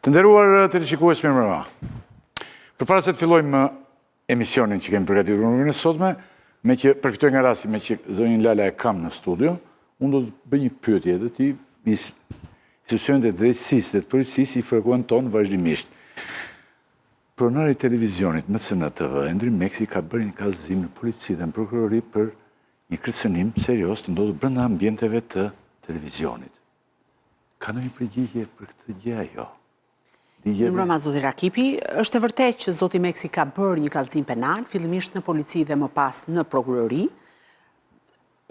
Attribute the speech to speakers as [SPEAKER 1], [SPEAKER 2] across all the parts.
[SPEAKER 1] Të nderuar teleshikues mirëmbrëma. Përpara se të fillojmë emisionin që kemi përgatitur për mbrëmjen e sotme, meqë përfitoj nga rasti meqë zonjën Lala e kam në studio, unë do të bëj një pyetje edhe ti institucionet e drejtësisë dhe të policisë i frekuenton vazhdimisht. Pronari i televizionit MCN TV, Endri Meksi ka bërë një kallëzim në polici dhe në prokurori për një kërcënim serioz të ndodhur brenda ambienteve të televizionit. Ka ndonjë përgjigje për këtë gjë a jo?
[SPEAKER 2] Mirëmbrëma, zoti Rakipi. Është e vërtetë që zoti Meksi ka bërë një kallëzim penal, fillimisht në polici dhe më pas në prokurori.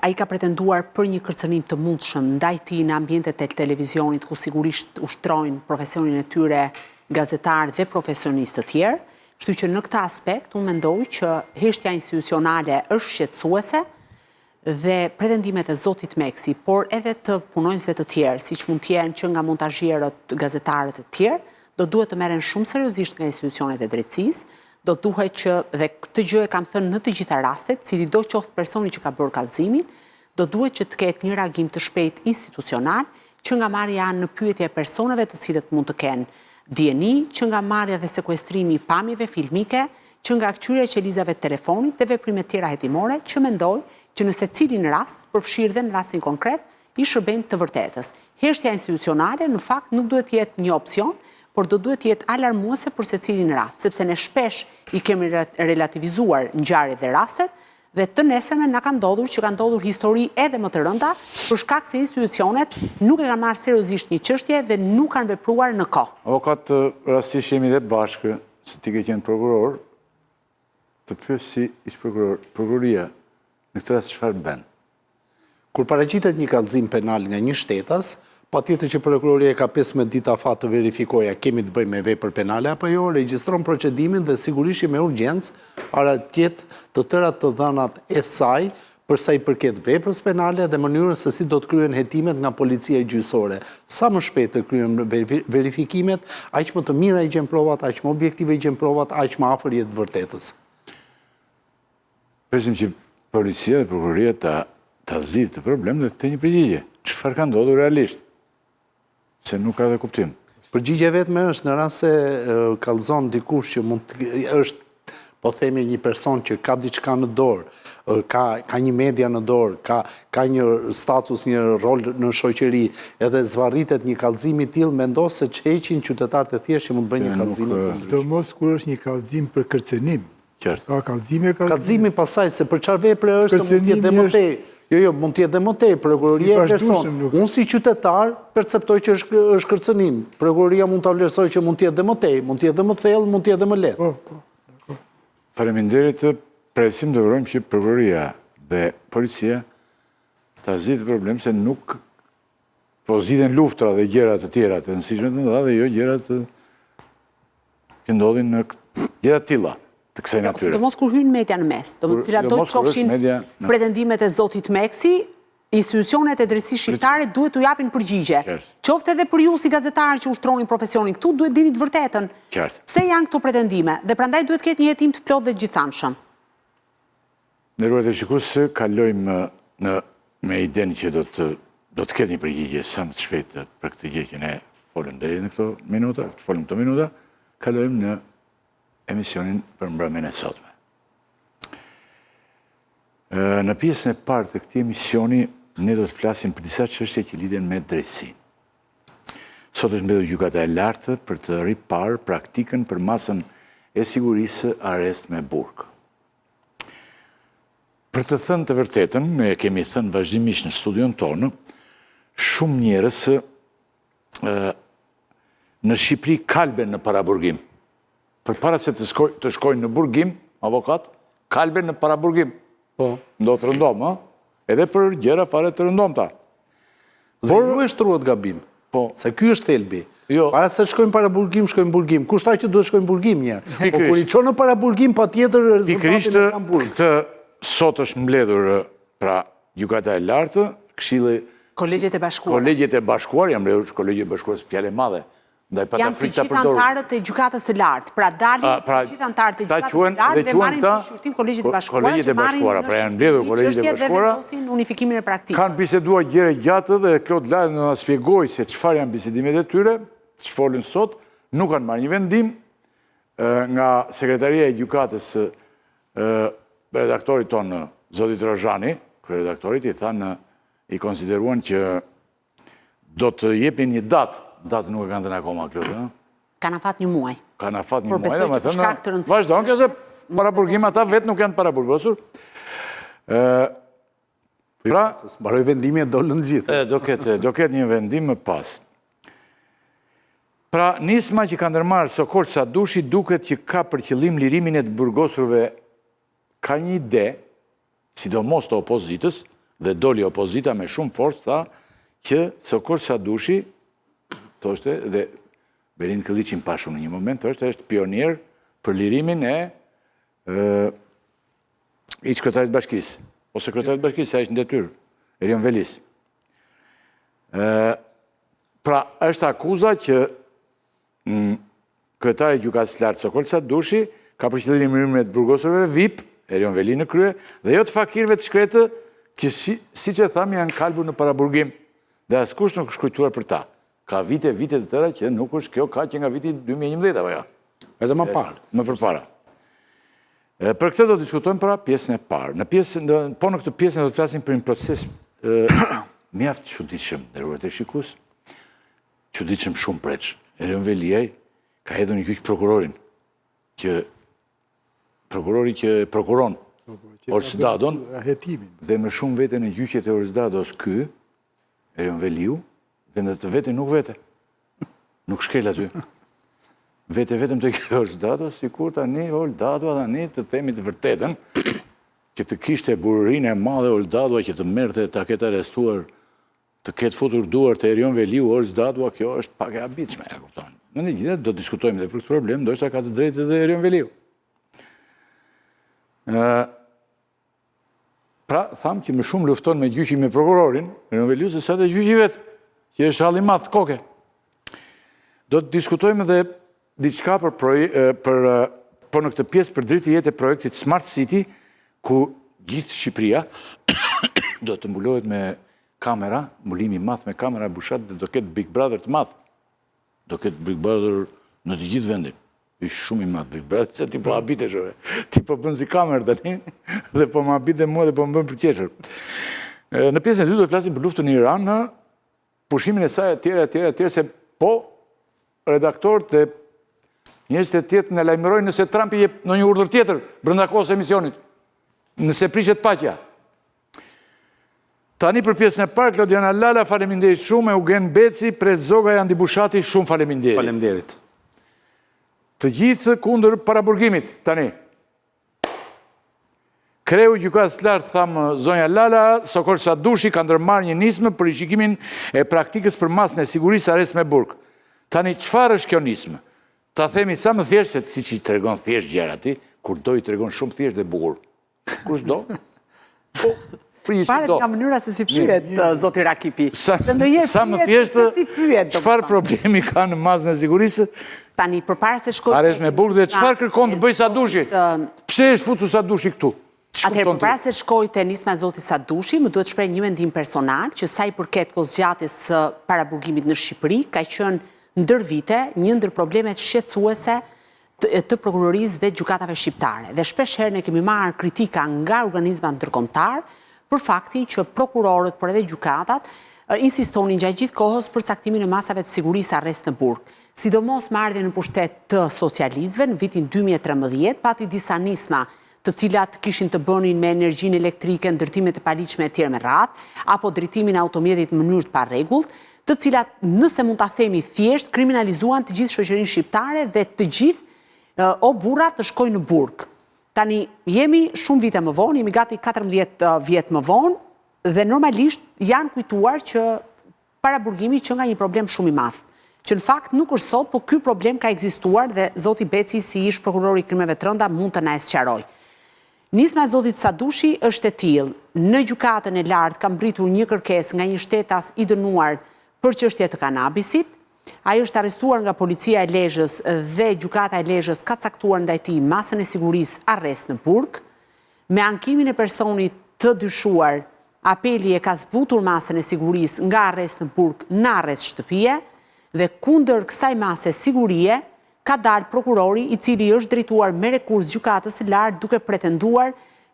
[SPEAKER 2] Ai ka pretenduar për një kërcënim të mundshëm ndaj tij në ambientet e televizionit ku sigurisht ushtrojnë profesionin e tyre gazetarë dhe profesionistë të tjerë. Kështu që në këtë aspekt unë mendoj që heshtja institucionale është shqetësuese, dhe pretendimet e zotit Meksi, por edhe të punonjësve të tjerë, siç mund të jenë që nga montazhierët, gazetarët e tjerë, do duhet të merren shumë seriozisht nga institucionet e drejtësisë, do duhet që, dhe këtë gjë e kam thënë në të gjitha rastet, cilido qoftë personi që ka bërë kallëzimin, do duhet që të ketë një reagim të shpejtë institucional, që nga marrja në pyetje e personave të cilët mund të kenë dijeni, që nga marrja dhe sekuestrimi i pamjeve filmike, që nga këqyrja e qelizave të telefonit dhe veprime të tjera hetimore që mendoj që në secilin rast, përfshirë dhe në rastin konkret, i shërbejnë të vërtetës. Heshtja institucionale në fakt nuk duhet të jetë një opsion, por do duhet të jetë alarmuese për secilin rast, sepse ne shpesh i kemi relativizuar ngjarjet dhe rastet dhe të nesërmen na ka ndodhur që ka ndodhur histori edhe më të rënda për shkak se institucionet nuk e kanë marrë seriozisht një çështje dhe nuk kanë vepruar në
[SPEAKER 1] kohë. Avokat, rastësisht jemi dhe bashkë, se ti ke qenë prokuror, të pyes si ish prokuror, prokuroria në këtë rast çfarë bën?
[SPEAKER 3] Kur paraqitet një kallëzim penal nga një shtetas, patjetër që prokuroria ka 15 ditë afat të verifikojë a kemi të bëjmë me vepër penale apo jo, regjistron procedimin dhe sigurisht që me urgjencë paraqet të tëra të dhënat e saj për sa i përket veprës penale dhe mënyrën se si do të kryhen hetimet nga policia gjyqësore. Sa më shpejt të kryhen verifikimet, aq më të mira i gjen provat, aq më objektive i gjen provat, aq më afër je të vërtetës.
[SPEAKER 1] Presim që policia dhe prokuroria ta ta zgjidhë këtë problem dhe të ketë një përgjigje. Çfarë ka ndodhur realisht? Se nuk ka dhe kuptim.
[SPEAKER 3] Përgjigja e vetme është në rast se kallëzon dikush që mund të është po themi një person që ka diçka në dorë, ka ka një media në dorë, ka ka një status, një rol në shoqëri, edhe zvarritet një kallëzim i tillë, mendo se ç'heqin qytetarët e thjeshtë që mund të bëjnë një kallëzim
[SPEAKER 4] të ndryshëm. Sidomos kur është një kallëzim për kërcënim.
[SPEAKER 1] Qartë.
[SPEAKER 4] Ka kallëzime,
[SPEAKER 3] kallëzime. Kallëzimi pastaj se për çfarë vepre është mund të jetë dhe më tej. Jo, jo, mund të jetë dhe më tej, prokuroria e vlerëson. Unë si qytetar perceptoj që është është kërcënim. Prokuroria mund ta vlerësojë që mund të jetë dhe më tej, mund të jetë dhe më thellë, mund të jetë dhe më lehtë.
[SPEAKER 4] Po, po.
[SPEAKER 1] Dakord. Faleminderit, presim dhe urojmë që prokuroria dhe policia ta zgjidhë këtë problem se nuk po zgjidhen luftra dhe gjëra të tjera të rëndësishme të mëdha dhe jo gjëra të që ndodhin në gjëra të tilla të kësaj
[SPEAKER 2] jo,
[SPEAKER 1] natyre.
[SPEAKER 2] Sidomos kur hyn media në mes, do të cilatdo qofshin pretendimet e zotit Meksi, institucionet e drejtësisë shqiptare duhet t'u japin përgjigje. Qoftë edhe për ju si gazetarë që ushtroni profesionin këtu, duhet dini të vërtetën. Pse janë këto pretendime dhe prandaj duhet të ketë një hetim të plotë dhe të gjithanshëm.
[SPEAKER 1] Nderuar teleshikues, kalojmë në me idenë që do të do të ketë një përgjigje sa më të shpejtë për këtë gjë që ne folëm deri në këto minuta, të folëm këto minuta, kalojmë në emisionin për mbrëmjen e sotme. Në pjesën e parë të këtij emisioni ne do të flasim për disa çështje që lidhen me drejtësinë. Sot është mbledhur Gjykata e Lartë për të riparë praktikën për masën e sigurisë arrest me burg. Për të thënë të vërtetën, ne e kemi thënë vazhdimisht në studion tonë, shumë njerëz në Shqipëri kalben në paraburgim. Përpara se të, shkoj, të shkojnë në burgim, avokat, kalben në paraburgim.
[SPEAKER 3] Po.
[SPEAKER 1] Ndodh rëndom, ë? Edhe për gjëra fare të rëndomta.
[SPEAKER 3] Dhe Por, ju e shtruat gabim.
[SPEAKER 1] Po.
[SPEAKER 3] Se ky është thelbi.
[SPEAKER 1] Jo.
[SPEAKER 3] Para se të shkojnë paraburgim, shkojnë burgim. Kush tha që duhet shkojnë burgim një? Po kur i çon në paraburgim, patjetër rezultatin e kanë
[SPEAKER 1] burg. Këtë sot është mbledhur pra Gjykata e Lartë, Këshilli
[SPEAKER 2] Kolegjet e
[SPEAKER 1] Bashkuara. Kolegjet e Bashkuara, janë mbledhur Kolegjet e Bashkuara, fjalë e madhe. Ndaj pata frikë ta
[SPEAKER 2] përdor. Janë të gjithë anëtarët e Gjykatës së Lartë, pra dalin pra, të gjithë anëtarët e Gjykatës së Lartë dhe marrin në shqyrtim Kolegjet e Bashkuara,
[SPEAKER 1] Kolegjet e Bashkuara, pra janë mbledhur Kolegjet e
[SPEAKER 2] Bashkuara. Dhe vendosin unifikimin e praktikës.
[SPEAKER 1] Kanë biseduar gjerë e gjatë dhe Klod Lala do na shpjegojë se çfarë janë bisedimet e tyre, ç'folën sot. Nuk kanë marrë një vendim nga sekretaria e gjykatës së redaktorit tonë, zotit Rozhani, kryeredaktorit, i thanë, i konsideruan që do të jepnin një datë, datë nuk e kanë dhënë akoma, Klodi, ëh?
[SPEAKER 2] Kanë afat një muaj.
[SPEAKER 1] Kanë afat një muaj, domethënë, vazhdon kjo se paraburgim ata vetë nuk janë paraburgosur.
[SPEAKER 3] Pra, mbaroi vendimi e dolën gjithë.
[SPEAKER 1] Do ketë, do ketë një vendim më pas. Pra, nisma që ka ndërmarrë Sokol Sadushi duket që ka për qëllim lirimin e të burgosurve ka një ide, sidomos të opozitës, dhe doli opozita me shumë forcë, tha që Sokol Sadushi, thoshte, dhe Belind Këlliçin pashë në një moment, thoshte, është pionier për lirimin e ish kryetarit të bashkisë, ose kryetarit të bashkisë, se është në detyrë, Erion Velisë. Pra, është akuza që mm, kryetari i Gjykatës së Lartë Sokol Sadushi ka për qëllim lirimin e të burgosurve VIP, Erion Veli në krye, dhe jo të fakirëve të shkretë që si, siç e thamë janë kalbur në paraburgim dhe askush nuk është kujtuar për ta. Ka vite, vite të tëra që nuk është kjo ka që nga viti 2011 apo jo.
[SPEAKER 3] Edhe më parë.
[SPEAKER 1] Më përpara. Për këtë do të diskutojmë pra pjesën e parë. Në pjesën, po në këtë pjesë do të flasim për një proces mjaft çuditshëm, nderuar teleshikues, çuditshëm shumë preç. Erion Veliaj ka hedhur në gjyq prokurorin, që prokurori që prokuron po, po, Ols Dadon, dhe më shumë vete në gjyqet e Ols Dados ky, Erion Veliu, dhe në të vetin nuk vete. Nuk shkel aty. Vete vetëm te kjo Ols Dado, sikur tani Ols Dado tani të themi të vërtetën, që të kishte burrërinë e madhe Ols Dado që të merrte ta ketë arrestuar, të ketë futur duart te Erion Veliu, Ols Dado, kjo është pak e habitshme, e kupton. Në një gjithë, do të diskutojmë dhe për këtë problem, ndoshta ka të drejtë edhe Erion Veliu. Pra, thamë që më shumë lufton me gjyqin me prokurorin, Erion Veliu, se sa te gjyqi vetë, që është hall i madh koke. Do të diskutojmë edhe diçka për, për, po në këtë pjesë për dritë jetë e projektit Smart City, ku gjithë Shqipëria do të mbulohet me kamera, mbulimi i madh me kamera Bushat dhe do ketë Big Brother të madh. Do ketë Big Brother në të gjithë vendin. Është shumë i madh Big Brother, se ti po habitesh ore. Ti po bën si kamerë tani dhe po më habit dhe mua dhe po më bën për qeshur. Në pjesën e dytë do të flasim për luftën në Iran, në pushimin e saj etj etj etj se po redaktorët dhe njerëzit e tjerë na lajmërojnë nëse Trumpi jep ndonjë urdhër tjetër brenda kohës së emisionit. Nëse prishet paqja. Tani për pjesën e parë, Klodiana Lala, faleminderit shumë, Eugen Beci, Preç Zogaj, Andi Bushati, shumë faleminderit.
[SPEAKER 3] Faleminderit.
[SPEAKER 1] Të gjithë kundër paraburgimit, tani. Kreu i Gjykatës së Lartë, thamë zonja Lala, Sokol Sadushi ka ndërmarrë një nismë për rishikimin e praktikës për masën e sigurisë arrest me burg. Tani, çfarë është kjo nismë? Ta themi sa më thjesht, se siç i tregon thjesht gjërat ti, kur do i tregon shumë thjesht dhe bukur. Kur s'do?
[SPEAKER 2] Po, pri si do. nga mënyra se si pyet, zoti Rakipi.
[SPEAKER 1] Sa, sa më thjesht, çfarë problemi ka në masën e sigurisë?
[SPEAKER 2] Tani, përpara se shkoj...
[SPEAKER 1] Arrest me burg dhe çfarë kërkon të bëjë Sadushi? Pse është futur Sadushi këtu?
[SPEAKER 2] Atëherë, përpara se shkoj te nisma e zotit Sadushi, më duhet të shpreh një mendim personal, që sa i përket kohëzgjatjes së paraburgimit në Shqipëri, ka qenë ndër vite një ndër problemet shqetësuese të prokurorisë dhe gjykatave shqiptare. Dhe shpesh herë ne kemi marrë kritika nga organizmat ndërkombëtarë për faktin që prokurorët, por edhe gjykatat, insistonin gjatë gjithë kohës për caktimin e masave të sigurisë arrest në burg. Sidomos me ardhjen në pushtet të socialistëve në vitin 2013, pati disa nisma të cilat kishin të bënin me energjinë elektrike, ndërtimet e paligjshme e tjerë me radhë, apo drejtimin e automjetit në mënyrë të parregullt, të cilat, nëse mund ta themi thjesht, kriminalizuan të gjithë shoqërinë shqiptare dhe të gjithë o burra të shkojnë në burg. Tani jemi shumë vite më vonë, jemi gati 14 vjet më vonë dhe normalisht janë kujtuar që Paraburgimi qenka një problem shumë i madh, që në fakt nuk është sot, po ky problem ka ekzistuar dhe zoti Beci si ish prokuror i krimeve të rënda mund të na e sqarojë. Nisma e zotit Sadushi është e tillë, në Gjykatën e Lartë ka mbërritur një kërkesë nga një shtetas i dënuar për çështje të kanabisit. Ai është arrestuar nga policia e Lezhës dhe Gjykata e Lezhës ka caktuar ndaj tij masën e sigurisë arrest në burg. Me ankimin e personit të dyshuar, Apeli e ka zbutur masën e sigurisë nga arrest në burg në arrest shtëpie. Dhe kundër kësaj mase sigurie ka dalë prokurori i cili i është drejtuar me rekurs Gjykatës së Lartë duke pretenduar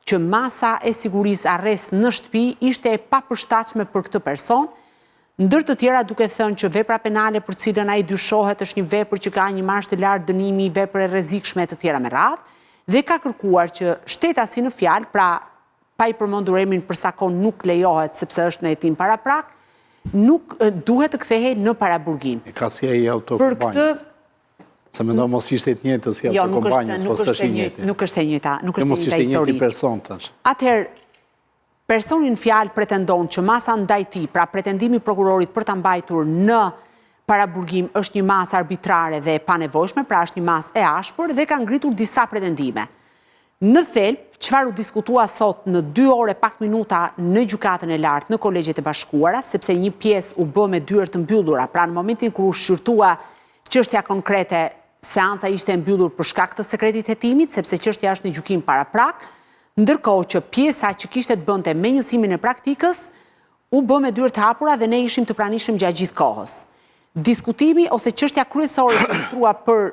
[SPEAKER 2] që masa e sigurisë arrest në shtëpi ishte e papërshtatshme për këtë person, ndër të tjera duke thënë që vepra penale për të cilën ai dyshohet është një vepër që ka një marzh të lartë dënimi, vepër e rrezikshme e të tjera me radhë, dhe ka kërkuar që shtetasi në fjalë, pra pa i përmendur emrin për sa kohë nuk lejohet sepse është në hetim paraprak, nuk duhet të kthehej në
[SPEAKER 3] paraburgim. E ka si ai i Autokompanjës. Se mendoj mos ishte i njëjtë si jo, Autokompanjës, po s'është i njëjti.
[SPEAKER 2] Nuk është e njëjta, nuk është e njëjta histori.
[SPEAKER 3] Mos ishte i njëjti person tash.
[SPEAKER 2] Atëherë personi në fjalë pretendon që masa ndaj tij, pra pretendimi i prokurorit për ta mbajtur në paraburgim është një masë arbitrare dhe e panevojshme, pra është një masë e ashpër dhe ka ngritur disa pretendime. Në thelb, çfarë u diskutua sot në dy orë e pak minuta në Gjykatën e Lartë në Kolegjet e Bashkuara, sepse një pjesë u bë me dyer të mbyllura, pra në momentin kur u shqyrtua çështja konkrete, seanca ishte e mbyllur për shkak të sekretit të hetimit, sepse çështja është në gjykim paraprak, ndërkohë që pjesa që kishte të bënte me njësimin e praktikës u bë me dyer të hapura dhe ne ishim të pranishëm gjatë gjithë kohës. Diskutimi ose çështja kryesore që u shtrua për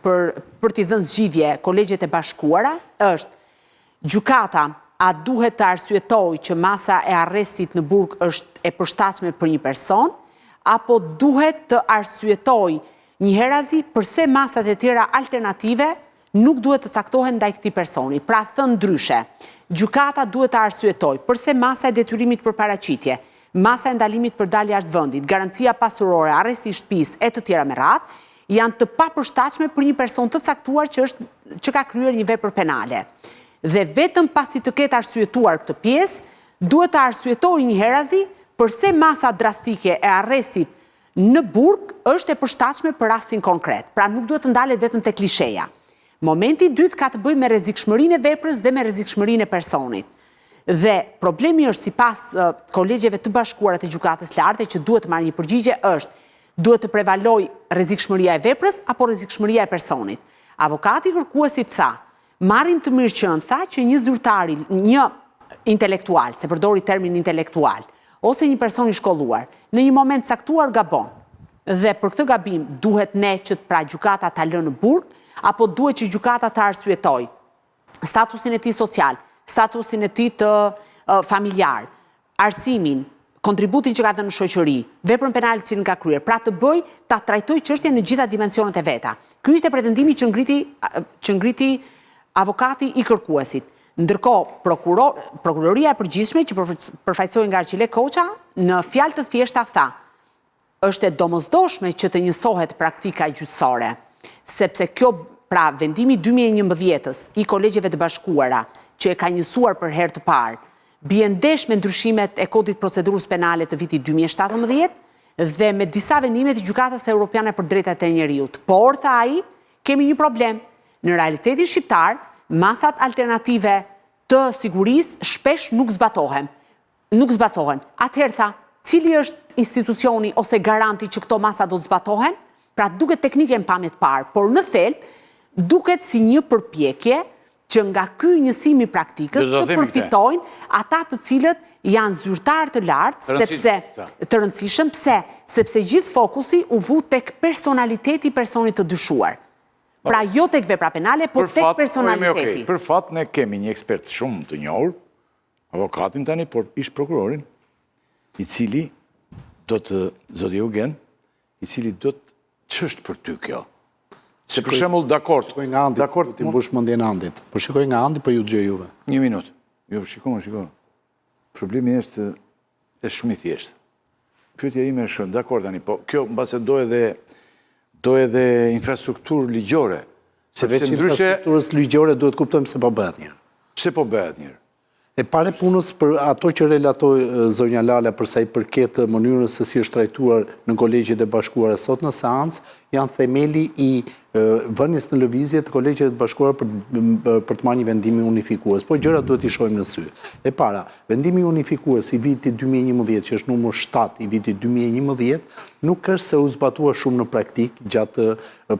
[SPEAKER 2] për për t'i dhënë zgjidhje Kolegjet e Bashkuara është gjykata a duhet të arsyetojë që masa e arrestit në burg është e përshtatshme për një person apo duhet të arsyetojë njëherazi përse masat e tjera alternative nuk duhet të caktohen ndaj këtij personi. Pra thënë ndryshe, gjykata duhet të arsyetojë përse masa e detyrimit për paraqitje, masa e ndalimit për dalje jashtë vendit, garancia pasurore, arresti i shtëpisë e të tjera me radhë, janë të papërshtatshme për një person të caktuar që është që ka kryer një vepër penale. Dhe vetëm pasi të ketë arsyetuar këtë pjesë, duhet të arsyetojë njëherazi përse masa drastike e arrestit në burg është e përshtatshme për rastin konkret. Pra nuk duhet të ndalet vetëm te klisheja. Momenti i dytë ka të bëjë me rrezikshmërinë e veprës dhe me rrezikshmërinë e personit. Dhe problemi është sipas kolegjeve të bashkuara të Gjykatës Larte që duhet të marrë një përgjigje është duhet të prevalojë rrezikshmëria e veprës apo rrezikshmëria e personit. Avokati i kërkuesit tha, Marrim të mirëqenë, tha që një zyrtar, një intelektual, se përdori termin intelektual, ose një person i shkolluar, në një moment të caktuar gabon. Dhe për këtë gabim duhet ne që pra gjykata ta lë në burg, apo duhet që gjykata të arsyetojë statusin e tij social, statusin e tij të familjar, arsimin, kontributin që ka dhënë në shoqëri, veprën penale të cilën ka kryer, pra të bëjë ta trajtojë çështjen në gjitha dimensionet e veta. Ky ishte pretendimi që ngriti që ngriti avokati i kërkuesit. Ndërkohë, prokuror, prokuroria e përgjithshme që përfaqësohej nga Arqile Koça, në fjalë të thjeshta tha: Është e domosdoshme që të njësohet praktika gjyqësore, sepse kjo, pra vendimi i 2011-ës i Kolegjeve të Bashkuara, që e ka njësuar për herë të parë, bie ndesh me ndryshimet e Kodit të Procedurës Penale të vitit 2017 dhe me disa vendime të Gjykatës Europiane për Drejtat e Njeriut. Por, tha ai, kemi një problem. Në realitetin shqiptar, masat alternative të sigurisë shpesh nuk zbatohen. Nuk zbatohen. Atëherë tha, cili është institucioni ose garanti që këto masa do të zbatohen? Pra duket teknike në pamje të parë, por në thelb duket si një përpjekje që nga ky njësim i praktikës të përfitojnë ata të cilët janë zyrtarë të lartë, sepse të rëndësishëm, pse? Sepse gjithë fokusi u vu tek personaliteti i personit të dyshuar. Pra jo tek vepra penale, por tek personaliteti.
[SPEAKER 1] Për fat ne kemi një ekspert shumë të njohur, avokatin tani, por ish prokurorin, i cili do të, zoti Eugen, i cili do të, ç'është për ty kjo? Se për shembull, dakord.
[SPEAKER 3] Shikoj nga Andi, dakord, t'i mbush mendjen Andit. Po shikoj nga Andi, po ju dëgjoj juve.
[SPEAKER 1] Një minutë. Jo, shiko, shiko. Problemi është është shumë i thjeshtë. Pyetja ime është shumë, dakord tani, po kjo mbase do edhe do edhe infrastrukturë ligjore.
[SPEAKER 3] Sepse ndryshe infrastrukturës ligjore duhet kuptojmë pse po bëhet
[SPEAKER 1] njëherë. Pse po bëhet
[SPEAKER 3] njëherë? E para e punës për ato që relatoi zonja Lala për sa i përket mënyrës se si është trajtuar në Kolegjet e Bashkuara sot në seancë, janë themeli i vënies në lëvizje të Kolegjeve të Bashkuara për për të marrë një vendim unifikues. Po gjërat duhet t'i shohim në sy. E para, vendimi unifikues i vitit 2011, që është numër 7 i vitit 2011, nuk është se u zbatua shumë në praktikë gjatë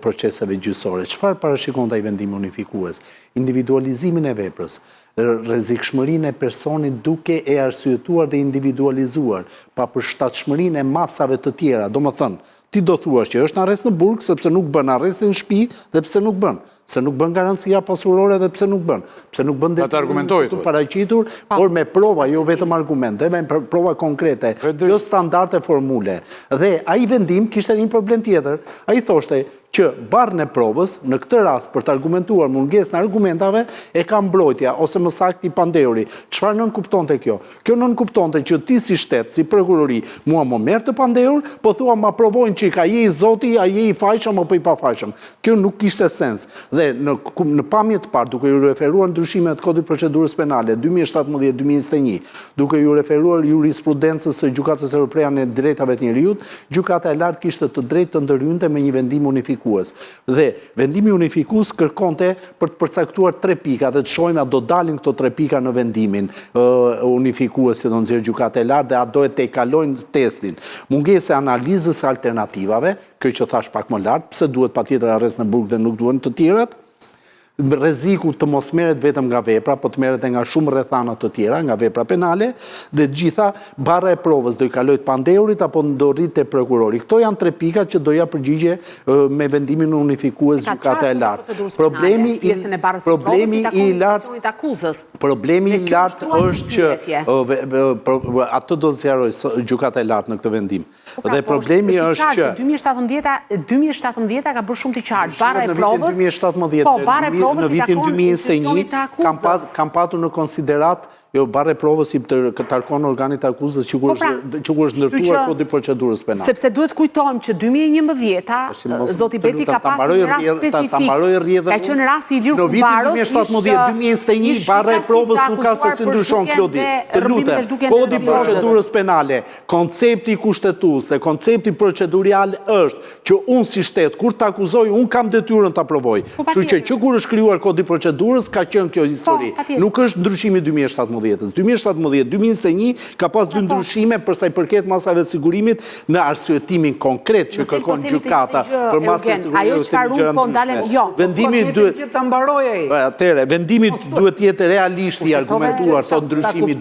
[SPEAKER 3] proceseve gjyqësore. Çfarë parashikonte ai vendim unifikues? Individualizimin e veprës, rrezikshmërinë e personit duke e arsyetuar dhe individualizuar, papërshtatshmërinë e masave të tjera, domethënë, Ti do thuash që është në arrest në burg sepse nuk bën arrestin në shtëpi dhe pse nuk bën? Se nuk bën garancia pasurore dhe pse nuk bën? Pse nuk bën
[SPEAKER 1] detyrimin
[SPEAKER 3] për të paraqitur, por me prova, jo vetëm argumente, me prova konkrete, jo standarde formule. Dhe ai vendim kishte edhe një problem tjetër. Ai thoshte që barrën e provës, në këtë rast për të argumentuar mungesën e argumentave, e ka mbrojtja, ose më saktë i pandehuri. Çfarë nënkuptonte kjo? Kjo nënkuptonte që ti si shtet, si prokurori, mua më merr të pandehur, po thua ma provojnë çik, a je i zoti, a je i fajshëm apo i pafajshëm. Kjo nuk kishte sens. Dhe në në pamje të parë, duke iu referuar ndryshimeve të Kodit të Procedurës Penale 2017 2021, duke iu referuar jurisprudencës së Gjykatës Europiane të Drejtave të Njeriut, Gjykata e Lartë kishte të drejtë të ndërhynte me një vendim unifikues. Dhe vendimi unifikues kërkonte për të përcaktuar tre pika dhe të shohim a do dalin këto tre pika në vendimin unifikues që do nxjerrë Gjykata e Lartë dhe a do e tejkalojnë testin. Mungesa e analizës së alternativave, kjo që thashë pak më lart, pse duhet patjetër arrest në burg dhe nuk duhen të tjerat, rreziku të mos merret vetëm nga vepra, po të merret edhe nga shumë rrethana të tjera, nga vepra penale, dhe të gjitha, barra e provës do i kalojë të pandehurit apo do rrijë te prokurori. Këto janë tre pika që do japë përgjigje me vendimin unifikues Gjykata e Lartë.
[SPEAKER 2] Problemi i problemi i lartë
[SPEAKER 3] Problemi i lartë është që atë do sqarojë Gjykata e Lartë në këtë vendim.
[SPEAKER 2] Po pra,
[SPEAKER 3] Dhe
[SPEAKER 2] po
[SPEAKER 3] problemi
[SPEAKER 2] është
[SPEAKER 3] është që
[SPEAKER 2] 2017 2017 ka bërë shumë të qartë, barra e provës.
[SPEAKER 3] Në vitin 2017,
[SPEAKER 2] po, barra e provës
[SPEAKER 3] në vitin 2021 kam pas kam patur në konsideratë Jo, barra e provës i të takon organit të akuzës që kur
[SPEAKER 2] po pra,
[SPEAKER 3] është që kur është ndërtuar kodi i procedurës penale.
[SPEAKER 2] Sepse duhet kujtojmë që 2011-a zoti Beci ka pasur një rast specifik.
[SPEAKER 3] Ta mbaroj rrjedhën.
[SPEAKER 2] Ka qenë rasti i Ilir
[SPEAKER 3] Në vitin 2017, 2021 barra e provës nuk ka se si ndryshon Klodi. Të lutem, kodi i procedurës penale Koncepti kushtetues dhe koncepti procedurial është që unë si shtet, kur të akuzoj, unë kam detyrën ta provoj.
[SPEAKER 2] Po,
[SPEAKER 3] Kështu që që kur është krijuar kodi i procedurës, ka qenë kjo histori.
[SPEAKER 2] Po,
[SPEAKER 3] nuk është ndryshimi i 2017-ës. 2017, 2021 ka pas dy
[SPEAKER 2] po.
[SPEAKER 3] ndryshime për sa i përket masave të sigurimit në arsyetimin konkret që kërkon gjykata për masën e sigurimit është një gjëra ndryshme.
[SPEAKER 2] Jo.
[SPEAKER 3] Vendimi duhet
[SPEAKER 5] ta mbarojë ai.
[SPEAKER 3] Atëherë, vendimi duhet të jetë realisht i argumentuar, thotë ndryshimi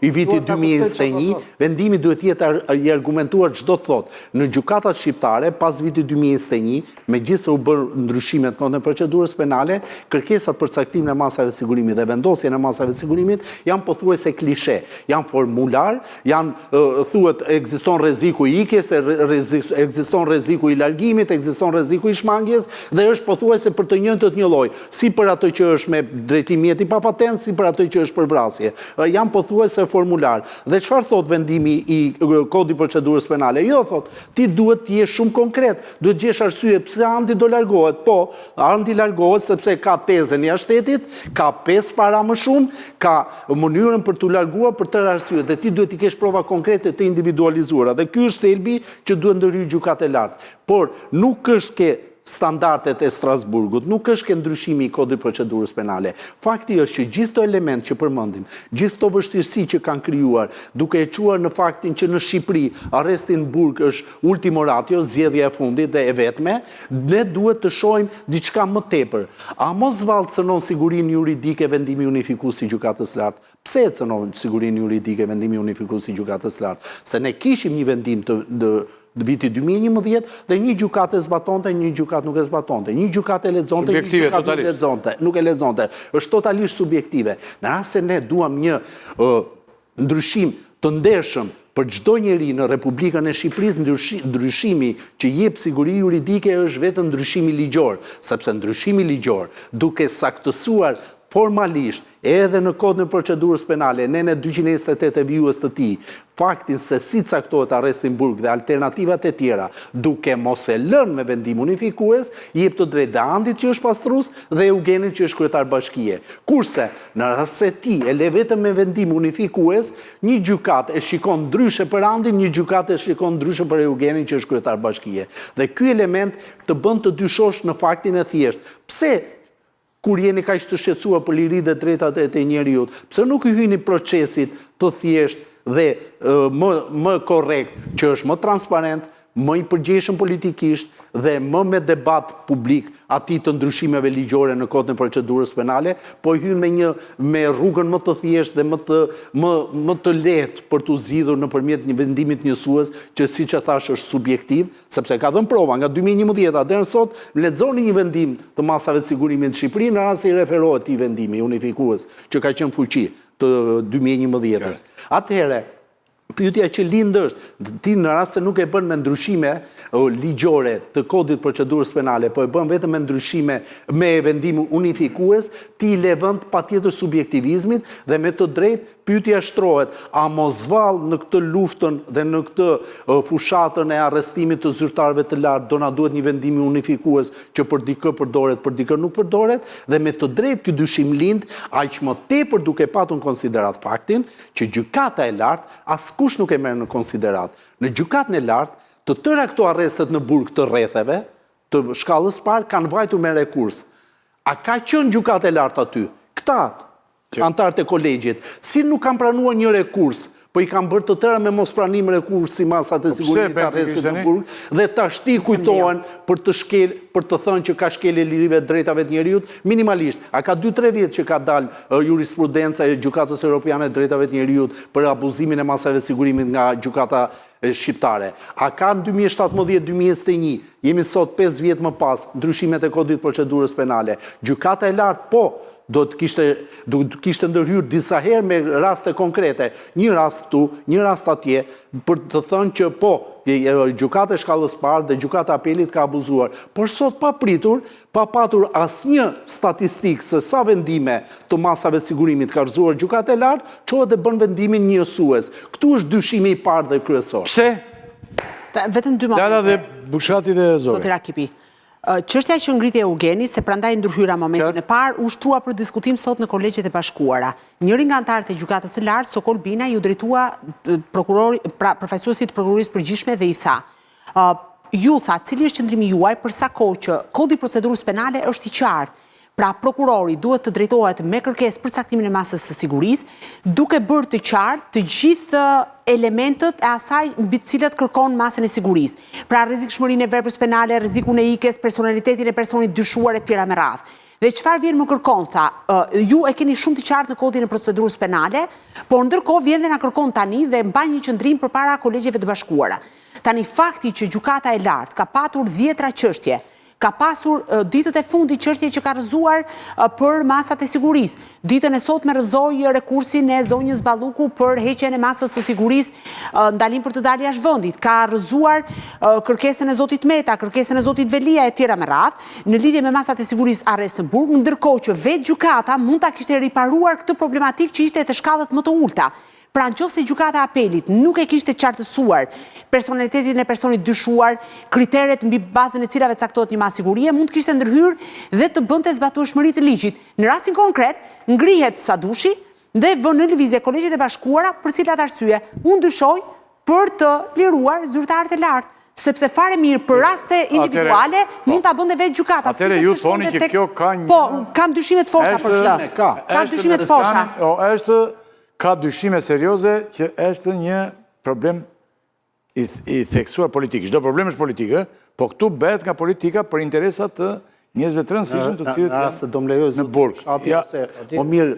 [SPEAKER 3] i vitit 2021, vendimi duhet të jetë i argumentuar ç'do të thotë. Në gjykatat shqiptare, pas vitit 2021, megjithëse u bërë ndryshimet në Kodin e Procedurës Penale, kërkesat për caktimin e masave të sigurimit dhe vendosjen e masave të sigurimit janë pothuajse klishe, janë formular, janë thuhet ekziston rreziku i ikjes, ekziston rreziku i largimit, ekziston rreziku i shmangies dhe është pothuajse për të njëjtët njëlloj, si për atë që është me drejtim mjeti pa patentë, si për atë që është për vrasje. Janë pothuajse formular. Dhe çfarë thotë vendimi i Kodit të Procedurës Penale? Jo, thotë, ti duhet të jesh shumë konkret, duhet të gjesh arsye pse Andi do largohet. Po, Andi largohet sepse ka tezën jashtë shtetit, ka 5 para më shumë, ka mënyrën për t'u larguar për tërë arsye dhe ti duhet t'i kesh prova konkrete të individualizuara. Dhe ky është thelbi që duhet ndërhyjë Gjykata e Lartë. Por nuk është ke standardet e Strasburgut, nuk është ke ndryshimi i Kodit të Procedurës Penale. Fakti është që gjithë këto elementë që përmendim, gjithë këto vështirësi që kanë krijuar, duke e çuar në faktin që në Shqipëri arresti në burg është ultimo ratio, zgjedhja e fundit dhe e vetme, ne duhet të shohim diçka më tepër. A mos vallë cënon sigurinë juridike vendimi unifikues i Gjykatës së Lartë? Pse e cënon sigurinë juridike vendimi unifikues i Gjykatës së Lartë? Se ne kishim një vendim të të vitit 2011 dhe një gjykatë e zbatonte, një gjykatë nuk e zbatonte, një gjykatë e lexonte, një gjykatë nuk e lexonte, nuk e lexonte. Është totalisht subjektive. Në rast se ne duam një ndryshim të ndershëm për çdo njeri në Republikën e Shqipërisë, ndryshimi që jep siguri juridike është vetëm ndryshimi ligjor, sepse ndryshimi ligjor, duke saktësuar formalisht edhe në Kodin e Procedurës Penale, nenet 228 e vijues të tij, faktin se si caktohet arresti në burg dhe alternativat e tjera, duke mos e lënë me vendim unifikues, jep të drejtë dhe Andit që është pastrues dhe Eugenit që është kryetar bashkie. Kurse, në rast se ti e le vetëm me vendim unifikues, një gjykatë e shikon ndryshe për Andin, një gjykatë e shikon ndryshe për Eugenin që është kryetar bashkie. Dhe ky element të bën të dyshosh në faktin e thjeshtë, pse kur jeni kaq të shqetësuar për liritë dhe drejtat e të njeriut, pse nuk i hyni procesit të thjeshtë dhe më më korrekt, që është më transparent, më i përgjegjshëm politikisht dhe më me debat publik atij të ndryshimeve ligjore në Kodin e Procedurës Penale, po hyn me një me rrugën më të thjeshtë dhe më të më më të lehtë për t'u zgjidhur nëpërmjet një vendimit njësues që siç e thashë është subjektiv, sepse ka dhënë prova nga 2011 deri në sot, lexoni një vendim të masave të sigurimit në Shqipëri në rast se i referohet atij vendimi unifikues që ka qenë në fuqi të 2011-ës. Atëherë, Pyetja që lind është, ti në rast se nuk e bën me ndryshime ligjore të kodit procedurës penale, po e bën vetëm me ndryshime me vendim unifikues, ti i le vend patjetër subjektivizmit dhe me të drejtë pyetja shtrohet, a mos vallë në këtë luftën dhe në këtë fushatën e arrestimit të zyrtarëve të lartë do na duhet një vendim unifikues që për dikë përdoret, për dikë nuk përdoret dhe me të drejtë ky dyshim lind, aq më tepër duke patur në konsideratë faktin që Gjykata e Lartë askush nuk e merr në konsideratë. Në Gjykatën e Lartë, të tëra këto arrestet në burg të rretheve, të shkallës parë kanë vajtur me rekurs. A ka qenë Gjykata e Lartë aty? Këta, anëtarët e kolegjit, si nuk kanë pranuar një rekurs, po i kanë bërë të tëra me mospranim rekursi masat e po sigurimit të arrestit në burg dhe tashti kujtohen për të shkel, për të thënë që ka shkelje lirive të drejtave të njeriut, minimalisht. A ka 2-3 vjet që ka dalë jurisprudenca e Gjykatës Europiane të Drejtave të Njeriut për abuzimin e masave të sigurimit nga Gjykata Shqiptare? A ka në 2017, 2021, jemi sot 5 vjet më pas, ndryshimet e Kodit të Procedurës Penale? Gjykata e Lartë, po, do të kishte do të kishte ndërhyrë disa herë me raste konkrete, një rast këtu, një rast atje, për të thënë që po, gjykata e shkallës parë dhe gjykata e apelit ka abuzuar. Por sot papritur, pa patur asnjë statistikë se sa vendime të masave të sigurimit ka rrëzuar Gjykata e Lartë, çohet dhe bën vendimin njësues. Këtu është dyshimi i parë dhe kryesor.
[SPEAKER 1] Pse?
[SPEAKER 2] Vetëm dy momente.
[SPEAKER 1] Lala dhe Bushati dhe Zogaj.
[SPEAKER 2] Zoti Rakipi. Çështja që ngriti Eugeni, se prandaj ndërhyra momentin e parë, u shtrua për diskutim sot në Kolegjet e Bashkuara. Njëri nga anëtarët e Gjykatës së Lartë, Sokol Bina, iu drejtua prokurori, pra përfaqësuesit të Prokurorisë së Përgjithshme dhe i tha, Ju, tha, cili është qëndrimi juaj për sa kohë që Kodi i Procedurës Penale është i qartë? Pra, prokurori duhet të drejtohet me kërkesë për caktimin e masës së sigurisë, duke bërë të qartë të gjithë elementët e asaj mbi të cilët kërkon masën e sigurisë. Pra, rrezikshmërinë e veprës penale, rrezikun e ikjes, personalitetin e personit të dyshuar e tjera me radhë. Dhe çfarë vjen më kërkon, tha, ju e keni shumë të qartë në Kodin e Procedurës Penale, por ndërkohë vjen dhe na kërkon tani dhe mban një qëndrim përpara Kolegjeve të Bashkuara. Tani fakti që Gjykata e Lartë ka patur dhjetra çështje, ka pasur ditët e fundit çështje që ka rrëzuar për masat e sigurisë. Ditën e sotme rrëzoi rekursin e zonjës Balluku për heqjen e masës së sigurisë, ndalim për të dalë jashtë vendit. Ka rrëzuar kërkesën e zotit Meta, kërkesën e zotit Veliaj e tjera me radhë, në lidhje me masat e sigurisë arrest në burg, ndërkohë që vetë gjykata mund ta kishte riparuar këtë problematikë që ishte te shkallët më të ulëta. Pra në qoftë se Gjykata e Apelit nuk e kishte qartësuar personalitetin e personit të dyshuar, kriteret mbi bazën e cilave caktohet një masë sigurie, mund të kishte ndërhyrë dhe të bënte zbatueshmëri të ligjit. Në rastin konkret, ngrihet Sadushi dhe vë në lëvizje Kolegjet e Bashkuara për cilat arsye? Unë dyshoj për të liruar zyrtarët e lartë, sepse fare mirë për raste individuale po. mund ta bënte vetë gjykata.
[SPEAKER 1] Atëherë ju thoni që kjo ka një
[SPEAKER 2] Po, kam dyshime të forta për këtë. Kam dyshime të forta.
[SPEAKER 1] Është Ka dyshime serioze që është një problem i, i theksuar politik. Çdo problem është politik, ë? Po këtu bëhet nga politika për interesa të njerëzve të rëndësishëm të cilët
[SPEAKER 3] janë në burg. Ja, se, po mirë,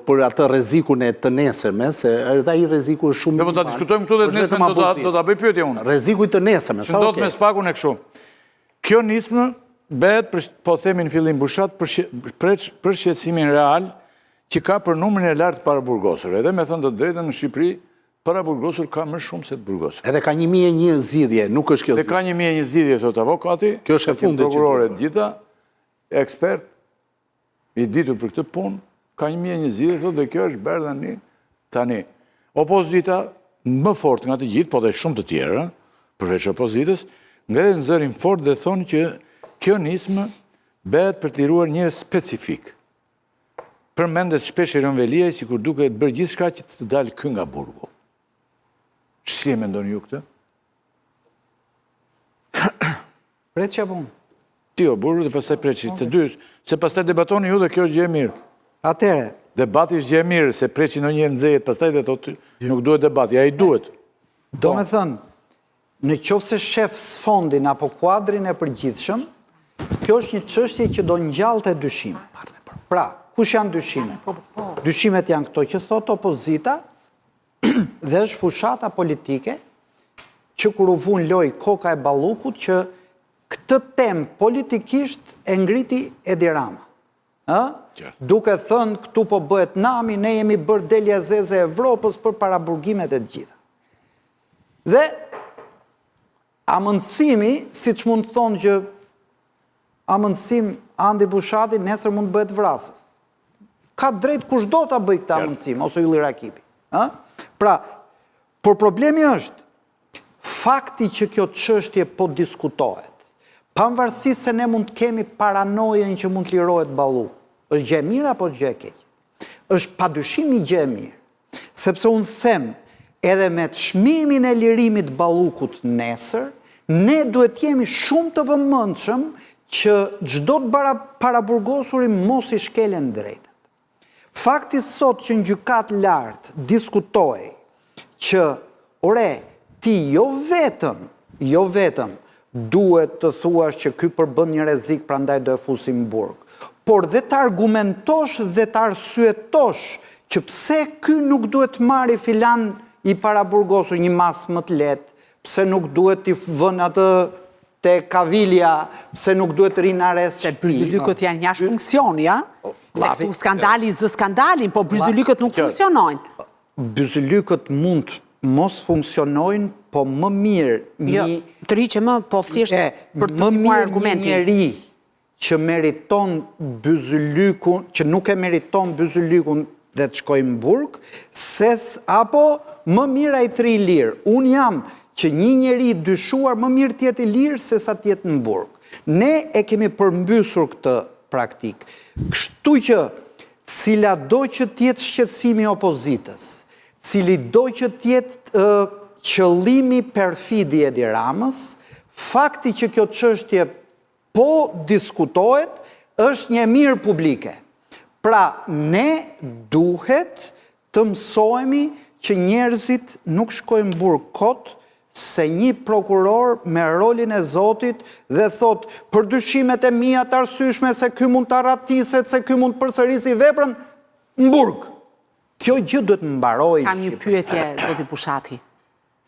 [SPEAKER 3] për atë rrezikun e të nesërmes, se edhe ai rreziku është shumë
[SPEAKER 1] minimal. Po ta diskutojmë këtu dhe të nesërmen do ta do ta bëj pyetje unë.
[SPEAKER 3] Rreziku i të nesërmes,
[SPEAKER 1] sa okay. me SPAK-un e kështu. Kjo nismë bëhet për po themi në fillim Bushat për për, për shqetësimin real që ka për numrin e lartë të paraburgosur. Edhe me thënë të drejtën në Shqipëri, paraburgosur ka më shumë se të
[SPEAKER 3] burgosur. Edhe ka 1001 zgjidhje, nuk është kjo
[SPEAKER 1] zgjidhje. Dhe ka 1001 zgjidhje, thotë avokati,
[SPEAKER 3] kjo është e fundit
[SPEAKER 1] që prokurorët të gjitha, ekspert, i ditur për këtë punë, ka 1001 zgjidhje, thotë, dhe kjo është bërë tani. Tani, opozita më fort nga të gjithë, po dhe shumë të tjerë, përveç opozitës, ngrenë zërin fort dhe thonë që kjo nismë bëhet për të liruar njerëz specifikë. Përmendet shpesh Erion Veliaj sikur duke bërë gjithçka që të dalë ky nga burgu. Si e mendoni ju këtë?
[SPEAKER 5] Preçi apo unë?
[SPEAKER 1] Ti o burrë dhe pastaj Preçi, të dy, se pastaj debatoni ju dhe kjo është gjë e mirë.
[SPEAKER 5] Atëherë.
[SPEAKER 1] Debati është gjë e mirë, se Preçi ndonjëherë nxehet, pastaj dhe thotë nuk duhet debati, ai duhet.
[SPEAKER 5] Domethënë, Në qoftë se shef sfondin apo kuadrin e përgjithshëm, kjo është një çështje që do ngjallte dyshime. Pra, kush janë dyshimet? Dyshimet janë këto që thotë opozita dhe është fushata politike që kur u vu në lojë koka e Ballukut që këtë temë politikisht e ngriti Edi Rama. Ë? Duke thënë këtu po bëhet nami, ne jemi bërë delja e zezë e Evropës për paraburgimet e të gjitha. Dhe amëndësimi, siç mund të thonë që amëndësim Andi Bushati nesër mund të bëhet vrasës. Ka drejt kushdo ta bëjë këtë amëndësim, ose Ylli Rakipi. Ë? Pra, por problemi është, Fakti që kjo çështje po diskutohet, pavarësisht se ne mund të kemi paranojën që mund të lirohet Balluku, është gjë e mirë apo është gjë e keqe? Është padyshim një gjë e mirë. Sepse unë them, edhe me çmimin e lirimit të Ballukut nesër, ne duhet të jemi shumë të vëmendshëm që çdo të paraburgosuri mos i shkelen drejtat. Fakti sot që në gjykatë të lartë diskutohej që ore ti jo vetëm, jo vetëm duhet të thuash që ky përbën një rrezik prandaj do e fusim në burg, por dhe të argumentosh dhe të arsyetosh që pse ky nuk duhet të marri filan i paraburgosur një masë më të lehtë, pse nuk duhet t'i vënë atë te kavilja, pse nuk duhet të rri në arrest
[SPEAKER 2] Se byzylykët janë jashtë funksioni, a? Se këtu skandali zë skandalin, po byzylykët nuk funksionojnë.
[SPEAKER 5] Byzylykët mund mos funksionojnë, po më mirë
[SPEAKER 2] një... Jo, të rri që më, po thjesht për të
[SPEAKER 5] ndihmuar argumentin. Më mirë një njeri që meriton byzylykun, që nuk e meriton byzylykun dhe të shkojë në burg, se apo më mirë ai të rri i lirë. Unë jam që një njeri i dyshuar më mirë të jetë i lirë se sa të jetë në burg. Ne e kemi përmbysur këtë praktikë. Kështu që cilado që të jetë shqetësimi i opozitës, cilido që të jetë qëllimi perfid i Edi Ramës, fakti që kjo çështje Po diskutohet, është një e mirë publike. Pra, ne duhet të mësohemi që njerëzit nuk shkojnë në burg kot se një prokuror me rolin e Zotit dhe thotë për dyshimet e mia të arsyeshme se ky mund të arratiset, se ky mund të përsërisi veprën, në burg. Kjo gjë duhet të mbarojë.
[SPEAKER 2] Kam një pyetje, zoti Bushati.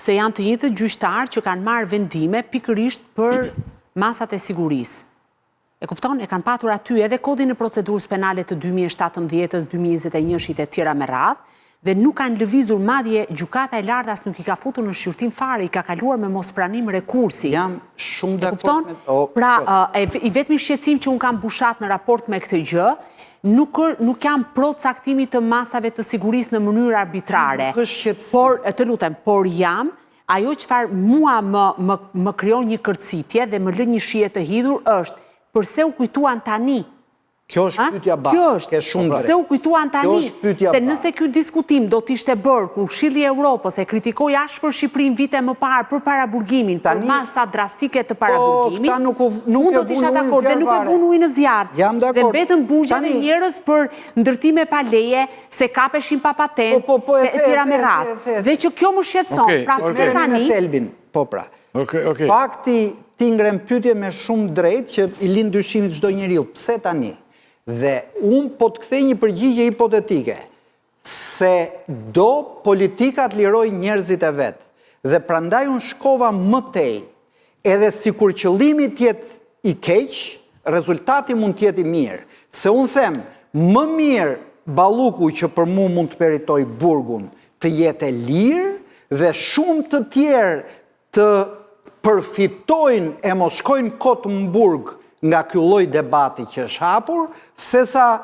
[SPEAKER 2] Se janë të njëjtët gjyqtarë që kanë marrë vendime pikërisht për masat e sigurisë. E kupton? E kanë patur aty edhe kodin e procedurës penale të 2017-ës, 2021-shit e tjera me radhë, dhe nuk kanë lëvizur madje gjykata e lartë as nuk i ka futur në shqyrtim fare, i ka kaluar me mospranim
[SPEAKER 5] rekursi. Jam shumë
[SPEAKER 2] dakord me... Pra, i vetmi shqetësim që unë kam Bushat në raport me këtë gjë, Nuk nuk jam pro caktimit të masave të sigurisë në mënyrë arbitrare.
[SPEAKER 5] Nuk është shqetësim.
[SPEAKER 2] Por, të lutem, por jam, ajo çfarë mua më më më krijon një kërcitje dhe më lë një shije të hidhur është përse u kujtuan tani?
[SPEAKER 5] Kjo është pyetja bazë.
[SPEAKER 2] Kjo është.
[SPEAKER 5] Ke shumë
[SPEAKER 2] drejtë. Pse u kujtuan tani? Se nëse ky diskutim do të ishte bërë kur Këshilli i Evropës e kritikoi ashpër Shqipërinë vite më parë për paraburgimin, për masa drastike të paraburgimit,
[SPEAKER 5] unë
[SPEAKER 2] do të isha dakord dhe nuk e vunë ujin në zjarr. Dhe mbetën burgjeve njerëz për ndërtime pa leje, se kapeshin pa patentë, po, po, po, se e tjera me radhë. Dhe që kjo më shqetëson, pra pse
[SPEAKER 5] tani... Thelbin, po pra. Fakti ti ngren pyetje me shumë drejt që i lind dyshimit çdo njeriu, pse tani? Dhe unë po të kthej një përgjigje hipotetike. Se do politika të lirojë njerëzit e vet. Dhe prandaj unë shkova më tej. Edhe sikur qëllimi të jetë i keq, rezultati mund të jetë i mirë. Se unë them, më mirë Balluku që për mu mund të meritojë burgun, të jetë e lirë dhe shumë të tjerë të përfitojnë e mos shkojnë kot në burg nga ky lloj debati që është hapur, sesa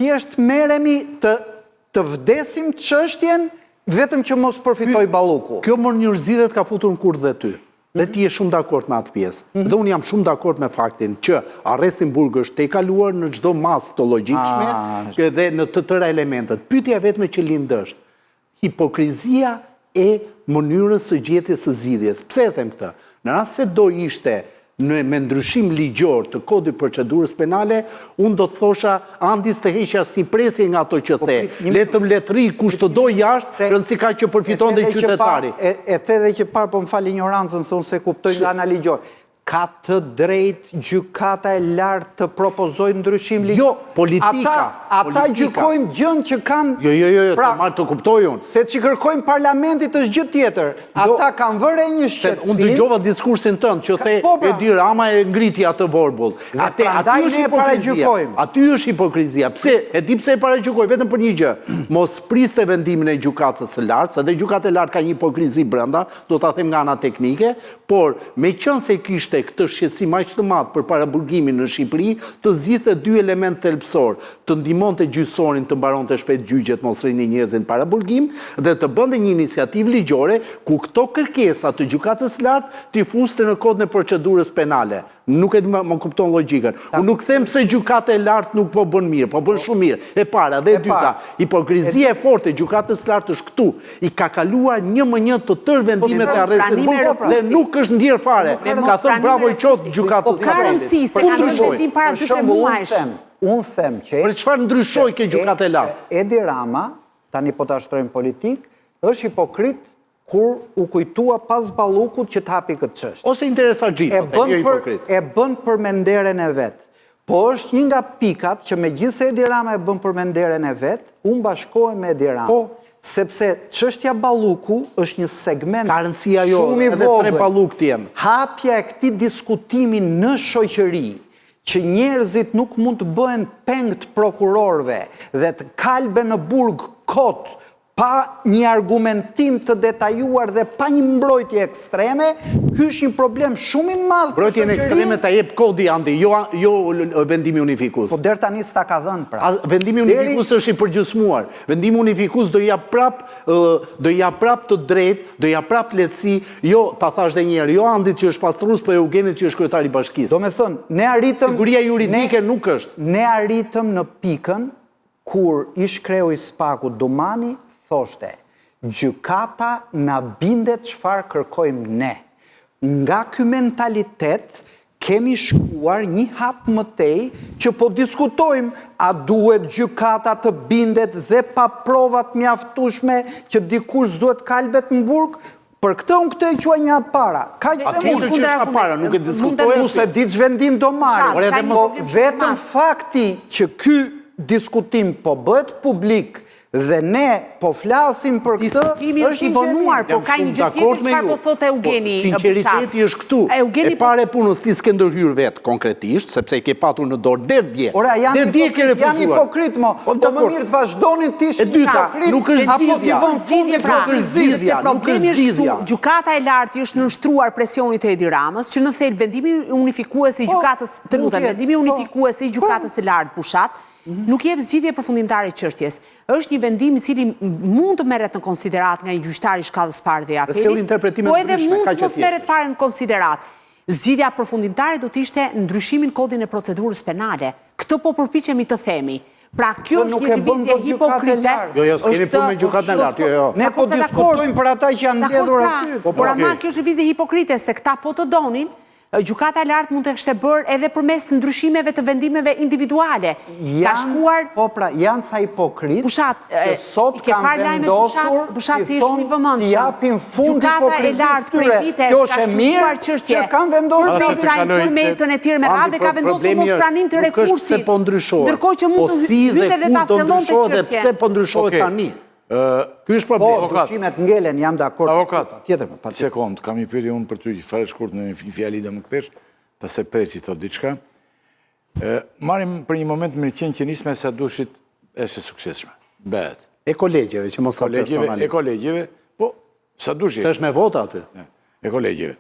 [SPEAKER 5] Thjesht merremi të të vdesim çështjen vetëm që mos përfitojë
[SPEAKER 3] Balluku. Kjo mënyrë zgjidhje të ka futur në kurth dhe ty. Dhe ti je shumë dakord me atë pjesë. Dhe unë jam shumë dakord me faktin që arresti në burg është tejkaluar në çdo masë të logjikshme dhe në të tëra elementët. Pyetja e vetme që lind është, hipokrizia e mënyrës së gjetjes së zgjidhjes. Pse e them këtë? Në rast se do ishte Në me ndryshim ligjor të Kodit Procedurës Penale, unë do të thosha Andi s'të heq asnjë presje nga ato që po, the. Le të le të rrijë kush të dojë jashtë, rëndësi ka që përfiton dhe qytetari.
[SPEAKER 5] E the dhe që parë, po më fal injorancën se unë s'e kuptoj nga ana ligjore. Ka të drejtë gjykata e lartë të propozojë ndryshim
[SPEAKER 3] ligjor? Jo, politika.
[SPEAKER 5] Ata, ata gjykojnë gjënë që kanë...
[SPEAKER 3] Jo, jo, jo, jo, pra, të marr të kuptoj unë.
[SPEAKER 5] Se ç'i kërkojnë parlamentit është gjë tjetër. Jo, ata kanë vënë re një
[SPEAKER 3] shqetësim. Unë dëgjova diskursin tënd që the po, pra. Edi Rama e ngriti atë vorbull. Atë aty është hipokrizia. Aty është hipokrizia. Pse? E di pse e paragjykoj vetëm për një gjë. Mos priste vendimin e gjykatës së lartë, se dhe gjykata e lartë ka një hipokrizi brenda, do ta them nga ana teknike, por meqenëse kishte këtë shqetësim aq të madh për paraburgimin në Shqipëri, të zgjidhte dy elementë thelbësorë, të ndihmonte gjyqësorin të mbaronte shpejt gjyqet mos rrinin njerëzit në paraburgim dhe të bënte një iniciativë ligjore ku këto kërkesa të Gjykatës së Lartë t'i fuste në Kodin e Procedurës Penale. Nuk e di më kupton logjikën. Unë nuk them pse Gjykata e Lartë nuk po bën mirë, po bën shumë mirë. E para dhe e dyta, hipokrizia e fortë e Gjykatës së Lartë është këtu. I ka kaluar një më një të tërë vendimet e arrestit në burg dhe nuk është ndjerë fare. Ka thënë bravo i qoftë Gjykatës së
[SPEAKER 2] Apelit. Po ka rëndësi se ka dhënë vendim para 2-3 muajsh.
[SPEAKER 5] Unë them që
[SPEAKER 3] Për çfarë ndryshoi kjo Gjykatë e
[SPEAKER 5] Lartë? Edi Rama, tani po ta shtrojmë në politikë, është hipokrit kur u kujtua pas Ballukut që të hapi këtë
[SPEAKER 3] çështje. Ose interesaxhi, po
[SPEAKER 5] them, jo hipokrit. E bën për menderen e vet. Po është një nga pikat që megjithëse Edi Rama e bën për menderen e vet, unë bashkohem me Edi Ramën. Po. Sepse çështja Balluku është një segment
[SPEAKER 3] S'ka rëndësi ajo, shumë i vogël. Edhe tre Balluk të
[SPEAKER 5] jenë. Hapja e këtij diskutimi në shoqëri, që njerëzit nuk mund të bëhen peng të prokurorëve dhe të kalben në burg kot pa një argumentim të detajuar dhe pa një mbrojtje ekstreme, ky është një problem shumë i madh
[SPEAKER 3] për Mbrojtjen ekstreme ta jep kodi Andi, jo jo vendimi unifikues.
[SPEAKER 5] Po deri tani s'ta ka dhënë
[SPEAKER 3] pra. Vendimi unifikues është i përgjysmuar. Vendimi unifikues do i jap prap do i jap prap të drejtë, do i jap prap lehtësi, jo ta thash dhe një herë, jo Andit që është pastrues, po Eugenit që është kryetar i
[SPEAKER 5] bashkisë. Domethënë, ne arritëm
[SPEAKER 3] Siguria juridike nuk është.
[SPEAKER 5] Ne arritëm në pikën Kur ish-kreu i SPAK-ut Dumani thoshte, Gjykata na bindet çfarë kërkojmë ne. Nga ky mentalitet kemi shkuar një hap më tej që po diskutojmë a duhet gjykata të bindet dhe pa prova të mjaftueshme që dikush s'duhet të kalbet në burg? Për këtë unë këtë e quaj një hap
[SPEAKER 3] para. Kaq dhe mund. Patjetër që është hap para, nuk e diskutoj.
[SPEAKER 5] Unë s'e di ç'vendim do marrë. Po vetëm fakti që ky diskutim po bëhet publik dhe ne po flasim për
[SPEAKER 2] këtë, Diskutimi është i vonuar, por ka një gjë tjetër çfarë po thotë
[SPEAKER 3] Eugeni po, Sinqeriteti është këtu. E para e punës ti s'ke ndërhyrë vetë konkretisht, sepse e ke patur në dorë deri
[SPEAKER 5] dje. Ora janë hipokrit, janë hipokrit mo. Po, po më mirë të vazhdonin të
[SPEAKER 3] ishin hipokrit. Nuk është
[SPEAKER 5] apo t'i vënë
[SPEAKER 2] fund pra, nuk është zgjidhja, nuk është zgjidhja. Gjykata e Lartë i është nënshtruar presionit të Edi Ramës, që në thelb vendimi unifikues i po, gjykatës, të lutem, vendimi po. unifikues i gjykatës së Lartë Bushat, mhm. nuk jep zgjidhje përfundimtare çështjes. Është një vendim i cili mund të merret në konsideratë nga një gjyqtar i shkallës parë dhe i apelit, po edhe mund të mos merret fare në konsideratë. Zgjidhja përfundimtare do të ishte ndryshimi në kodin e procedurës penale. Këtë po përpiqemi të themi. Pra kjo është një lëvizje hipokrite.
[SPEAKER 3] Jo, jo, s'kemi punë me gjykatën e lartë, jo, jo.
[SPEAKER 5] Ne po diskutojmë për ata që janë mbledhur
[SPEAKER 2] pra, aty. Po, por ama kjo është lëvizje hipokrite se këta po të donin, Gjykata e Lartë mund të kishte bërë edhe përmes ndryshimeve të vendimeve individuale. Ka
[SPEAKER 5] shkuar Po pra, janë ca hipokritë që sot kanë vendosur
[SPEAKER 2] Bushat si shumë i vëmendshëm.
[SPEAKER 5] T'i japin fund hipokrizisë së tyre. Kjo është e mirë që kanë vendosur
[SPEAKER 2] për Beqajn, për Metën e tjerë me radhë dhe ka vendosur mospranim të
[SPEAKER 3] rekursit. Nuk është se po
[SPEAKER 2] ndryshohet. Ndërkohë që mund
[SPEAKER 3] po të hynte dhe ta thellonte çështjen. Dhe pse po ndryshohet tani? Ky është
[SPEAKER 5] problemi. Po, dyshimet ngelen, jam dakord.
[SPEAKER 1] Avokat. Tjetër, patjetër. Sekond, kam një pyetje unë për ty, fare shkurt në një fjali do më kthesh, pastaj Preçi thotë diçka. Marrim për një moment mirëqenë që nisma e Sadushit është e suksesshme.
[SPEAKER 3] Bëhet. E kolegjeve, që mos ta
[SPEAKER 1] personalizojmë. E kolegjeve, po, Sadushi.
[SPEAKER 3] Se është me vota aty.
[SPEAKER 1] E kolegjeve.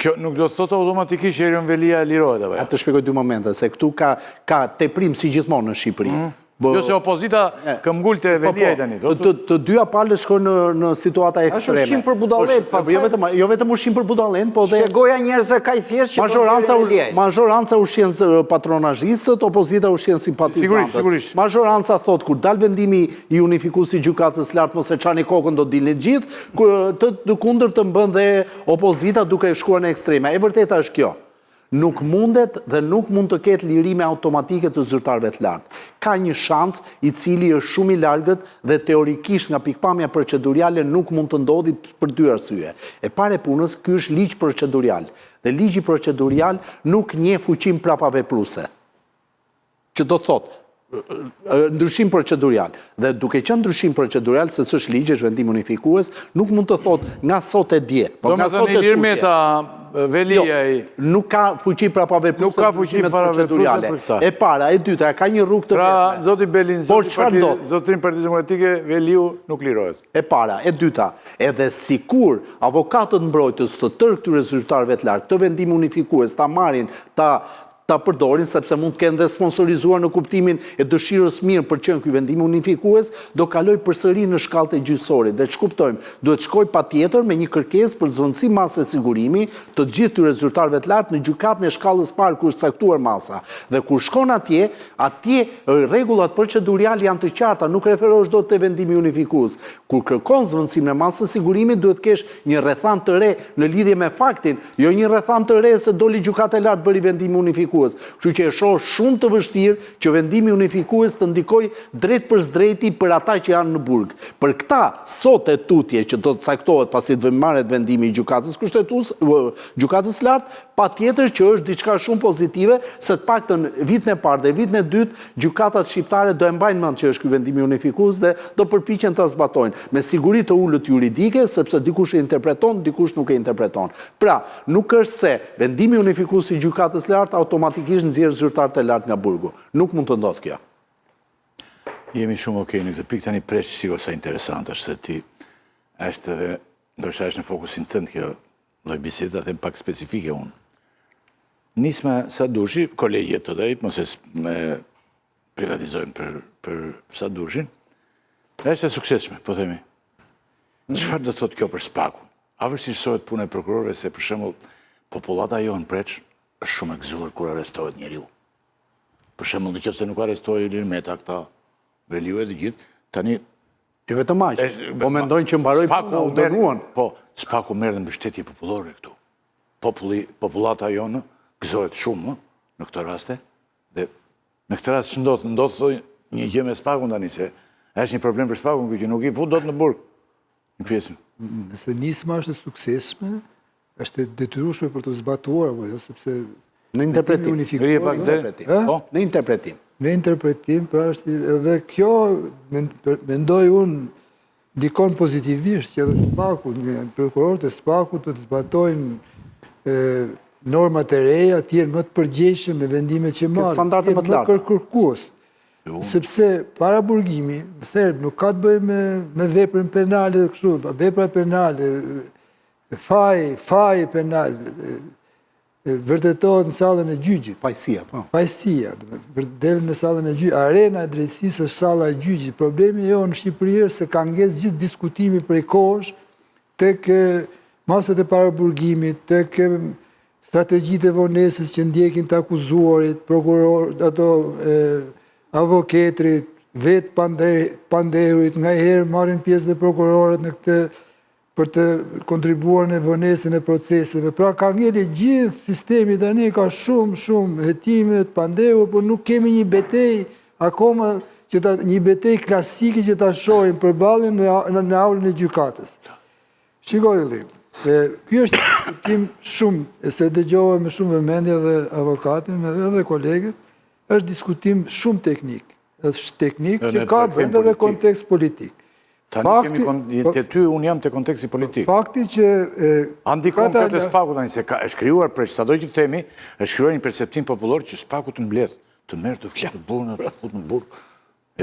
[SPEAKER 1] Kjo nuk do të thotë automatikisht që Erion Veliaj lirohet
[SPEAKER 3] apo jo? Ja të shpjegoj dy momente, se këtu ka ka teprim si gjithmonë në Shqipëri.
[SPEAKER 1] Mm. Jo se opozita këmbgul te po, po, Veliaj tani.
[SPEAKER 3] Të, të, të dyja palët shkojnë në në situata ekstreme.
[SPEAKER 5] Është ushqim për budallenj,
[SPEAKER 3] pastaj. Jo vetëm jo vetëm ushqim për budallenj, po
[SPEAKER 5] dhe Shpjegoja njerëzve kaq thjesht
[SPEAKER 3] që mazhoranca mazhoranca ushqen patronazhistët, opozita ushqen simpatizantët.
[SPEAKER 1] Sigurisht, sigurisht.
[SPEAKER 3] Mazhoranca thotë kur dal vendimi i unifikues i gjykatës lartë mos e çani kokën do dilni të gjithë, kur të, të kundërtën bën dhe opozita duke shkuar në ekstreme. E vërteta është kjo. Nuk mundet dhe nuk mund të ketë lirime automatike të zyrtarëve të lartë. Ka një shans i cili është shumë i largët dhe teorikisht nga pikëpamja proceduriale nuk mund të ndodhi për dy arsye. E para e punës, ky është ligj procedurial dhe ligji procedurial nuk njeh fuqinë prapavepruese. Që do të thotë, ndryshim procedurial. Dhe duke qenë ndryshim procedurial, se s'është ligj, është vendim unifikues, nuk mund të thotë nga sot e dje,
[SPEAKER 1] po nga sot e tutje. Meta, Veliaj...
[SPEAKER 3] Jo, nuk ka fuqi prapavepruese
[SPEAKER 1] nuk ka fuqi
[SPEAKER 3] proceduriale.
[SPEAKER 1] Për këta.
[SPEAKER 3] E para, e dyta, ka një rrugë të
[SPEAKER 1] pra, vetme. Zoti Belin, zoti parti, zotërinë Partisë Demokratike, Veliu nuk lirohet.
[SPEAKER 3] E para, e dyta, edhe sikur avokatët mbrojtës të tërë këtyre zyrtarëve të lartë, këtë vendim unifikues ta marrin, ta ta përdorin sepse mund të kenë dhe sponsorizuar në kuptimin e dëshirës mirë për qenë ky vendim unifikues, do kalojë përsëri në shkallët e gjyqësorit. Dhe ç'kuptojmë? Duhet të shkojë patjetër me një kërkesë për zëvendësim mase sigurimi të gjithë këtyre zyrtarëve të lartë në gjykatën e shkallës parë ku është caktuar masa. Dhe kur shkon atje, atje rregullat proceduriale janë të qarta, nuk referohesh dot te vendimi unifikues. Kur kërkon zëvendësimin e masës së sigurimit, duhet të kesh një rrethanë të re në lidhje me faktin Jo një rrethanë të re se doli Gjykata e Lartë bëri vendim unifikues. Kështu që e shoh shumë të vështirë që vendimi unifikues të ndikojë drejtpërsëdrejti për ata që janë në burg. Për këta sot e tutje që do të caktohet pasi të marret vendimi i Gjykatës Kushtetuese, Gjykatës së Lartë, patjetër që është diçka shumë pozitive se të paktën vitin e parë dhe vitin e dytë Gjykatat shqiptare do e mbajnë mend që është ky vendimi unifikues dhe do përpiqen ta zbatojnë, me siguri të ulët juridike, sepse dikush e interpreton, dikush nuk e interpreton. Pra, nuk është se vendimi unifikues i Gjykatës së Lartë automatikisht nxjerr zyrtarët e lartë nga burgu. Nuk mund të ndodhë kjo.
[SPEAKER 1] Jemi shumë okej në këtë pikë tani Preç shiko sa interesant është se ti është edhe ndoshta është në fokusin tënd kjo lloj bisede, ta them pak specifike unë. Nisma Sadushi, kolegje të dhe, mos e me privatizojmë për, për Sadushin, është e suksesshme, po themi. Çfarë do të thotë kjo për SPAK-un? A vështirësohet puna e prokurorëve se për shembull popullata jonë Preç është shumë e gëzuar kur arrestohet njeriu. Për shembull, në qoftë se nuk arrestohej Ilir Meta këta, Veliu e të gjithë, tani
[SPEAKER 3] Jo vetëm aq, po mendojnë që mbaroi puna, u dënuan.
[SPEAKER 1] Po, SPAK-u merr dhe mbështetje popullore këtu. Populli, popullata jonë gëzohet shumë në këto raste dhe në këtë rast ç'ndodh, ndodh një gjë me SPAK-un tani se është një problem për SPAK-un që nuk i fut dot në burg. Një
[SPEAKER 4] pjesë. Nëse nisma është e suksesshme, është e detyrueshme për të zbatuar apo jo, sepse
[SPEAKER 3] në interpretim,
[SPEAKER 1] në
[SPEAKER 3] interpretim, po, në
[SPEAKER 4] interpretim. Në interpretim, pra është edhe kjo mendoj unë ndikon pozitivisht që edhe SPAK-u, prokurorët e SPAK-ut të zbatojnë normat e reja, të jenë më të përgjegjshëm në vendimet që marrin,
[SPEAKER 3] standarde më të larta.
[SPEAKER 4] Më kërkues. Sepse paraburgimi, në thelb, nuk ka të bëjë me, me veprën penale dhe kështu, vepra penale, Faji, faji penal, vërtetohet në sallën e
[SPEAKER 3] gjyqit. Fajësia,
[SPEAKER 4] po. Fajësia, del në sallën e gjyqit. Arena e drejtësisë është salla e gjyqit. Problemi jonë në Shqipëri është se ka ngec gjithë diskutimi prej kohësh tek masat e paraburgimit, tek strategjitë e vonesës që ndjekin të akuzuarit, prokurorët, ato avokatët, vetë pandehurit, nganjëherë marrin pjesë dhe prokurorët në këtë për të kontribuar në vonesën e proceseve. Pra ka ngeli gjithë sistemi tani, ka shumë, shumë hetime të pandehur, por nuk kemi një betejë akoma që ta, një betejë klasike që ta shohim përballjen në, në, në aulën e gjykatës. Shiko Ylli, ky është një diskutim shumë, e se dëgjova me shumë vëmendje dhe avokatin edhe kolegët, është diskutim shumë teknik. Është teknik që ka brenda dhe kontekst
[SPEAKER 1] politik. Tani kemi po- te ty, unë jam te konteksti
[SPEAKER 4] politik. Fakti që...
[SPEAKER 1] A ndikon kjo te SPAK-u tani, se është krijuar, për sado që të themi, është krijuar një perceptim popullor që SPAK-u të mbledh, të merr të fut në burg, të fut në burg.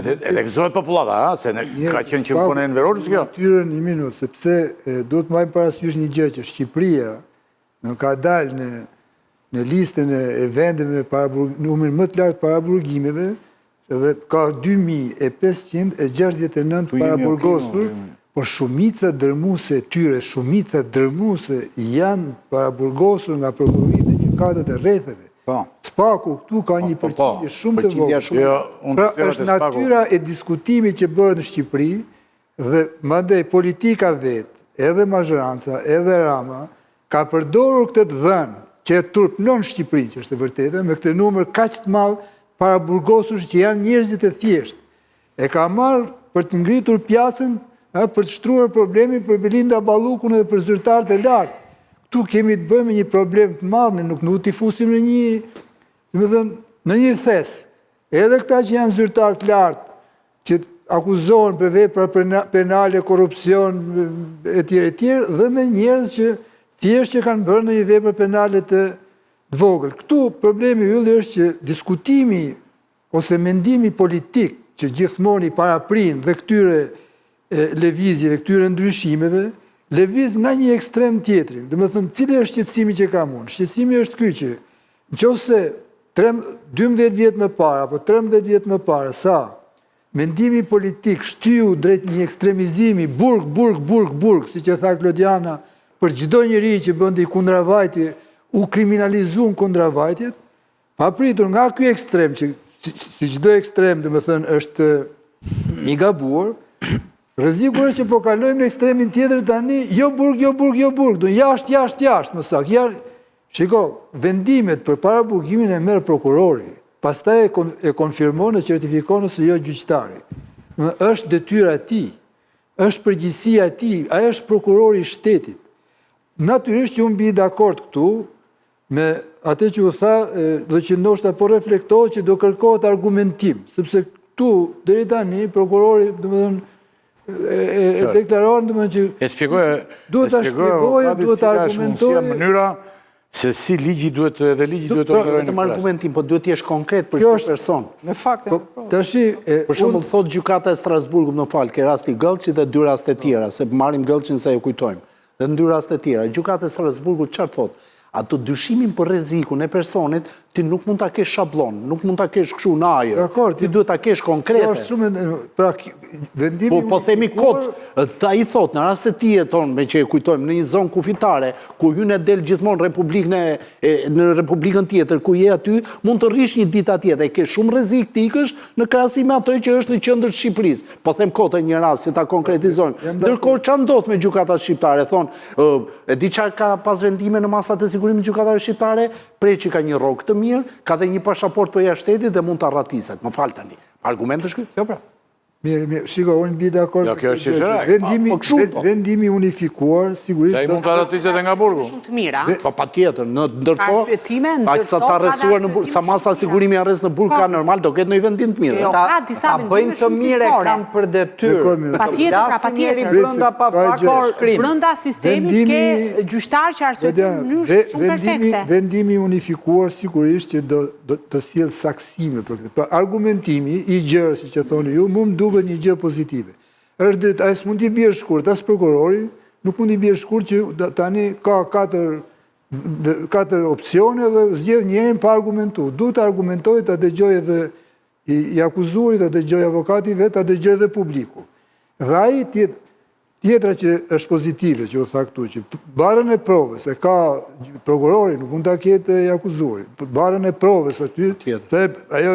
[SPEAKER 1] Edhe edhe gëzohet popullata, ha, se ka qenë që në kohën e Enver Hoxhës
[SPEAKER 4] kjo. Natyrën një minutë, sepse duhet të mbajmë parasysh një gjë që Shqipëria Nuk ka dalë në në listën e vendeve me paraburg, numrin më të lartë paraburgimeve dhe ka 2569 paraburgosur, por shumica dërmuese e tyre, shumica dërmuese janë paraburgosur nga prokuroritë dhe gjykatat e rretheve.
[SPEAKER 1] Po.
[SPEAKER 4] SPAK-u këtu ka një po, po, po. përqindje shumë të
[SPEAKER 1] vogël. Jo,
[SPEAKER 4] pra është natyra e diskutimit që bëhet në Shqipëri dhe mandej politika vetë, edhe mazhoranca, edhe Rama, ka përdorur këtë të dhënë. që e turpnon Shqipërinë, që është e vërteta, me këtë numër kaq të madh paraburgosur që janë njerëzit e thjeshtë. E ka marrë për të ngritur pjacën, për të shtruar problemin për Belinda Ballukun edhe për zyrtarët e lartë. Këtu kemi të bëjmë me një problem të madh, ne nuk duhet t'i fusim në një, domethënë, në një thes. Edhe këta që janë zyrtarë të lartë, që akuzohen për vepra penale, korrupsion e tjerë e tjerë, dhe me njerëz që thjesht që kanë bërë ndonjë vepër penale të vogël. Këtu problemi Ylli është që diskutimi ose mendimi politik që gjithmonë i paraprin dhe këtyre lëvizjeve, këtyre ndryshimeve, lëviz nga një ekstrem në tjetrin. Domethënë, cili është shqetësimi që kam unë? Shqetësimi është ky që, në qoftë se 12 vjet më parë, apo 13 vjet më parë, sa mendimi politik shtyu drejt një ekstremizimi, burg, burg, burg, burg, siç e tha Klodiana, për çdo njeri që bënte kundravajtje, u kriminalizuan kundravajtjet, Papritur nga ky ekstrem që si çdo ekstrem, domethënë është i gabuar, rreziku është që po kalojmë në ekstremin tjetër tani, jo burg, jo burg, jo burg, do jashtë, jashtë, jashtë, më saktë. Jashtë. Shiko, vendimet për paraburgimin e merr prokurori, pastaj e konfirmon e certifikon ose jo gjyqtari. Është detyra e tij, është përgjegjësia e tij, ai është prokurori i shtetit. Natyrisht që unë bie dakord këtu me atë që u tha dhe që ndoshta po reflektohet që do kërkohet argumentim, sepse këtu deri tani prokurori, domethënë e deklaron domethënë
[SPEAKER 1] që e shpjegoi
[SPEAKER 4] duhet ta shpjegojë, duhet ta argumentojë
[SPEAKER 1] mënyra se si ligji duhet edhe ligji duhet të
[SPEAKER 3] operojë. Vetëm argumentim, po duhet të jesh konkret për çdo person.
[SPEAKER 5] Me fakte.
[SPEAKER 4] Po, tashi
[SPEAKER 3] për shembull thotë gjykata e Strasburgut, më fal, ke rasti Gëllçi dhe dy raste të tjera, se marrim Gëllçin se e kujtojmë. Dhe në dy raste të tjera, gjykata e Strasburgut çfarë thotë? Atë dyshimin për rrezikun e personit, ti nuk mund ta kesh shabllon, nuk mund ta kesh kështu në ajër.
[SPEAKER 4] Dakor,
[SPEAKER 3] ti duhet ta kesh konkrete.
[SPEAKER 4] Kjo është shumë pra vendimi
[SPEAKER 3] Po po themi kot, ai thotë në rast se ti jeton me që e kujtojmë në një zonë kufitare ku hyn e del gjithmonë republikën e në republikën tjetër ku je aty, mund të rrish një ditë atje dhe ke shumë rrezik të ikësh në krahasim me atë që është në qendër të Shqipërisë. Po them kot e një rast që ta konkretizojmë. Ndërkohë ça ndodh me gjykatat shqiptare? Thonë, e di çfarë ka pas vendime në masat e sigurimit të gjykatave shqiptare? Preçi ka një rrogë të mirë, ka dhe një pashaportë për jashtë shtetit dhe mund të arratiset. Më fal tani. Argument është ky?
[SPEAKER 4] Jo pra. Mirë, mirë, shiko, unë bie dakord.
[SPEAKER 1] Jo, kjo është qesharake.
[SPEAKER 4] Vendimi, po, po, vendimi unifikuar, sigurisht...
[SPEAKER 1] Ai mund të arratiset edhe nga burgu.
[SPEAKER 2] Shumë të mira.
[SPEAKER 3] Po, patjetër, në ndërkohë...
[SPEAKER 2] Arsyetime,
[SPEAKER 3] ndërkohë... Aq sa të arrestuar në burg, sa masa sigurimi arrest në burg ka po. normal, do ketë ndonjë vendim të mirë.
[SPEAKER 2] Jo, ka disa vendime
[SPEAKER 5] shumë të mirë e kanë për detyrë.
[SPEAKER 2] Patjetër, pra,
[SPEAKER 5] patjetër. Brenda pa fakt,
[SPEAKER 2] por brenda sistemit ke gjyqtar që arsyetojnë në mënyrë shumë perfekte.
[SPEAKER 4] Vendimi unifikuar, sigurisht që do të sjellë saktësime për këtë. Pra, argumentimi i gjerë, siç e thoni ju, mu më duket një gjë pozitive. Është det, ai s'mund t'i bjerë shkurt, as prokurori, nuk mund t'i bjerë shkurt që tani ka katër katër opsione dhe zgjedh njërin pa argumentu. Duhet të argumentojë, ta dëgjojë edhe i, i akuzuari, ta dëgjojë avokati vetë, ta dëgjojë edhe publiku. Dhe ai tjetë, Tjetra që është pozitive, që u tha këtu, që barrën e provës e ka prokurori, nuk mund ta ketë i akuzuari. Barrën e provës aty, se ajo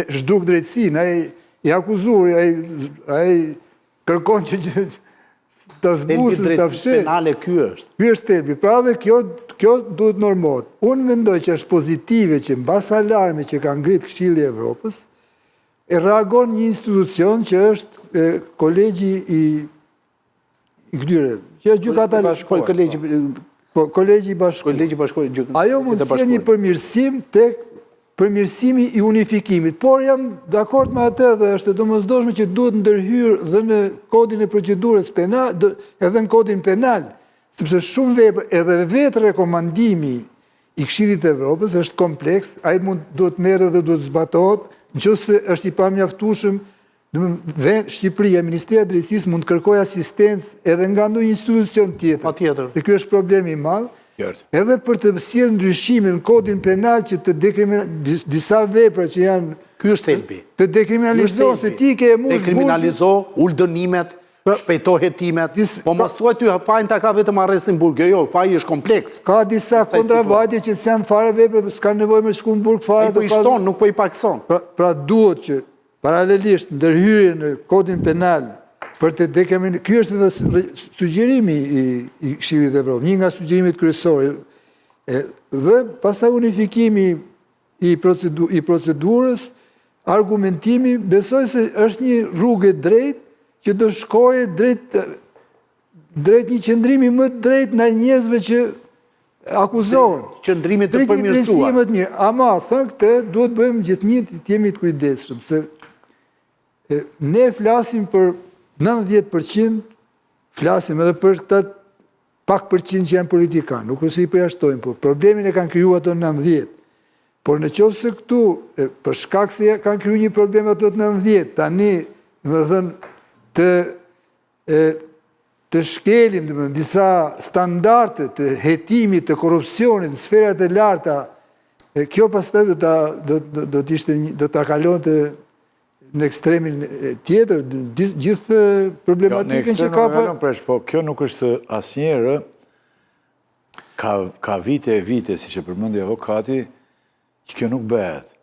[SPEAKER 4] zhduk drejtësinë, ai i akuzuari, ai ai kërkon që që ta zbusë, ta
[SPEAKER 3] fshehë. penale ky është.
[SPEAKER 4] Ky është thelbi. Pra dhe kjo kjo duhet normohet. Unë mendoj që është pozitive që mbas alarmit që ka ngrit Këshilli i Evropës, E reagon një institucion që është kolegji i i këtyre, që është gjykata e
[SPEAKER 3] bashkuar. Po, kolegji
[SPEAKER 4] po kolegji i bashkuar.
[SPEAKER 3] Kolegji i bashkuar
[SPEAKER 4] gjykata. Ajo mund të sjellë një përmirësim tek përmirësimi i unifikimit, por jam dakord me atë dhe është e domosdoshme që duhet ndërhyrë dhe në kodin e procedurës penal, edhe në kodin penal, sepse shumë vepër edhe vetë rekomandimi i Këshillit të Evropës është kompleks, ai mund duhet të merret dhe duhet të zbatohet, në qoftë se është i pamjaftueshëm, domethënë Shqipëria, Ministria e Drejtësisë mund të kërkojë asistencë edhe nga ndonjë institucion tjetër.
[SPEAKER 3] Patjetër.
[SPEAKER 4] Dhe ky është problem i madh. Edhe për të sjellë ndryshime në kodin penal që të dekriminal disa vepra që janë
[SPEAKER 3] Ky është thelbi.
[SPEAKER 4] Të dekriminalizohen se ti ke e
[SPEAKER 3] mush Dekriminalizo, ul dënimet, Pra, shpejto hetimet, po mos thuaj ty fajin ta ka vetëm arresti në burg, jo, jo, faji është kompleks.
[SPEAKER 4] Ka disa kundravajtje që s'janë fare vepër, s'kanë nevojë me shku në burg fare.
[SPEAKER 3] Ai po i shton, nuk po i pakson.
[SPEAKER 4] Pra, pra duhet që paralelisht ndërhyrje në kodin penal për të dekriminalizuar, ky është edhe sugjerimi i, i Këshillit të Evropës, një nga sugjerimet kryesore. E, dhe pastaj unifikimi i, procedu, i procedurës, argumentimi, besoj se është një rrugë e drejtë që do shkojë drejt drejt një qëndrimi më të drejtë ndaj njerëzve që akuzohen.
[SPEAKER 3] Qëndrimi të përmirësuar. Drejt një
[SPEAKER 4] më të mirë. Ama, thënë këtë, duhet bëjmë gjithnjë të jemi të kujdesshëm, se ne flasim për 90%, flasim edhe për këta pak përqind që janë politikanë, nuk është se i përjashtojmë, por problemin e kanë kriju ato 90. Por në qoftë se këtu, për shkak se kanë kriju një problem ato 90, tani, domethënë, të e, të shkelim domethënë, disa standarde të hetimit të korrupsionit në sferat e larta, e kjo pastaj do ta do do, do të ishte do ta kalonte në ekstremin tjetër, gjithë problematikën
[SPEAKER 1] jo, që ka për... Presh, po kjo nuk është asnjëherë ka, ka vite e vite, siç e përmendi avokati, që kjo nuk bëhet.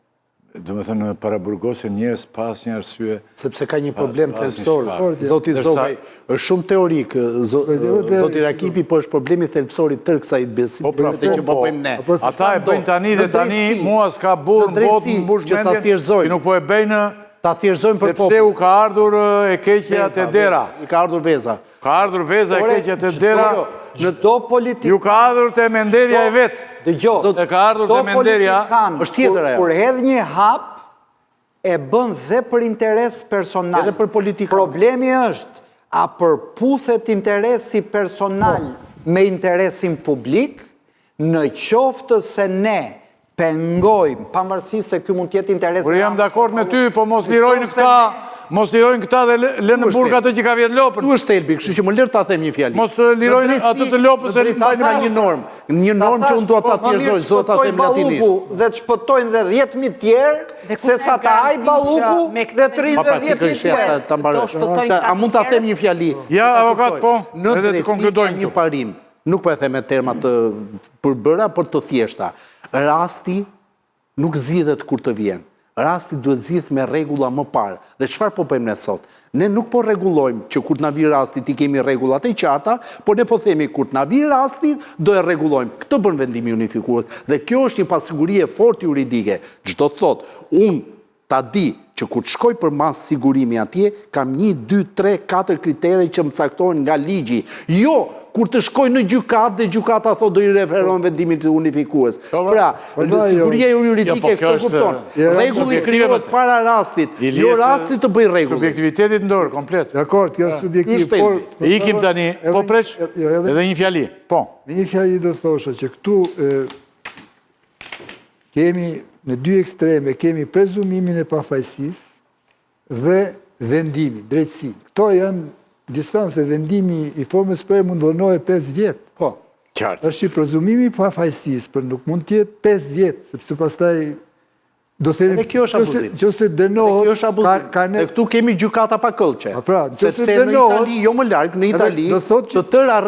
[SPEAKER 1] Domethënë, paraburgosen njerëz pa asnjë arsye.
[SPEAKER 3] Sepse ka një problem thelbësor, zoti Zogaj, është shumë teorik, zoti Rakipi, po është problemi thelbësor i tërë kësaj
[SPEAKER 1] po, pra, bisede që po, po bëjmë ne. Po, ata e bëjnë tani dhe tani, mua s'ka burrë në botë më mbush mendjen, që nuk po e bëjnë,
[SPEAKER 3] ta thjeshtëzojmë
[SPEAKER 1] për popullin. Sepse u ka ardhur e keqja te dera.
[SPEAKER 3] I ka ardhur veza.
[SPEAKER 1] Ka ardhur veza e keqja te dera.
[SPEAKER 5] Çdo
[SPEAKER 1] politik... Ju ka ardhur te menderja e vet.
[SPEAKER 5] Dëgjo,
[SPEAKER 1] e ka ardhur te menderja.
[SPEAKER 3] Është tjetër
[SPEAKER 5] ajo. Kur hedh një hap, e bën dhe për interes personal.
[SPEAKER 3] Edhe për politikan.
[SPEAKER 5] Problemi është, a përputhet interesi personal po. me interesin publik, në qoftë se ne pengojmë, pavarësisht se ky mund të jetë
[SPEAKER 1] interes. Por jam dakord me ty, po mos lirojnë këta, mos lirojnë këta dhe lënë në burg atë që ka vjedh
[SPEAKER 3] lopën. Këtu është thelbi, kështu që më lër ta them një
[SPEAKER 1] fjali. Mos lirojnë atë të lopës
[SPEAKER 3] e mbajnë ka një normë, një normë që unë dua ta thjeshtëzoj, s'dua ta them
[SPEAKER 5] latinisht. Dhe të shpëtojnë dhe 10000 tjerë, se sa ta hajë Balluku dhe të rrinë dhe 10000
[SPEAKER 3] tjerë. Ta mbaroj. A mund ta them një fjali?
[SPEAKER 1] Ja, avokat, po, edhe të konkludojmë
[SPEAKER 3] një parim. Nuk po e them me terma të përbëra, por të thjeshta. Rasti nuk zgjidhet kur të vjen. Rasti duhet zgjidh me rregulla më parë. Dhe çfarë po bëjmë ne sot? Ne nuk po rregullojmë që kur të na vijë rasti t'i kemi rregullat e qarta, por ne po themi kur të na vijë rasti do e rregullojmë. Këtë bën vendimi unifikues. Dhe kjo është një pasiguri e fortë juridike. Ç'do të thotë, unë Ta di që kur të shkoj për masë sigurimi atje, kam një, dy, tre, katër kritere që më caktohen nga ligji. Jo, kur të shkoj në gjykatë dhe gjykata thotë do i referohem vendimit unifikues. Po, pra, po, siguria juridike po, këtë kupton. Rregulli krijohet para rastit, jo rasti të bëjë rregullin.
[SPEAKER 1] Subjektivitetit në dorë, komplet.
[SPEAKER 4] Dakord, kjo është subjektiv,
[SPEAKER 1] por... Ikim tani, po presh, jo, edhe një fjali, po.
[SPEAKER 4] Me një fjali do thosha që këtu Kemi në dy ekstreme, kemi prezumimin e pafajësisë dhe vendimin, drejtësinë. Këto janë distancë, vendimi i formës prerë mund vonohet 5 vjet.
[SPEAKER 1] Po,
[SPEAKER 4] qartë. Është që prezumimi i pafajësisë, por nuk mund të jetë 5 vjet, sepse pastaj
[SPEAKER 3] do themi Edhe kjo është abuzim.
[SPEAKER 4] Nëse dënohet,
[SPEAKER 3] kjo është abuzim. Ka, ne... Dhe këtu kemi gjykata pa këllqe. Po pra, sepse në Itali, jo më larg, në Itali, të tëra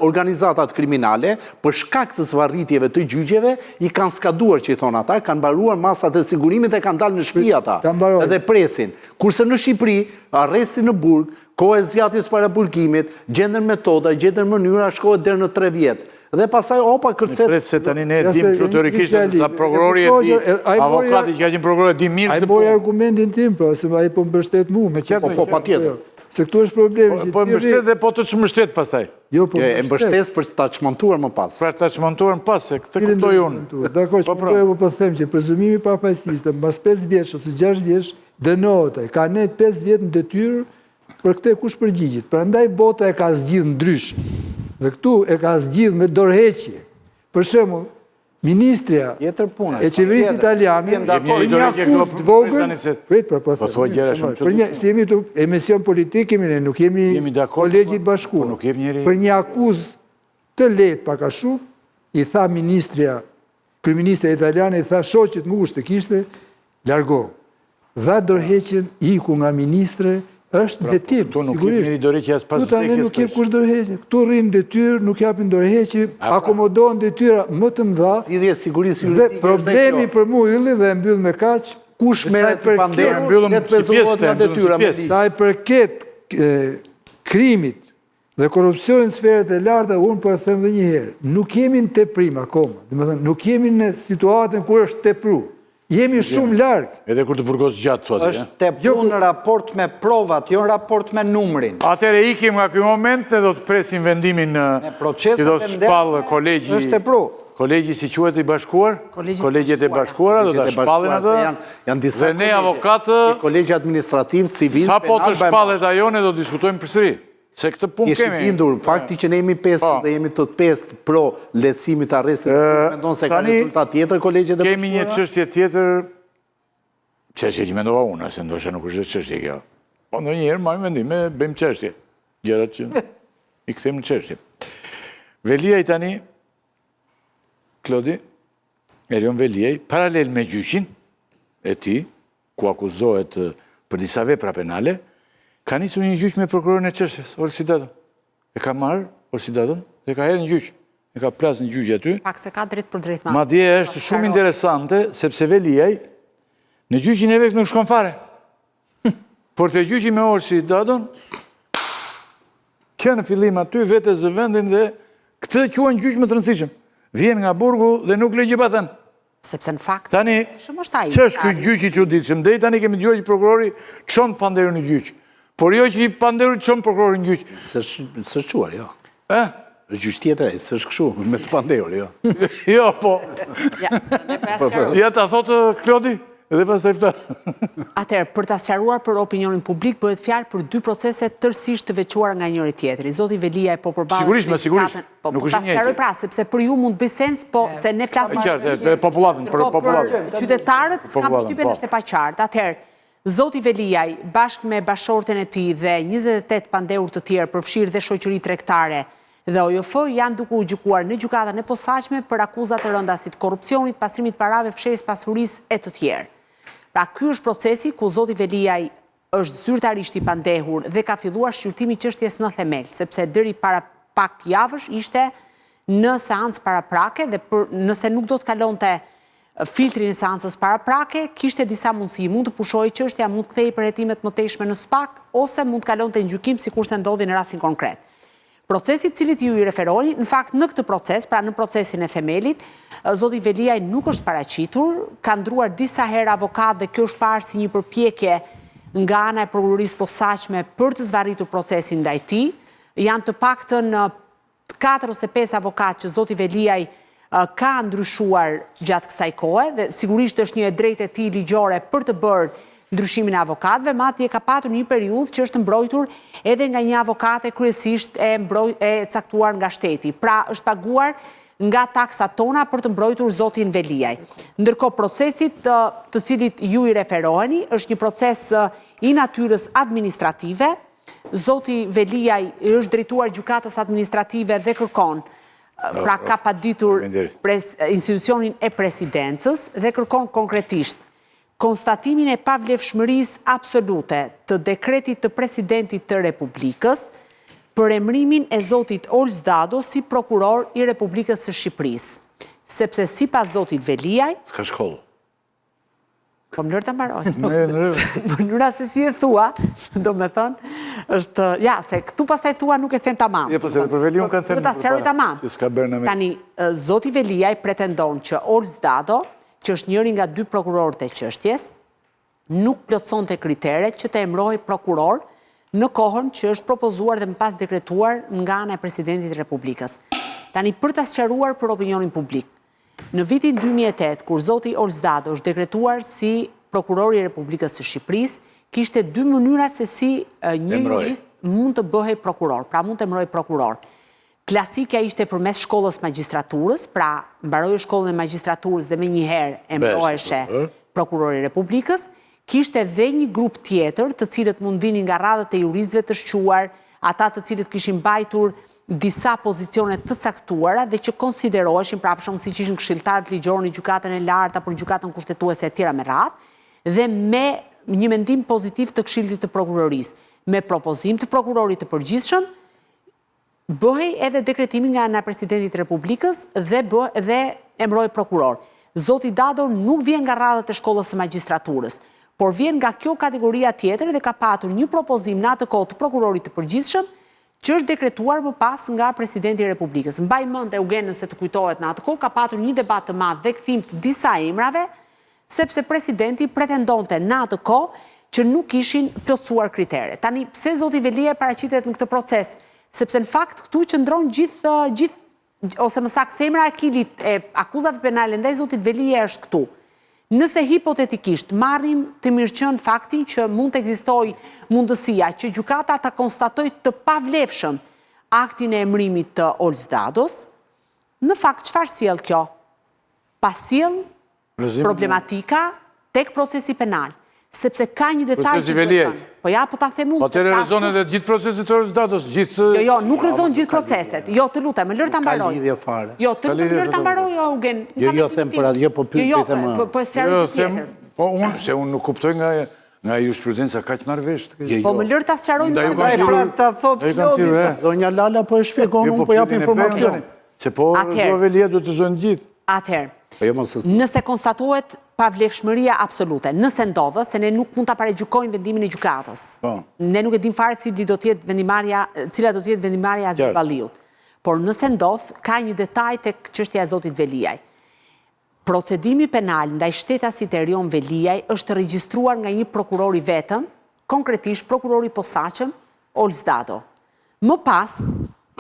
[SPEAKER 3] organizatat kriminale, për shkak të zvarritjeve të gjyqeve, i kanë skaduar që i thonë ata, kanë mbaruar masat e sigurimit dhe kanë dalë në shtëpi ata. Edhe presin. Kurse në Shqipëri, arresti në burg, koha e zgjatjes paraburgimit, gjenden metoda, gjenden mënyra, shkohet deri në 3 vjet. Dhe pastaj opa
[SPEAKER 1] kërcet. Pret se tani ne e dimë kështu teorikisht sa prokurori e di, avokati që ka qenë prokuror e di mirë
[SPEAKER 4] këtë punë. Ai mori argumentin tim, pra, se ai po mbështet
[SPEAKER 1] mua. Me
[SPEAKER 3] qartë, po, po, patjetër.
[SPEAKER 4] Se këtu është problemi
[SPEAKER 1] po, po mbështet dhe po të çmbështet pastaj.
[SPEAKER 3] Jo, po e mbështes për ta çmontuar më
[SPEAKER 1] pas. Për ta çmontuar më pas, se këtë kuptoj unë.
[SPEAKER 4] Dakord, po, pra. po, po them që prezumimi i pafajësisë, mbas 5 vjetësh ose 6 vjetësh dënohet ai. Ka nejt 5 vjet në detyrë për këtë kush përgjigjet. Prandaj bota e ka zgjidh ndryshe. Dhe këtu e ka zgjidh me dorëheqje. Për shembull, Ministrja e qeverisë italiane
[SPEAKER 1] për një
[SPEAKER 4] akuzë të vogël,
[SPEAKER 1] prit pra po, po thua gjëra
[SPEAKER 4] shumë të për një si jemi të emision politik kemi ne, nuk jemi kolegji i bashkuar.
[SPEAKER 1] Po nuk jemi
[SPEAKER 4] Për një akuzë të lehtë pak a shumë, i tha ministrja, kryeministrja italiane i tha shoqit ngushtë të kishte, Largohu. Dha dorëheqjen, iku nga ministre, është në
[SPEAKER 1] pra,
[SPEAKER 4] hetim,
[SPEAKER 1] sigurisht. Këtu nuk jep njeri dorëheqje as pas vdekjes.
[SPEAKER 4] Këtu tani nuk jep kush dorëheqje. Këtu rrinë në detyrë, nuk japin dorëheqje, pra. akomodohen detyra më të
[SPEAKER 3] mëdha. Zgjidhje e sigurisë juridike.
[SPEAKER 4] Dhe problemi për mua Ylli dhe e mbyll me kaq,
[SPEAKER 3] kush merret i pandehur, le të pezullohet nga detyra me
[SPEAKER 4] ligj. Sa i përket krimit. Dhe korrupsioni në sferat e larta, unë po e them dhe një herë, nuk jemi në teprim akoma. Domethënë, nuk jemi në situatën kur është tepru. Jemi shumë larg.
[SPEAKER 1] Edhe kur të burgos gjatë, thua ti,
[SPEAKER 5] Është tepru jo, në raport me provat, jo në raport me numrin.
[SPEAKER 1] Atëherë ikim nga ky moment, ne do të presim vendimin që do të shpallë kolegji.
[SPEAKER 5] Është tepru.
[SPEAKER 1] Kolegji si quhet i bashkuar? Kolegjet e bashkuara, do të shpallin atë.
[SPEAKER 3] Janë disa
[SPEAKER 1] Dhe ne avokatë...
[SPEAKER 3] Kolegji administrativ, civil,
[SPEAKER 1] penal, Sapo të shpallet ajo, ne do të diskutojmë përsëri. Se këtë punë
[SPEAKER 3] kemi. Jesh i bindur, fakti që ne jemi pesë po. dhe jemi të pestë pro lehtësimit të arrestit, mendon se ka rezultat tjetër kolegjet e
[SPEAKER 1] bashkuara? Kemi një çështje tjetër, çështje që mendova unë, se ndoshta nuk është çështje kjo. Po ndonjëherë marrim vendime, bëjmë çështje. Gjërat që i kthejmë në çështje. Veliaj tani, Klodi, Erion Veliaj, paralel me gjyqin e tij, ku akuzohet për disa vepra penale, ka nisur një gjyq me prokurorin e çështjes, Olsi Dadon. E ka marrë Olsi Dadon dhe e ka hedhë në gjyq. E ka plas në gjyq aty.
[SPEAKER 2] Pak se ka drejtpërdrejt
[SPEAKER 1] ma. Madje është shumë interesante, sepse Veliaj, në gjyqin e vet nuk shkon fare. Por te gjyqi me Olsi Dadon, që në fillim aty vete zë vendin dhe këtë quan gjyq më të rëndësishëm. Vjen nga burgu dhe nuk lë gjë pa thënë.
[SPEAKER 2] Sepse në fakt,
[SPEAKER 1] tani,
[SPEAKER 2] shumë është ai.
[SPEAKER 1] Ç'është ky gjyq i çuditshëm? Deri tani kemi dëgjuar që prokurori çon të pandehurin në gjyq. Por jo që i pandehuri çon prokurorin në
[SPEAKER 3] gjyq. S'është çuar, jo. Ë? Është gjyq tjetër ai, s'është kështu me të pandehur, jo.
[SPEAKER 1] Jo, po.
[SPEAKER 2] Ja, ne po ja po, po.
[SPEAKER 1] Ja ta thotë Klodi dhe pastaj fta.
[SPEAKER 2] Atëherë, për ta sqaruar për opinionin publik, bëhet fjalë për dy procese tërësisht të veçuara nga njëri tjetri. Zoti Veliaj po përballet
[SPEAKER 1] Sigurisht, me sigurisht.
[SPEAKER 2] Po,
[SPEAKER 1] nuk
[SPEAKER 2] po
[SPEAKER 1] është
[SPEAKER 2] ta sqaroj pra, sepse për ju mund të bëjë sens, po se ne flasim
[SPEAKER 1] për qartë, për popullatën, për
[SPEAKER 2] popullatën. Për qytetarët kam përshtypjen po. është e paqartë. Atëherë, Zoti Veliaj, bashkë me bashkëshorten e tij dhe 28 pandehur të tjerë, përfshirë dhe shoqëri tregtare dhe OJF, janë duke u gjykuar në gjykatën e posaçme për akuza të rënda si të korrupsionit, pastrimit të parave, fshehjes pasurisë e të tjerë. Pra, ky është procesi ku zoti Veliaj është zyrtarisht i pandehur dhe ka filluar shqyrtimi i çështjes në themel, sepse deri para pak javësh ishte në seancë paraprake dhe për, nëse nuk do të kalonte filtrin e seancës paraprake, kishte disa mundësi, mund të pushohej çështja, mund të kthehej për hetime të mëtejshme në SPAK ose mund të kalonte në gjykim sikurse ndodhi në rastin konkret. Procesi të cilit ju i referoheni, në fakt në këtë proces, pra në procesin e themelit, zoti Veliaj nuk është paraqitur, ka ndërruar disa herë avokat dhe kjo është parë si një përpjekje nga ana e prokurorisë posaçme për të zvarritur procesin ndaj tij. Janë të paktën 4 ose 5 avokatë që zoti Veliaj ka ndryshuar gjatë kësaj kohe dhe sigurisht është një e drejtë e tij ligjore për të bërë ndryshimin e avokatëve, madje ka patur një periudhë që është mbrojtur edhe nga një avokate kryesisht e mbroj, e caktuar nga shteti. Pra është paguar nga taksat tona për të mbrojtur zotin Veliaj. Ndërkohë procesit të, të cilit ju i referoheni është një proces i natyrës administrative. Zoti Veliaj i është drejtuar gjykatës administrative dhe kërkon pra ka paditur institucionin e presidencës dhe kërkon konkretisht konstatimin e pavlefshmërisë absolute të dekretit të Presidentit të Republikës për emërimin e zotit Ols Dado si prokuror i Republikës së Shqipërisë, sepse sipas zotit Veliaj,
[SPEAKER 1] S'ka shkollë.
[SPEAKER 2] Po më lër ta mbaroj. Mënyra se si e thua, domethënë, është, ja, se këtu pastaj thua nuk e them tamam.
[SPEAKER 1] Jo, po se për Veliun kanë thënë.
[SPEAKER 2] Do ta sqaroj tamam.
[SPEAKER 1] S'ka bërë në
[SPEAKER 2] Tani, zoti Veliaj pretendon që Ols Dado, që është njëri nga dy prokurorët e çështjes, nuk plotësonte kriteret që të emërohej prokuror në kohën që është propozuar dhe më pas dekretuar nga ana e Presidentit të Republikës. Tani, për ta sqaruar për opinionin publik, Në vitin 2008, kur zoti Ols Dado është dekretuar si prokuror i Republikës së Shqipërisë, kishte dy mënyra se si një jurist mund të bëhej prokuror, pra mund të emërohej prokuror. Klasikja ishte përmes shkollës magjistraturës, pra mbaroje shkollën e magjistraturës dhe menjëherë emëroheshe prokuror i Republikës, Kishte dhe një grup tjetër, të cilët mund vinin nga radhët e juristëve të shquar, ata të cilët kishin mbajtur disa pozicione të caktuara dhe që konsideroheshin, pra për shembull siç ishin këshilltarët ligjorë në Gjykatën e Lartë apo në Gjykatën Kushtetuese etj me radhë, dhe me një mendim pozitiv të Këshillit të Prokurorisë, me propozim të Prokurorit të Përgjithshëm, Bëhej edhe dekretimi nga ana e Presidentit të Republikës dhe bë dhe emërohej prokuror. Zoti Dado nuk vjen nga radhët e shkollës së magjistraturës, por vjen nga kjo kategoria tjetër dhe ka patur një propozim në atë kohë të prokurorit të përgjithshëm që është dekretuar më pas nga Presidenti i Republikës. Mbaj mend Eugen nëse të kujtohet në atë kohë ka patur një debat të madh dhe kthim të disa emrave, sepse presidenti pretendonte në atë kohë që nuk ishin plotësuar kriteret. Tani pse zoti Veliaj paraqitet në këtë proces? Sepse në fakt këtu qëndron gjithë gjithë ose më saktë thembra e Akilit e akuzave penale ndaj zotit Veliaj është këtu. Nëse hipotetikisht marrim të mirëqenë faktin që mund të ekzistojë mundësia që gjykata ta konstatojë të pavlefshëm aktin e emërimit të Ols Dados, në fakt çfarë sjell kjo? Passjell problematika tek procesi penal, sepse ka një detaj që duhet thënë. Po ja, po ta them unë.
[SPEAKER 1] Po atëherë rrëzon edhe gjithë proceset e Ols Dados,
[SPEAKER 2] gjithë... Jo, jo, nuk rrëzon gjithë proceset. Jo, të lutem, më lër ta mbaroj.
[SPEAKER 3] Ka lidhje fare.
[SPEAKER 2] Jo, të lutem, më lër ta mbaroj, jo, Eugen.
[SPEAKER 3] Jo, jo, them për atë, jo, po pyet
[SPEAKER 2] jo, jo, po, po e sqaroj jo, tjetër.
[SPEAKER 1] Po unë, se unë nuk kuptoj nga nga jurisprudenca kaq marr vesh.
[SPEAKER 2] Jo, po më lër ta sqaroj
[SPEAKER 5] në të Pra ta thotë
[SPEAKER 3] Klodi. Zonja Lala po e shpjegon, unë po jap informacion.
[SPEAKER 1] Se po rrëzua Veliaj duhet të rrëzohen gjithë.
[SPEAKER 2] Atëherë,
[SPEAKER 3] po jo, mos
[SPEAKER 2] nëse konstatohet pavlefshmëria absolute, nëse ndodh, se ne nuk mund ta paragjykojmë vendimin e gjykatës.
[SPEAKER 1] Po.
[SPEAKER 2] Ne nuk e dimë fare cili do të jetë vendimmarrja, cila do të jetë vendimmarrja e Hazbi Balliut. Por nëse ndodh, ka një detaj tek çështja e zotit Veliaj. Procedimi penal ndaj shtetasit Erion Veliaj është regjistruar nga një prokuror i vetëm, konkretisht prokurori i posaçëm, Ols Dado. Më pas,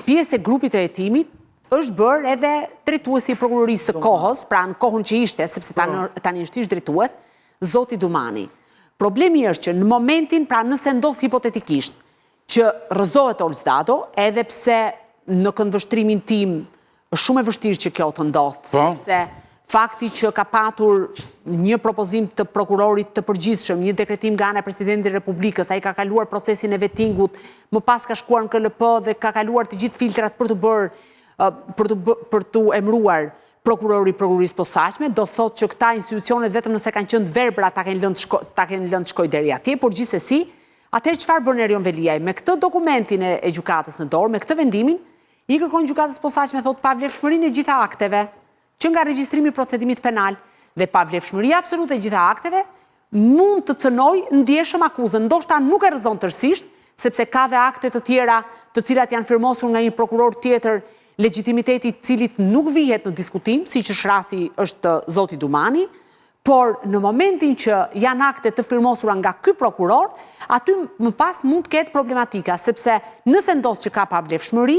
[SPEAKER 2] pjesë e grupit të hetimit është bërë edhe drejtuesi i prokurorisë së kohës, pra në kohën që ishte, sepse po. tani është ish drejtues, zoti Dumani. Problemi është që në momentin, pra nëse ndodh hipotetikisht, që rrëzohet Ols Dado, edhe pse në këndvështrimin tim është shumë e vështirë që kjo të ndodhë, po. sepse fakti që ka patur një propozim të prokurorit të përgjithshëm, një dekretim nga ana e presidentit të Republikës, ai ka kaluar procesin e vetingut, më pas ka shkuar në KLP dhe ka kaluar të gjithë filtrat për t'u bërë për të për t'u emëruar prokurori i prokurorisë posaçme, do thotë që këta institucionet vetëm nëse kanë qenë të verbra ta kenë lënë të shko, ta kenë lënë të shkojë deri atje, por gjithsesi, atëherë çfarë bën Erion Veliaj me këtë dokumentin e, e gjykatës në dorë, me këtë vendimin, I kërkon Gjykatës Posaçme thotë pavlefshmërinë e gjitha akteve, që nga regjistrimi i procedimit penal dhe pavlefshmëria absolute e gjitha akteve mund të cënojë ndjeshëm akuzën, ndoshta nuk e rrëzon tërësisht, sepse ka dhe akte të tjera të cilat janë firmosur nga një prokuror tjetër, legjitimiteti i të cilit nuk vihet në diskutim, siç është rasti është zoti Dumani, Por në momentin që janë akte të firmosura nga ky prokuror, aty më pas mund të ketë problematika, sepse nëse ndodh që ka pavlefshmëri,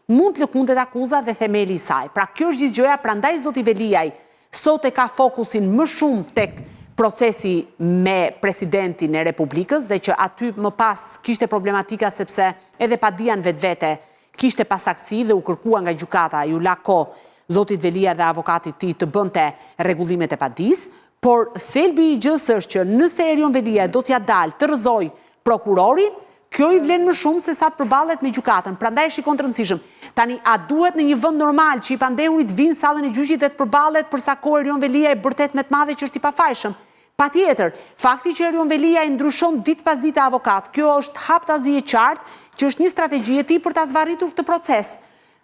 [SPEAKER 2] mund të lëkundet akuza dhe themeli i saj. Pra kjo është gjithë gjëja, prandaj zoti Veliaj sot e ka fokusin më shumë tek procesi me presidentin e Republikës dhe që aty më pas kishte problematika sepse edhe padia në vetvete Kishte pasaktësi dhe u kërkua nga gjykata, iu la kohë zotit Veliaj dhe avokatit të tij të bënte rregullimet e padisë, por thelbi i gjësë është që nëse Erion Veliaj do t'ia dalë të rrëzojë prokurorin, kjo i vlen më shumë se sa të përballet me gjykatën, prandaj e shikon të rëndësishëm. Tani, a duhet në një vend normal që i pandehuri të vijë në sallën e gjyqit dhe të përballet për sa kohë Erion Veliaj bërtet me të madhe që është i pafajshëm? Patjetër, fakti që Erion Veliaj ndryshon ditë pas dite avokat, kjo është haptazi e qartë që është një strategji e tij për ta zvarritur këtë proces.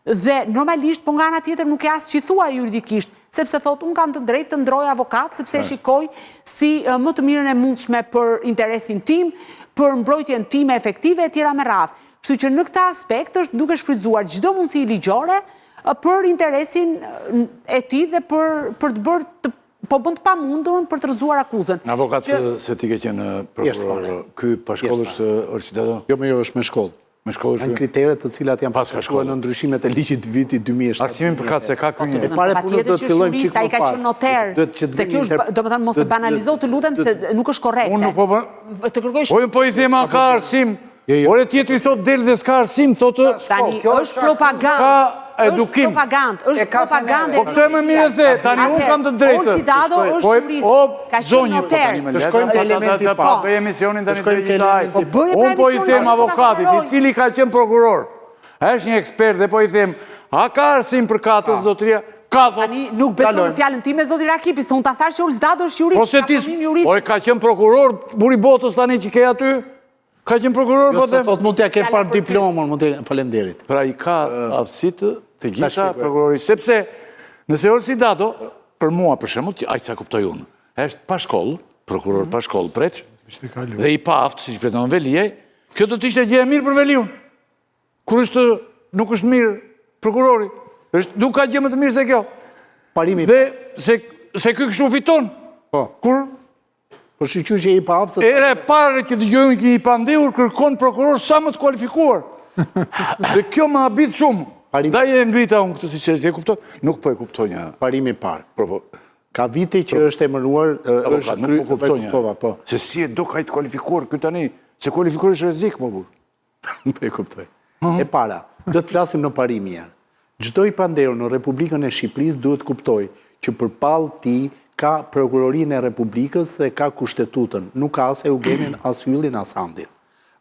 [SPEAKER 2] Dhe normalisht, po nga ana tjetër nuk e as që i thua juridikisht, sepse thotë unë kam të drejtë të ndroj avokat sepse e shikoj si më të mirën e mundshme për interesin tim, për mbrojtjen time efektive etj me radhë. Kështu që në këtë aspekt është duke shfrytëzuar çdo mundësi ligjore për interesin e tij dhe për për të bërë të po bën të pamundurën për të rrëzuar
[SPEAKER 1] akuzën. Avokat se ti ke qenë prokuror, ky pa shkollë është Olsi
[SPEAKER 3] Dado? Jo, më jo, është me shkollë.
[SPEAKER 1] Me shkollë është?
[SPEAKER 3] Janë kriteret të cilat janë përcaktuar në ndryshimet e ligjit të vitit 2007.
[SPEAKER 1] Arsimin për katë se ka
[SPEAKER 2] ky një. E para punës do të fillojmë çik më parë. Ai ka qenë noter. Se kjo është, domethënë mos e banalizo të lutem se nuk është korrekte.
[SPEAKER 1] Unë nuk po bën. Të kërkoj. Po po i them a ka arsim. Jo, jo. Ore tjetri thotë del dhe s'ka arsim, thotë
[SPEAKER 2] Tani është propagandë.
[SPEAKER 1] Ka edukim.
[SPEAKER 2] Është propagandë, është propagandë.
[SPEAKER 1] Po këtë më mirë e the, tani unë kam të drejtë.
[SPEAKER 2] Olsi Dado është po, jurist, ka qenë
[SPEAKER 1] po
[SPEAKER 2] noter.
[SPEAKER 1] Të shkojmë te elementi i parë. Po bëj emisionin tani të
[SPEAKER 2] gjithë. Po bëj
[SPEAKER 1] pra Unë po i them avokatit, i cili ka qenë prokuror. Është një ekspert dhe po i them, a ka arsim përkatës zotëria? Ka
[SPEAKER 2] thotë. Tani nuk beson në fjalën time zoti Rakipi, se unë ta thashë që Olsi Dado është jurist,
[SPEAKER 1] po se ti, po ka qenë prokuror, burri i botës tani që ke aty? Ka qenë prokuror,
[SPEAKER 3] jo, po them. Jo, mund t'ia ke parë diplomën, mund t'ia faleminderit.
[SPEAKER 1] Pra i ka aftësitë të gjitha prokurori, sepse nëse Olsi Dado, për mua për shembull, që aq sa kuptoj unë, është pa shkollë, prokuror pa shkollë preç, dhe i paaftë, siç pretendon Veliaj, kjo do të ishte gjë e mirë për Veliun. Kur është nuk është mirë prokurori, është nuk ka gjë më të mirë se kjo.
[SPEAKER 3] Parimi.
[SPEAKER 1] Dhe se se ky kështu fiton.
[SPEAKER 3] Po.
[SPEAKER 1] Kur
[SPEAKER 3] Po shyqyr që je i paaftë.
[SPEAKER 1] Hera e parë që dëgjojmë që një i pandehur kërkon prokuror sa më të kualifikuar. Dhe kjo më habit shumë.
[SPEAKER 3] Parimi.
[SPEAKER 1] Ndaj e ngrita unë këtë si çështje, e kupton? Nuk po e kuptoj një.
[SPEAKER 3] Parimi i parë.
[SPEAKER 1] Po, po.
[SPEAKER 3] Ka vite që është emëruar,
[SPEAKER 1] është nuk po kuptoj një.
[SPEAKER 3] Po.
[SPEAKER 1] Se si e do kaq të kualifikuar ky tani? Se kualifikuar është rrezik, mo burrë.
[SPEAKER 3] Po e kuptoj. E para, do të flasim në parim një herë. Çdo i pandehur në Republikën e Shqipërisë duhet të kuptojë që përballë tij ka Prokurorinë e Republikës dhe ka Kushtetutën, nuk ka as Eugenin, as Yllin, as Andin.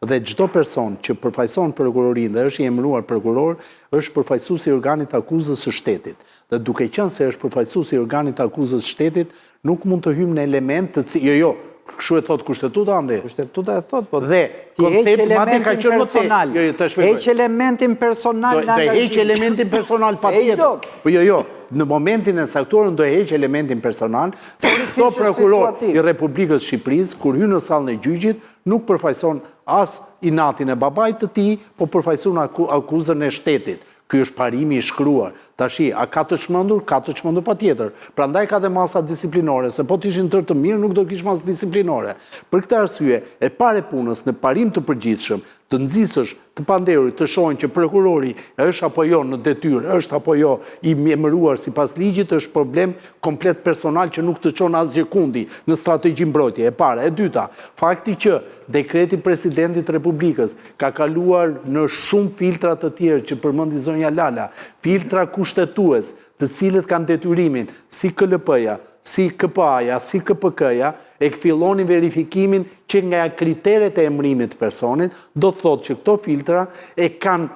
[SPEAKER 3] Dhe çdo person që përfaqëson prokurorinë dhe është i emëruar prokuror, është përfaqësues i organit të akuzës së shtetit. Dhe duke qenë se është përfaqësues i organit të akuzës së shtetit, Nuk mund të hyjmë në elementë të ci... Jo, jo, kështu e thotë Kushtetuta, Andi.
[SPEAKER 5] Kushtetuta e thotë, po
[SPEAKER 3] dhe koncepti madje ka qenë më
[SPEAKER 5] personal.
[SPEAKER 3] Jo, jo, të shpjegoj.
[SPEAKER 5] Heq elementin personal
[SPEAKER 3] nga Do heq elementin personal patjetër. Po jo, jo, në momentin e caktuar unë do heq elementin personal, se çdo prokuror i Republikës së Shqipërisë kur hyn në sallën e gjyqit, nuk përfaqëson as inatin e babait të tij, po përfaqëson akuzën e shtetit. Ky është parimi i shkruar. Tashi, a ka të çmendur? Ka të çmendur patjetër. Prandaj ka dhe masa disiplinore, se po të ishin tërë të mirë, nuk do kish masë disiplinore. Për këtë arsye, e para e punës, në parim të përgjithshëm, të nxisësh të pandehurit të shohin që prokurori është apo jo në detyrë, është apo jo i emëruar sipas ligjit, është problem komplet personal që nuk të çon asgjëkundi në strategji mbrojtje. E para. E dyta, fakti që dekreti i Presidentit të Republikës Ka kaluar në shumë filtra të tjerë që përmendi zonja Lala, filtra kushtetues, të cilët kanë detyrimin, si KLP-ja, si KPA-ja, si KPK-ja, e fillonin verifikimin që nga kriteret e emërimit të personit, do të thotë që këto filtra e kanë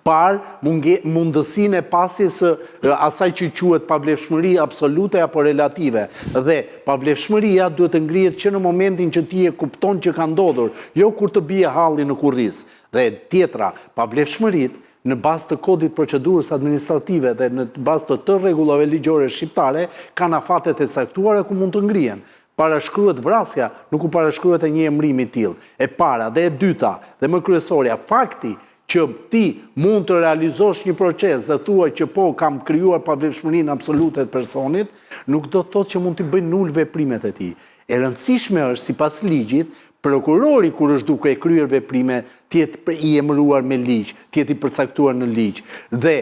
[SPEAKER 3] parë mundësinë e pasjes së asaj që quhet pavlefshmëri absolute apo relative. Dhe pavlefshmëria duhet të ngrihet që në momentin që ti e kupton që ka ndodhur, jo kur të bie halli në kurriz. Dhe tjetra, pavlefshmëritë, në bazë të Kodit Procedurës Administrative dhe në bazë të tërë rregullave ligjore shqiptare, kanë afatet e caktuara ku mund të ngrihen. Parashkruhet vrasja, nuk u parashkruhet e një emërimi i tillë. E para dhe e dyta, dhe më kryesorja, fakti që ti mund të realizosh një proces dhe thua që po kam krijuar pavlefshmërinë absolute të personit, nuk do të thotë që mund t'i bëj nul veprimet e tij. E rëndësishme është sipas ligjit, prokurori kur është duke kryer veprime të jetë i emëruar me ligj, të jetë i përcaktuar në ligj. Dhe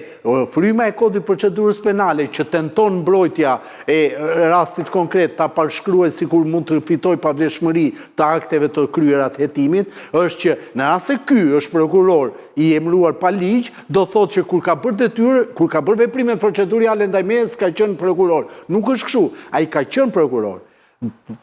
[SPEAKER 3] fryma e Kodit Procedurës Penale që tenton mbrojtja e rastit konkret ta përshkruajë sikur mund të fitojë pavlefshmëri të akteve të kryera të hetimit, është që në rast se ky është prokuror i emëruar pa ligj, do thotë që kur ka bërë detyrë, kur ka bërë veprime proceduriale ndaj meje s'ka qenë prokuror. Nuk është kështu, ai ka qenë prokuror.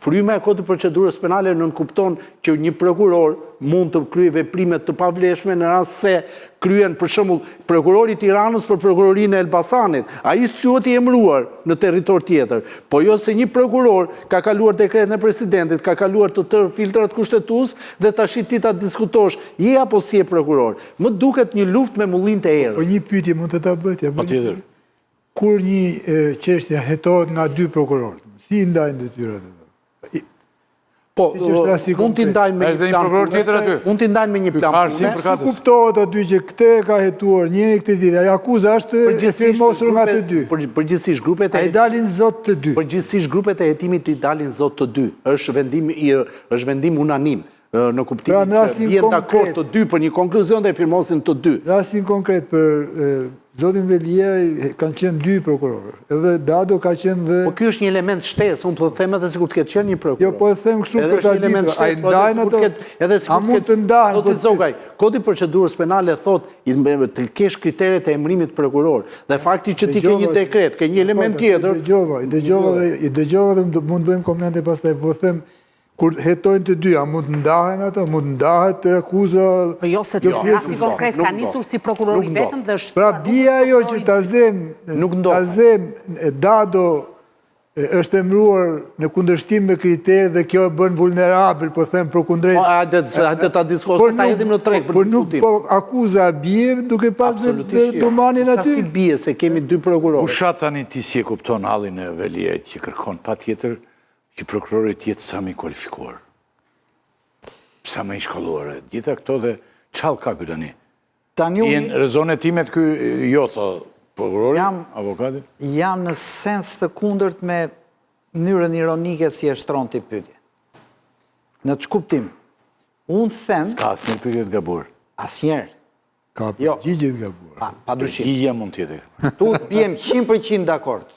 [SPEAKER 3] Fryma e Kodit të Procedurës Penale nënkupton që një prokuror mund të kryejë veprime të pavlefshme në rast se kryen, për shembull, prokurori i Tiranës për prokurorinë e Elbasanit, ai s'quhet i emëruar në territor tjetër. Po jo se një prokuror ka kaluar dekretin e presidentit, ka kaluar të tërë filtrat kushtetues dhe tashi ti ta diskutosh, je apo s'je prokuror. Më duket një luftë me mullinjtë e
[SPEAKER 4] erës. Po një pyetje mund të ta bëj, t'ia bëj.
[SPEAKER 1] Patjetër.
[SPEAKER 4] Kur një çështje hetohet nga dy prokurorë, si i ndajnë detyrat ato?
[SPEAKER 3] Po, mund t'i ndajnë me
[SPEAKER 1] një plan pune.
[SPEAKER 3] Mund t'i ndajnë me një plan
[SPEAKER 4] pune. Si kuptohet aty që këtë e ka hetuar njëri këtë tjetri, ajo akuza është e firmosur nga të
[SPEAKER 3] dy. Përgjithësisht grupet e
[SPEAKER 4] A i dalin zot të
[SPEAKER 3] dy. Përgjithësisht grupet e hetimit i dalin zot të dy. Është vendim është vendim unanim. Në kuptimin pra, që bien dakord të dy për një konkluzion dhe firmosin të dy.
[SPEAKER 4] Në rastin konkret për zotin Veliaj kanë qenë dy prokurorë. Edhe Dado ka qenë dhe...
[SPEAKER 3] Po ky është një element shtesë, unë po them edhe sikur të ketë qenë një prokuror.
[SPEAKER 4] Jo, po e them kështu për ta ditur, a i
[SPEAKER 3] po
[SPEAKER 4] ndajnë ato?
[SPEAKER 3] Edhe sikur
[SPEAKER 4] të ketë...
[SPEAKER 3] ndahen? Zoti po Zogaj, Kodi i Procedurës Penale thotë të kesh kriteret e emërimit prokuror. Dhe fakti që ti ke një dekret, ke një element
[SPEAKER 4] po,
[SPEAKER 3] tjetër...
[SPEAKER 4] I dëgjova, i dëgjova dhe i dëgjova dhe mund të bëjmë komente pastaj, po them Kur hetojnë të dy, a mund të ndahen ato? Mund të ndahet akuza?
[SPEAKER 2] Po jo, sepse jo, rasti konkret ka nisur si prokurori vetëm dhe
[SPEAKER 4] është... Pra bie ajo që ta zëmë, ta zëmë, Dado është emëruar në kundërshtim me kriteret dhe kjo e bën vulnerabël, po them përkundrejt.
[SPEAKER 3] Po, hajde, hajde ta diskutojmë, ta hedhim në treg për
[SPEAKER 4] po diskutim. Po akuza bie duke pas dhe Dumanin aty?
[SPEAKER 3] Ka si bie se kemi dy prokurorë.
[SPEAKER 1] Bushat tani ti si e kupton hallin e Veliajt që kërkon patjetër Që prokurori të jetë sa më i kualifikuar, sa më i shkolluar, gjitha këto dhe ç'hall ka ky tani.
[SPEAKER 5] Tani unë...
[SPEAKER 1] Jenë rrëzon hetimet ky, jo, tha prokurori, avokati?
[SPEAKER 5] Jam në sens të kundërt me mënyrën ironike si e shtron ti pyetjen. Në ç'kuptim? Unë them...
[SPEAKER 1] S'ka asnjë pyetje të gabuar.
[SPEAKER 5] Asnjëherë.
[SPEAKER 4] Ka
[SPEAKER 5] jo.
[SPEAKER 4] përgjigje të gabuar.
[SPEAKER 5] Pa, pa dyshim.
[SPEAKER 1] Përgjigja mund të jetë.
[SPEAKER 5] Tu biem 100% dakord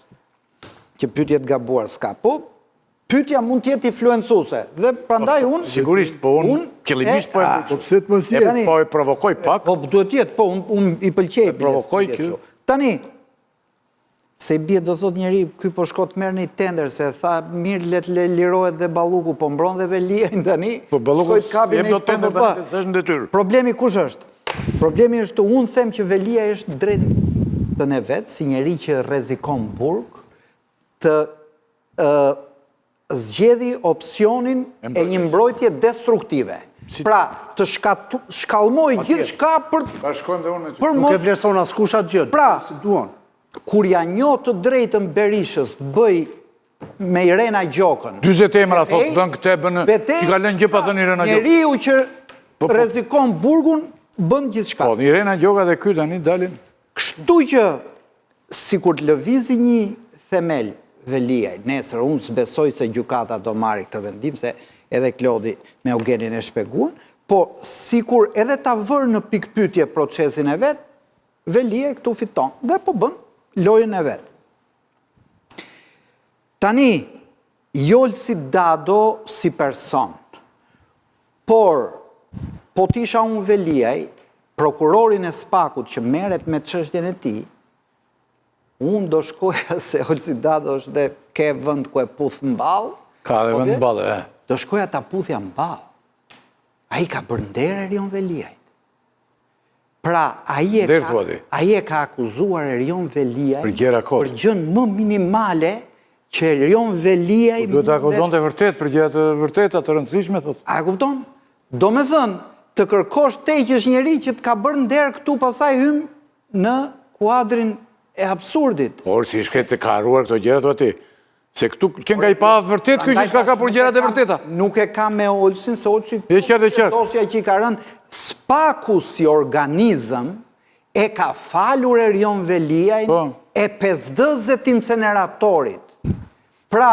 [SPEAKER 5] që pyetje të gabuar s'ka. Po, pyetja mund të jetë influencuese dhe prandaj
[SPEAKER 1] po,
[SPEAKER 5] unë
[SPEAKER 1] sigurisht, po unë qëllimisht po e
[SPEAKER 4] Po pse të mos jetë?
[SPEAKER 1] Po e provokoj pak.
[SPEAKER 5] Po duhet të jetë, po unë unë i pëlqej.
[SPEAKER 1] E provokoj kjo.
[SPEAKER 5] Tani se i bie do thot njeri, ky po shko të merr një tender, se tha mirë le të lirohet dhe Balluku, po mbron dhe Veliajn tani.
[SPEAKER 1] Po Balluku s'e do tender tani se s'është në detyrë.
[SPEAKER 5] Problemi kush është? Problemi është unë them që Veliaj është drejt të ne vetë, si njeri që rrezikon burg, të zgjedhi opsionin e një mbrojtje destruktive. Pra, të shkallmojë gjithçka për...
[SPEAKER 1] Bashkohem dhe unë me ty.
[SPEAKER 3] Nuk e vlerëson askush atë gjë,
[SPEAKER 5] pra,
[SPEAKER 3] si duan.
[SPEAKER 5] Kur ja njoh të drejtën Berishës të bëj me Irena Gjokën.
[SPEAKER 1] 40 emra, thotë, bën këtë, bën... S'i ka lënë gjë pa thënë Irena Gjoka.
[SPEAKER 5] Njeriu që
[SPEAKER 1] po, po.
[SPEAKER 5] rrezikon burgun, bën gjithçka.
[SPEAKER 1] Po, Irena Gjoka dhe ky tani dalin.
[SPEAKER 5] Kështu që Sikur të lëvizi një themel Veliaj, nesër unë s'besoj se gjykata do marri këtë vendim, se edhe Klodi me Eugenin e shpjeguan, po sikur edhe ta vërë në pikëpyetje procesin e vet, Veliaj këtu fiton dhe po bën lojën e vet. Tani, jo Olsi Dado si person, por po të isha unë Veliaj, prokurorin e SPAK-ut që merret me çështjen e tij, unë do shkoja se Olsi Dado është dhe ke vend ku e puth në
[SPEAKER 1] ballë. Ka dhe vend në ballë, e.
[SPEAKER 5] Do shkoja ta puthja në ballë. Ai ka bërë nder Erion Veliajt. Pra, ai e ka, ai e ka akuzuar Erion Veliaj
[SPEAKER 1] për gjëra
[SPEAKER 5] kot. Për gjënë më minimale që Erion Veliaj
[SPEAKER 1] po duhet ta akuzonte vërtet për gjëra të vërteta të rëndësishme thotë.
[SPEAKER 5] A e kupton? Domethënë, të kërkosh të heqësh njeri që të ka bërë nder këtu pastaj hym në kuadrin e absurdit.
[SPEAKER 1] Por si shkret të ka harruar këto gjëra thua ti. Se këtu qenka i paaftë vërtet ky që s'ka kapur gjërat e vërteta.
[SPEAKER 5] Nuk e kam me Olsin, se Olsi
[SPEAKER 1] e qartë e qartë.
[SPEAKER 5] Dosja që i ka rënë SPAK-u si organizëm e ka falur Erion Veliajn
[SPEAKER 1] po.
[SPEAKER 5] e 5D-s dhe të inceneratorit. Pra,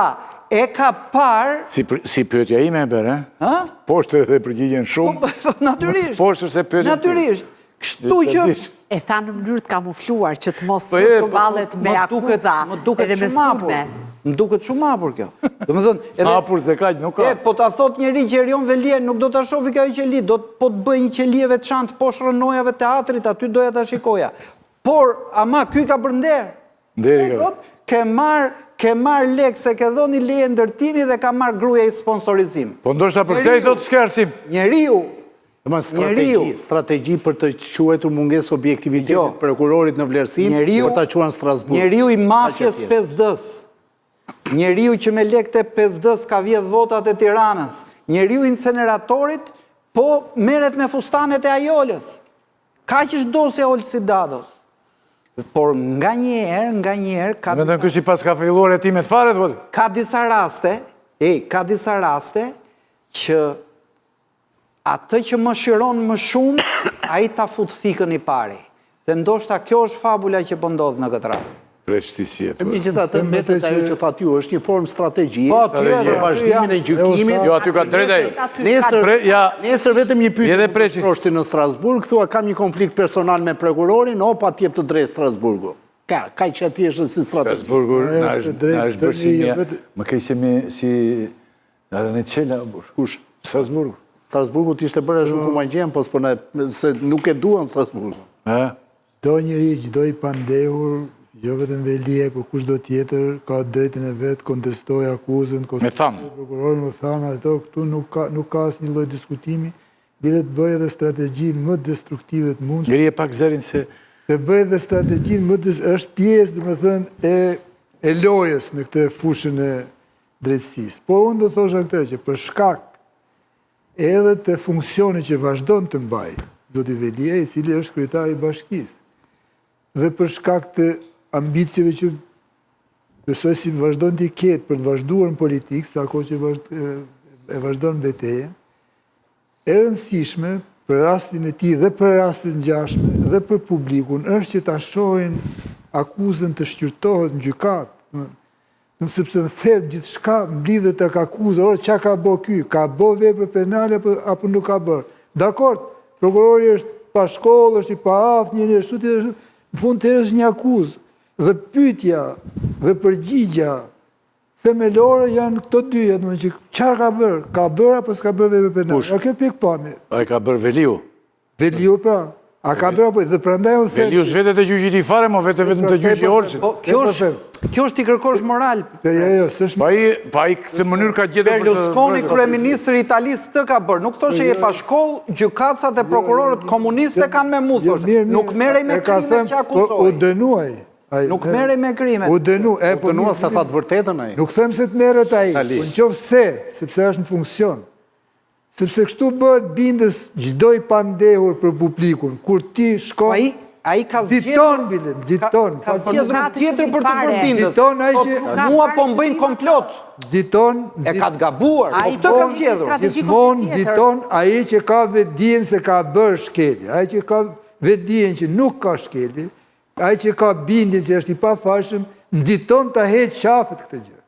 [SPEAKER 5] e ka parë...
[SPEAKER 1] Si, si pyetja ime e bërë,
[SPEAKER 5] e?
[SPEAKER 1] Poshtër edhe përgjigjen shumë.
[SPEAKER 5] Po, po, natyrisht.
[SPEAKER 1] Poshtër se pyetja.
[SPEAKER 5] Natyrisht. Kështu që...
[SPEAKER 2] E tha në mënyrë të kamufluar që të mos po, përballet me akuza edhe me sulme.
[SPEAKER 5] Më duket shumë hapur kjo. Domethënë,
[SPEAKER 1] edhe... Hapur se kaq nuk ka.
[SPEAKER 5] E, po ta thot njeri që Erion Veliaj nuk do ta shofi ka ajo qeli, do po të bëj një qeli e veçantë poshtë rrënojave teatrit, aty doja ta shikoja. Por, ama, ky ka bërë nder.
[SPEAKER 1] Nderi
[SPEAKER 5] ka. Thot, ke marr ke marr lek se ke dhënë leje ndërtimi dhe ka marr gruaja i sponsorizim.
[SPEAKER 1] Po ndoshta për këtë i thotë s'ke arsim.
[SPEAKER 5] Njeriu
[SPEAKER 3] Domethënë strategji, strategji për të quajtur mungesë objektivitetit jo. prokurorit në vlerësim, njeriu, për ta çuar në Strasburg.
[SPEAKER 5] Njeriu i mafies 5D-s. Njeriu që me lekët e 5D-s ka vjedh votat e Tiranës. Njeriu i inceneratorit po merret me fustanet e Ajolës. Kaq është dosja e Olsi Dados. Por nganjëherë, nganjëherë
[SPEAKER 1] ka Domethënë ky s'i paska filluar hetimet fare thua.
[SPEAKER 5] Ka disa raste, ej, ka disa raste që atë që mëshiron më shumë, ai ta fut thikën i pari. Dhe ndoshta kjo është fabula që po ndodh në këtë
[SPEAKER 1] rast. Preç ti si
[SPEAKER 3] e thua. Megjithatë mbetet ajo që thatë ju, është një formë strategjie po, për vazhdimin e gjykimit.
[SPEAKER 1] Jo, aty ka drejtë ai.
[SPEAKER 3] Nesër, ja, nesër vetëm një pyetje edhe preçi. Proshti në Strasburg, thua kam një konflikt personal me prokurorin, opa të jep të drejtë Strasburgu. Ka, kaq e thjeshtë si
[SPEAKER 1] strategji. Strasburgu na është na është bërë si një, më keq se me si Aranecela,
[SPEAKER 3] kush?
[SPEAKER 1] Strasburgu.
[SPEAKER 3] Strasburgu të ishte bërë shumë kumagjen, po s'po se nuk e duan Strasburgun.
[SPEAKER 1] Ë?
[SPEAKER 4] Çdo njeri, çdo i pandehur, jo vetëm Veliaj, por kushdo tjetër, ka të drejtën e vet, kontestojë akuzën,
[SPEAKER 1] kontestojë
[SPEAKER 4] prokurorin, me thënë ato, këtu nuk ka, nuk ka asnjë lloj diskutimi, bile të bëjë edhe strategjinë më destruktive të
[SPEAKER 1] mundshme. Ngrije pak zërin se
[SPEAKER 4] të bëjë edhe strategjinë më des, është pjesë, domethënë, e e lojës në këtë fushën e drejtësisë. Por unë do thosha këtë që për shkak edhe të funksionit që vazhdon të mbajë zoti Veliaj, i cili është kryetari i bashkisë. Dhe për shkak të ambicieve që besoj si vazhdon t'i ketë për të vazhduar në politikë, sa kohë që e vazhdon betejën, e rëndësishme për rastin e tij dhe për raste të ngjashme dhe për publikun është që ta shohin akuzën të shqyrtohet në gjykatë. Në sepse në thelb gjithçka mblidhet tek akuza, ore ça ka bo ky, ka bo vepër penale apo, apo nuk ka bërë. Dakord, prokurori është pa shkollë, është i paaftë, një një ashtu tjetër, në fund të është një akuzë. Dhe pyetja dhe përgjigja themelore janë këto dyja, domethënë që çfarë ka bërë, ka bërë apo s'ka bërë vepër penale. Nga kjo pikëpamje.
[SPEAKER 1] A e ka bërë Veliu?
[SPEAKER 4] Veliu pra, a ka bërë apo dhe prandaj unë
[SPEAKER 1] them. Veliu s'vete te gjyqi i tij fare, mo vete vetëm te gjyqi i
[SPEAKER 5] Olsit. Po kjo është kjo është t'i kërkosh moral.
[SPEAKER 4] Jo, jo, jo, s'është.
[SPEAKER 1] Po ai, po ai këtë mënyrë ka gjetur
[SPEAKER 5] për Berlusconi kryeministri i Italisë këtë ka bërë. Nuk thoshte je pa shkollë, gjykatësat e prokurorët komunistë kanë me mu thoshte. Nuk merrej me krimet që akuzohej.
[SPEAKER 4] Po u dënua ai.
[SPEAKER 5] Nuk merrej me
[SPEAKER 4] krimet. U dënu,
[SPEAKER 3] e po dënua se tha të vërtetën ai.
[SPEAKER 4] Nuk them se të merret ai, po në qoftë se, sepse është në funksion. Sepse kështu bëhet bindës çdo i pandehur për publikun, kur ti shkon
[SPEAKER 5] po ai ai ka
[SPEAKER 4] zgjedhur bile, nxiton,
[SPEAKER 5] ka zgjedhur rrugë tjetër për t'u bërë bindës. Nxiton ai që mua po më bëjnë komplot.
[SPEAKER 4] Nxiton,
[SPEAKER 5] e ka të gabuar, po këtë ka zgjedhur.
[SPEAKER 4] Gjithmonë nxiton ai që ka vetëdijen se ka bërë shkelje, ai që ka vetëdijen që nuk ka shkelje, ai që ka bindjen që është i pafajshëm, nxiton ta heqë qafe këtë gjë.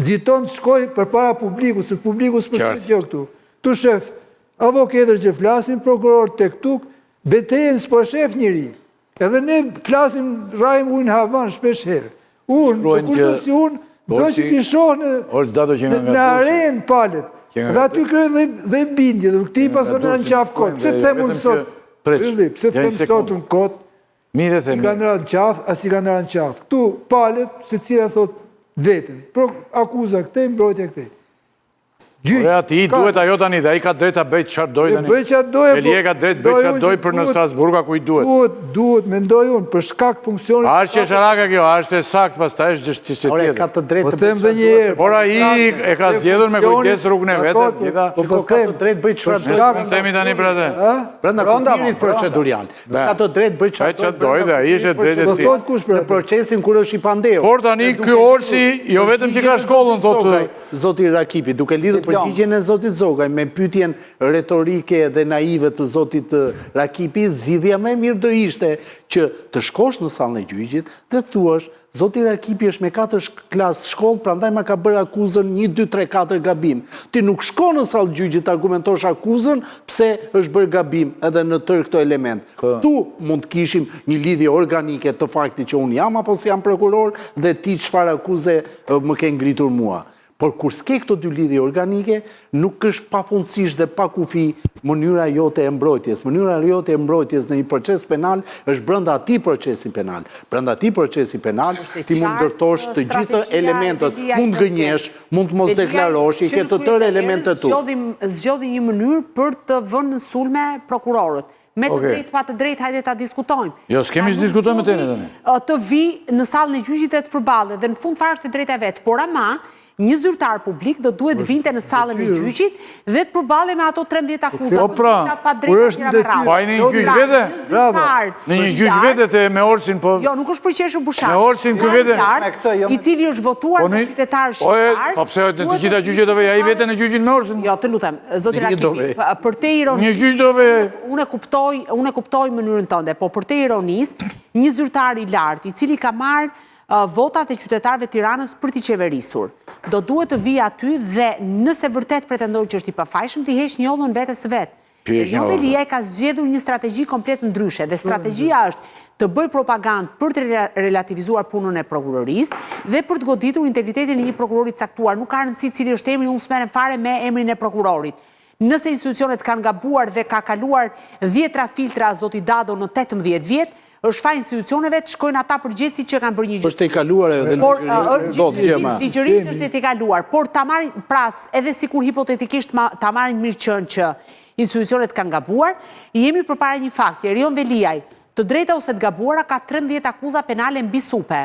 [SPEAKER 4] Nxiton të shkojë përpara publikut, se publiku s'po sheh gjë këtu. Këtu shef avokatët që flasin, prokurorët tek tuk, betejën s'po shef njeri. Edhe ne flasim, rrahim ujë në havan shpesh herë. Unë, po kushdo si unë, do që t'i shoh në, në arenë palët. Dhe aty kërë dhe, dhe bindje, dhe këtij paskan rënë në qafë kot. Pse them unë sot? Pse them sot unë kot?
[SPEAKER 1] Mirë e
[SPEAKER 4] the, mirë. I kanë rënë në qafë, a s'i kanë rënë në qafë. Këtu palët, secila thotë veten. Pro akuza këtej, mbrojtja këtej.
[SPEAKER 1] Gjyq. Por atij duhet ajo tani dhe ai ka drejt ta bëjë çfarë dojë tani.
[SPEAKER 4] Bëj çfarë dojë.
[SPEAKER 1] Veliaj ka drejt bëjë çfarë dojë për në Strasburg a ku i
[SPEAKER 4] duhet. Duhet, duhet, mendoj unë, për shkak funksionit.
[SPEAKER 1] A është qesharake kjo, a është e saktë, pastaj është gjë çështje
[SPEAKER 3] tjetër. Ore, ka të drejtë po të bëjë çfarë dojë.
[SPEAKER 1] Por ai e ka zgjedhur me kujdes rrugën e vet,
[SPEAKER 3] gjitha. Po po ka të drejtë bëjë çfarë
[SPEAKER 1] dojë. Ne themi tani për atë.
[SPEAKER 3] Brenda kufirit procedurial. Ka të drejtë bëjë
[SPEAKER 1] çfarë dojë dhe ai është e drejtë e
[SPEAKER 4] tij. Kush
[SPEAKER 3] për procesin kur është i pandehur.
[SPEAKER 1] Por tani ky Olsi jo vetëm që ka shkollën
[SPEAKER 3] thotë zoti Rakipi, duke lidhur përgjigjen e zotit Zogaj me pyetjen retorike dhe naive të zotit Rakipi, zgjidhja më e mirë do ishte që të shkosh në sallën e gjyqit dhe të thuash Zoti Rakipi është me 4 klasë shkollë, prandaj ma ka bërë akuzën 1, 2, 3, 4 gabim. Ti nuk shkon në sallë gjyqit të argumentosh akuzën pse është bërë gabim edhe në tërë këto elemente. Këtu mund të kishim një lidhje organike të faktit që unë jam apo s'jam prokuror dhe ti çfarë akuze më ke ngritur mua. Por kur s'ke këto dy lidhje organike, nuk është pafundësisht dhe pa kufi mënyra jote e mbrojtjes. Mënyra jote e mbrojtjes në një proces penal është brenda atij procesi penal. Brenda atij procesi penal ti mund ndërtosh të gjithë elementët, mund të gënjesh, mund të mos deklarosh, i ke të tërë elementët
[SPEAKER 2] tu. Zgjodhi një mënyrë për të vënë në sulme prokurorët. Me të drejtë, pa të drejtë, hajde ta diskutojmë.
[SPEAKER 1] Jo, s'kemi që diskutojmë me tene
[SPEAKER 2] tani. Të vijë në sallën e gjyqit dhe të përballet, dhe në fund fare është e drejta e vet. Por ama, një zyrtar publik do duhet vinte në sallën e gjyqit dhe të përballej me ato 13 akuza,
[SPEAKER 1] po pra,
[SPEAKER 2] të padrejta të tjera me
[SPEAKER 1] radhë. Po ai në një gjyq vete? Në një gjyq vete te me Olsin, po...
[SPEAKER 2] Jo, nuk është përqeshur Bushati.
[SPEAKER 1] Me Olsin ky vete?
[SPEAKER 2] Jo I cili është votuar po nga qytetarë
[SPEAKER 1] po shqiptarë. Po pse në të gjitha gjyqet do vejë, ai vete në gjyqin me Olsin?
[SPEAKER 2] Jo, të lutem, zoti Rakipi, përtej
[SPEAKER 1] ironisë... Një gjyq do
[SPEAKER 2] vejë. Unë e kuptoj, unë e kuptoj mënyrën tënde, po përtej ironisë, një zyrtar i lartë, i cili ka marrë votat e qytetarëve të Tiranës për t'i qeverisur, do duhet të vijë aty dhe nëse vërtet pretendon që është i pafajshëm, t'i heqë njollën vetes së vet. Erion Veliaj ka zgjedhur një strategji komplet ndryshe dhe strategjia është të bëjë propagandë për të relativizuar punën e prokurorisë dhe për të goditur integritetin e një prokurori të caktuar. Nuk ka rëndësi cili është emri, unë s'merrem fare me emrin e prokurorit. Nëse institucionet kanë gabuar dhe ka kaluar dhjetra filtra zoti Dado në 18 vjet, është faj institucioneve të shkojnë ata përgjegjësit që kanë bërë një
[SPEAKER 3] gjë. Është tejkaluar ajo dhe
[SPEAKER 2] ligjërisht ndodh gjë më. Ligjërisht është tejkaluar, por ta marrim pra edhe sikur hipotetikisht ta marrim mirëqenë që institucionet kanë gabuar, jemi përpara një fakti, Erion Veliaj, të drejta ose të gabuara ka 13 akuza penale mbi supe.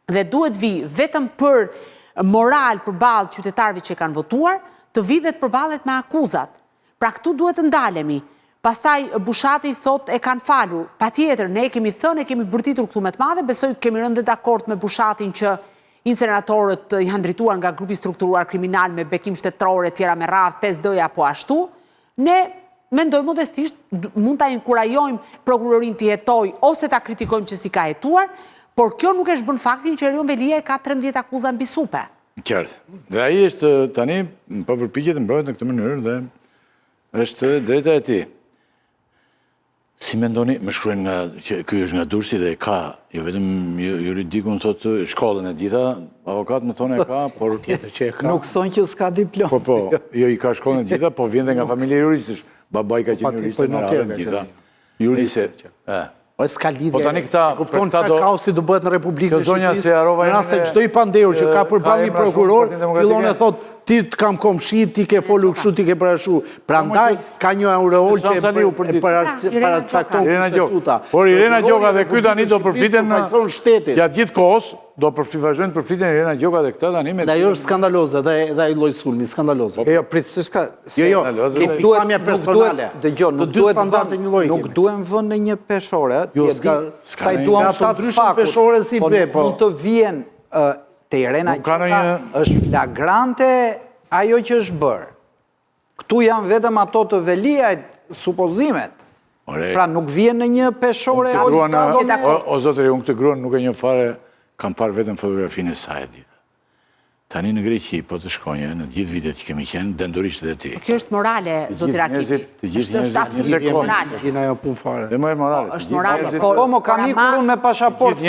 [SPEAKER 2] Dhe duhet vijë vetëm për moral përballë qytetarëve që e kanë votuar, të vijë dhe të përballet me akuzat. Pra këtu duhet të ndalemi. Pastaj Bushati thotë e kanë falur. Patjetër, ne e kemi thënë, e kemi bërtitur këtu me të madhe, besoj kemi rënë dhe dakord me Bushatin që inceneratorët janë drejtuar nga grupi i strukturuar kriminal me bekim shtetëror e tjera me radhë, 5D-ja po ashtu. Ne. mendoj modestisht, mund ta inkurajojmë prokurorinë të hetojë ose ta kritikojmë që s'i ka hetuar, por kjo nuk e zhbën faktin që Erion Veliaj ka 13 akuza mbi
[SPEAKER 1] supe. Qartë. Dhe ai është tani po përpiqet të mbrohet në këtë mënyrë dhe është e drejta e tij. Si mendoni, më shkruajnë nga që ky është nga Durrësi dhe e ka, jo vetëm juridikun thotë shkollën e gjitha, avokat më thonë e ka, por
[SPEAKER 3] tjetër që e ka.
[SPEAKER 5] Nuk thonë që s'ka
[SPEAKER 1] diplomë. Po po, jo i ka shkollën e gjitha, po vjen dhe nga familje juristësh. Babai ka qenë jurist, po noter të gjitha. Juriste.
[SPEAKER 3] Ë. Po s'ka lidhje.
[SPEAKER 1] Po tani këta,
[SPEAKER 3] kupton çfarë do... kaosi do bëhet në Republikën
[SPEAKER 1] e Shqipërisë. Se harrova
[SPEAKER 3] në rast se çdo i pandehur që ka përballë një prokuror, fillon e thotë ti të kam komshi, ti ke folur kështu, ti ke bërë ashtu. Prandaj ka një aureol që e paracakton
[SPEAKER 1] kushtetuta. Por Irena Gjoka dhe ky tani do përfliten në
[SPEAKER 3] shtetin.
[SPEAKER 1] Gjatë gjithë kohës do përfli vazhdojnë të përfliten Irena Gjoka dhe këta tani
[SPEAKER 3] me Dhe ajo është skandaloze dhe dhe ai lloj sulmi skandaloze.
[SPEAKER 5] Jo, jo, prit, se s'ka
[SPEAKER 3] Jo, jo,
[SPEAKER 5] nuk duhet nuk duhet, dëgjo, nuk duhet standarde një lloj. Nuk duhen vënë në një peshore,
[SPEAKER 3] jo, ti e di,
[SPEAKER 5] sa i duam
[SPEAKER 3] të ndryshëm peshore si
[SPEAKER 5] po be, po. Mund të vjen te Irena Gjoka është flagrante ajo që është bërë. Këtu janë vetëm ato të Veliajt supozimet. Pra nuk vjen në një peshore
[SPEAKER 1] o O, o zotëri, unë këtë gruan nuk e njoh fare, kam parë vetëm fotografinë e saj atë ditë. Tani në Greqi, po të shkonje, në gjithë vitet që kemi qenë, dendurisht edhe
[SPEAKER 2] ti. Po kjo është morale, zoti
[SPEAKER 1] Rakipi. Të gjithë njerëzit, një
[SPEAKER 2] sekondë.
[SPEAKER 3] Morale. Gjina jo punë
[SPEAKER 1] fare. Dhe më e morale.
[SPEAKER 2] Është morale.
[SPEAKER 5] Po, po mo kam ikur unë me pashaportë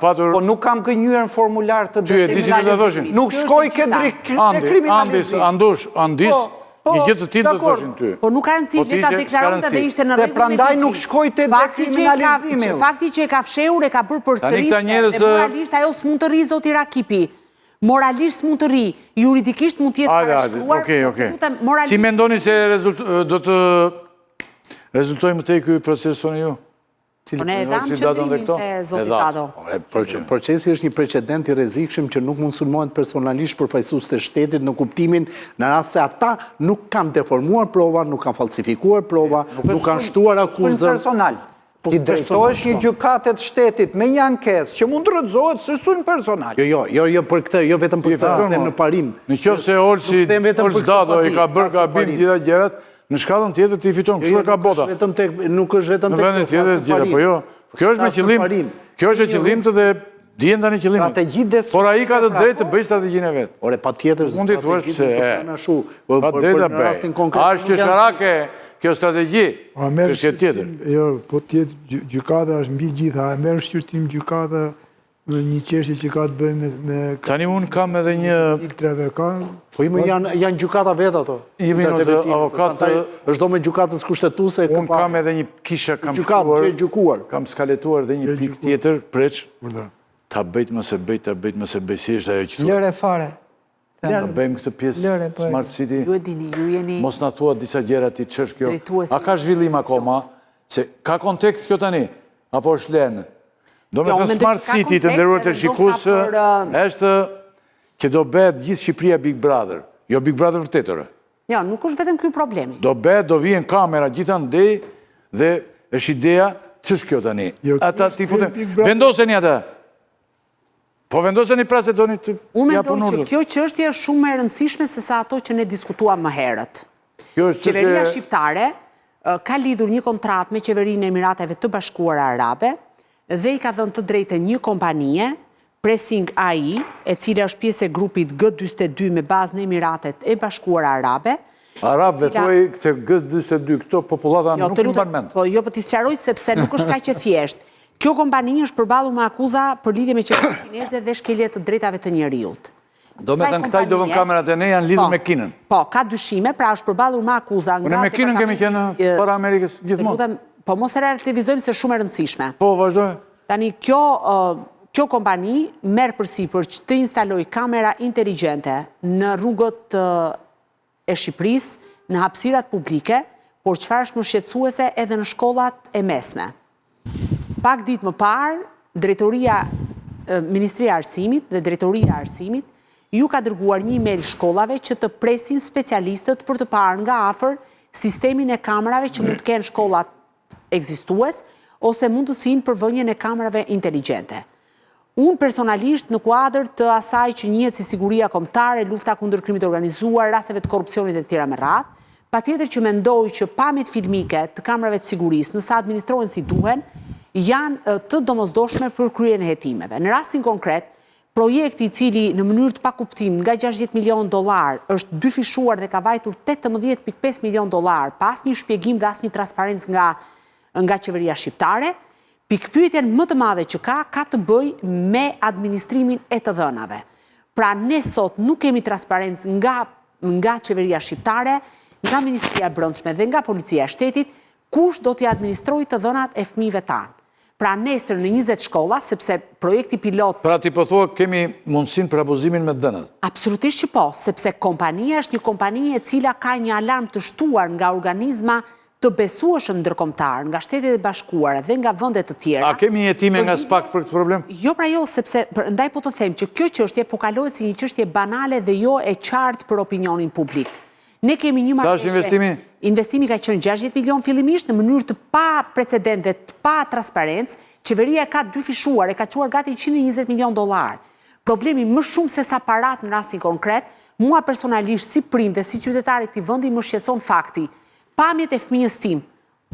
[SPEAKER 5] falso. Po nuk kam gënjyer në formular të
[SPEAKER 1] dekriminalizimit.
[SPEAKER 5] Nuk shkoj ke dekriminalizimi.
[SPEAKER 1] Andis, Andush, Andis, po, po, një gjë të tillë do të thoshin
[SPEAKER 2] ty. Po nuk ka rëndësi, po le ta deklaronte dhe ishte në
[SPEAKER 5] rregull. Dhe prandaj nuk shkoj te dekriminalizimi.
[SPEAKER 2] Fakti që e ka fshehur e ka bërë përsëritëse dhe moralisht ajo s'mund të rrijë zoti Rakipi. Moralisht s'mund të rrijë, juridikisht mund të jetë
[SPEAKER 1] parashkruar, po moralisht... Si mendoni se do të rezultojë më tej ky proces thoni ju?
[SPEAKER 2] Po ne e dhamë qëndrimin te zoti Dado.
[SPEAKER 3] Procesi është një precedent i rrezikshëm që nuk mund sulmohen personalisht përfaqësuesit e shtetit në kuptimin në rast se ata nuk kanë deformuar prova, nuk kanë falsifikuar prova, nuk kanë shtuar akuzën.
[SPEAKER 5] Personal. Po, Ti drejtohesh një gjykate të shtetit me një ankesë që mund të rrëzohet s'është sulm
[SPEAKER 3] personal. Jo, jo, jo, jo për këtë, jo vetëm për këtë, them në parim.
[SPEAKER 1] Në qoftë se Olsi, Ols Dado i ka bërë gabim gjitha gjërat, në shkallën tjetër ti fiton, kështu e ka
[SPEAKER 3] bota. Vetëm tek, nuk është vetëm
[SPEAKER 1] tek. Në vendin tjetër të gjitha, po jo. Kjo është me qëllim, kjo është e qëllimtë dhe dihen tani qëllimet.
[SPEAKER 5] Strategji
[SPEAKER 1] destruktive. Por ai ka të drejtë të bëjë strategjinë e
[SPEAKER 3] vet. Ore, patjetër,
[SPEAKER 1] Mund t'i thuash pse e. Ka të drejtë ta bëjë. A është qesharake kjo strategji? Çështje
[SPEAKER 4] tjetër. Jo, po të jetë gjykata është mbi gjitha, e merr shqyrtim gjykata në një çështje që ka të bëjë me
[SPEAKER 1] me Tani unë kam edhe një
[SPEAKER 4] filtrave ka.
[SPEAKER 3] Po ime janë janë gjykata vetë ato.
[SPEAKER 1] Një minutë avokat
[SPEAKER 3] është do me gjykatës kushtetuese
[SPEAKER 1] Unë kam edhe një kisha kam
[SPEAKER 3] shkruar. Gjykatë gjykuar.
[SPEAKER 1] Kam skaletuar edhe një pikë tjetër, preç. Ta bëj të mos e bëj, ta bëj të mos e bëj, si është ajo
[SPEAKER 5] që thua? Lëre fare.
[SPEAKER 1] Ta bëjmë këtë pjesë po Smart City.
[SPEAKER 2] Ju e dini, ju jeni...
[SPEAKER 1] Mos na thua disa gjëra ti ç'është kjo. A ka zhvillim akoma? Se ka kontekst kjo tani? Apo është lënë? Do me jo, thënë Smart City të nderuar teleshikues është që do bëhet gjithë Shqipëria Big Brother. Jo Big Brother vërtet, ore.
[SPEAKER 2] Jo, nuk është vetëm ky problemi.
[SPEAKER 1] Do bëhet, do vihen kamera gjithandej dhe është ideja, ç'është kjo tani? Jo, ata t'i futem. Vendoseni atë. Po vendoseni pra se doni të
[SPEAKER 2] Unë mendoj që kjo çështje është shumë më e rëndësishme se sa ato që ne diskutuam më herët. Qeveria shqiptare ka lidhur një kontratë me qeverinë e Emirateve të Bashkuara Arabe dhe i ka dhënë të drejtën një kompanie, Pressing AI, e cila është pjesë e grupit G42 me bazë në Emiratet e Bashkuara Arabe,
[SPEAKER 1] Arabëve thuaj këtë G42, këto popullata jo, nuk mban mend.
[SPEAKER 2] Po jo, po t'i sqaroj sepse nuk është kaq e thjeshtë. Kjo kompani është përballur me akuza për lidhje me qeverinë kineze dhe shkelje të drejtave të
[SPEAKER 1] njeriut. Do me thënë këta i do vënë kamerat e ne janë lidhur po, me Kinën.
[SPEAKER 2] Po, ka dyshime, pra është përballur me akuza
[SPEAKER 1] po nga... Ne me Kinën kemi qenë para Amerikës gjithmonë.
[SPEAKER 2] Po mos e relativizojmë se shumë e rëndësishme.
[SPEAKER 1] Po, vazhdoj.
[SPEAKER 2] Tani, kjo, kjo kompani merr përsipër që të instalojë kamera inteligjente në rrugët e Shqipërisë, në hapësirat publike, por çfarë është më shqetësuese edhe në shkollat e mesme. Pak ditë më parë, drejtoria Ministria e Arsimit dhe Drejtoria e Arsimit ju ka dërguar një email shkollave që të presin specialistët për të parë nga afër sistemin e kamerave që mund të kenë shkollat ekzistues ose mundësinë për vënien e kamerave inteligjente. Unë personalisht në kuadër të asaj që njihet si siguria kombëtare, lufta kundër krimit të organizuar, rasteve të korrupsionit e të tjera me radhë, Patjetër që mendoj që pamjet filmike të kamerave të sigurisë, nëse administrohen si duhen, janë të domosdoshme për kryerjen e hetimeve. Në rastin konkret, projekti i cili në mënyrë të pakuptimtë nga 60 milionë dollarë është dyfishuar dhe ka vajtur 18.5 milionë dollarë pa asnjë shpjegim dhe asnjë transparencë nga nga qeveria shqiptare, pikëpyetjen më të madhe që ka, ka të bëjë me administrimin e të dhënave. Pra ne sot nuk kemi transparencë nga nga qeveria shqiptare, nga Ministria e Brendshme dhe nga Policia e Shtetit, kush do t'i administrojë të dhënat e fëmijëve tanë. Pra nesër në 20 shkolla, sepse projekti pilot...
[SPEAKER 1] Pra ti po thua kemi mundësinë për abuzimin me të
[SPEAKER 2] dhënat? Absolutisht që po, sepse kompania është një kompani e cila ka një alarm të shtuar nga organizma të besueshëm ndërkombëtar, nga Shtetet e Bashkuara dhe nga vende të tjera.
[SPEAKER 1] A kemi hetime nga SPAK për këtë problem?
[SPEAKER 2] Jo pra jo, sepse ndaj po të them që kjo çështje po kalohet si një çështje banale dhe jo e qartë për opinionin publik. Ne kemi një
[SPEAKER 1] marrëveshje. Sa është investimi?
[SPEAKER 2] Investimi ka qenë 60 milionë fillimisht në mënyrë të paprecedent dhe të pa transparencë, qeveria e ka dyfishuar, e ka çuar gati 120 milionë dollarë. Problemi më shumë se sa paratë në rastin konkret, mua personalisht si prind dhe si qytetar i këtij vendi më shqetëson fakti Pamjet e fëmijës tim,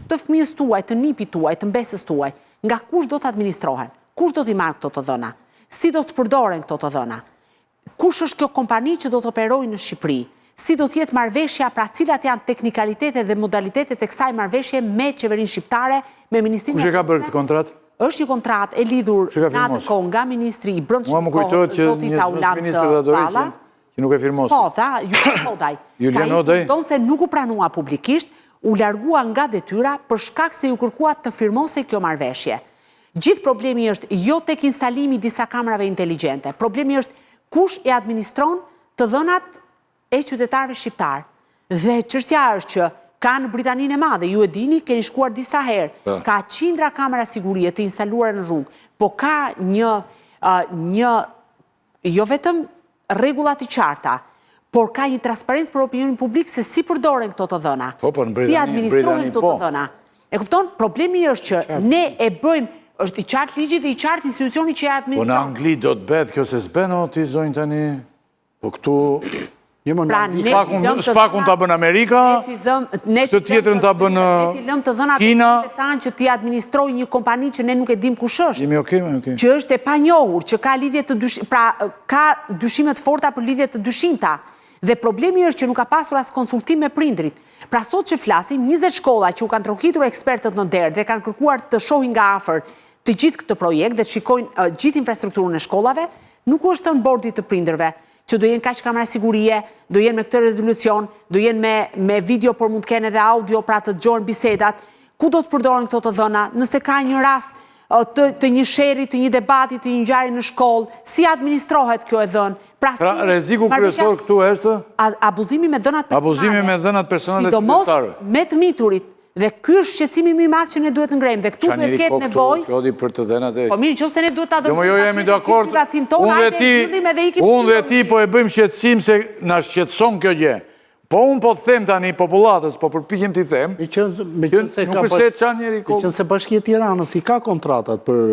[SPEAKER 2] të fëmijës tuaj, të nipit tuaj, të mbesës tuaj, nga kush do të administrohen? Kush do t'i marrë këto të dhëna? Si do të përdoren këto të dhëna? Kush është kjo kompani që do të operojë në Shqipëri? Si do të jetë marrëveshja, pra cilat janë teknikalitetet dhe modalitetet e kësaj marrëveshje me qeverinë shqiptare, me Ministrinë e
[SPEAKER 1] Kush e ka bërë këtë kontratë?
[SPEAKER 2] Është një kontratë e lidhur në atë kohë nga ministri i Brendshëm i kohës, zoti Taulant
[SPEAKER 1] Balla. Që nuk e firmosi.
[SPEAKER 2] Po, tha, Julian Hodaj.
[SPEAKER 1] Julian Hodaj?
[SPEAKER 2] Ndonëse nuk u pranua publikisht, u largua nga detyra për shkak se iu kërkua të firmosej kjo marrëveshje. Gjithë problemi është jo tek instalimi i disa kamerave inteligjente. Problemi është kush i administron të dhënat e qytetarëve shqiptarë. Dhe çështja është që ka në Britaninë e Madhe, ju e dini, keni shkuar disa herë, po. ka qindra kamera sigurie të instaluara në rrugë, po ka një një jo vetëm rregulla të qarta, por ka një transparencë për opinionin publik se si përdoren këto të dhëna,
[SPEAKER 1] po, po,
[SPEAKER 2] si administrohen këto të po. dhëna. E kupton? Problemi është që ne e bëjmë, është i qartë ligji dhe i qartë institucioni që e
[SPEAKER 1] administron. Po në Angli do të bëhet kjo se s'bën o ti zonjë tani. Po këtu
[SPEAKER 2] Jo, më pra,
[SPEAKER 1] në SPAK-un ta bën Amerika, këtë tjetrën ta bën
[SPEAKER 2] Kina. Ne tanë që t'i administrojë një kompani që ne nuk e dim kush është.
[SPEAKER 1] Jemi okej, jemi okej.
[SPEAKER 2] Që është e panjohur, që ka lidhje të dyshim, pra ka dyshime të forta për lidhje të dyshimta. Dhe problemi është që nuk ka pasur as konsultim me prindërit. Pra sot që flasim, 20 shkolla që u kanë trokitur ekspertët në derë dhe kanë kërkuar të shohin nga afër të gjithë këtë projekt dhe të shikojnë gjithë infrastrukturën e shkollave, nuk u është thënë bordit të prindërve që do jenë kaq kamera sigurie, do jenë me këtë rezolucion, do jenë me, me video, por mund të kenë edhe audio, pra të dëgjohen bisedat, ku do të përdoren këto të dhëna, nëse ka një rast të, të një sherri, të një debati, të një ngjarje në shkollë, si administrohet kjo e dhënë?
[SPEAKER 1] Pra, si pra rreziku kryesor këtu është?
[SPEAKER 2] Abuzimi me dhënat
[SPEAKER 1] personale. Abuzimi me dhënat personale
[SPEAKER 2] të qytetarëve. Sidomos me të miturit. Dhe ky është shqetësimi më i madh që ne duhet të ngrejmë dhe këtu duhet të ketë po nevojë.
[SPEAKER 1] Klodi për të dhënat
[SPEAKER 2] e. Po mirë, nëse ne duhet ta
[SPEAKER 1] jo, jo, jemi dakord. Unë dhe ti, unë dhe ti po e bëjmë shqetësim se na shqetëson kjo gjë. Po unë po të them tani popullatës, po përpiqem t'i
[SPEAKER 3] them. Meqenëse ka meqenëse Bashkia e Tiranës i ka kontratat për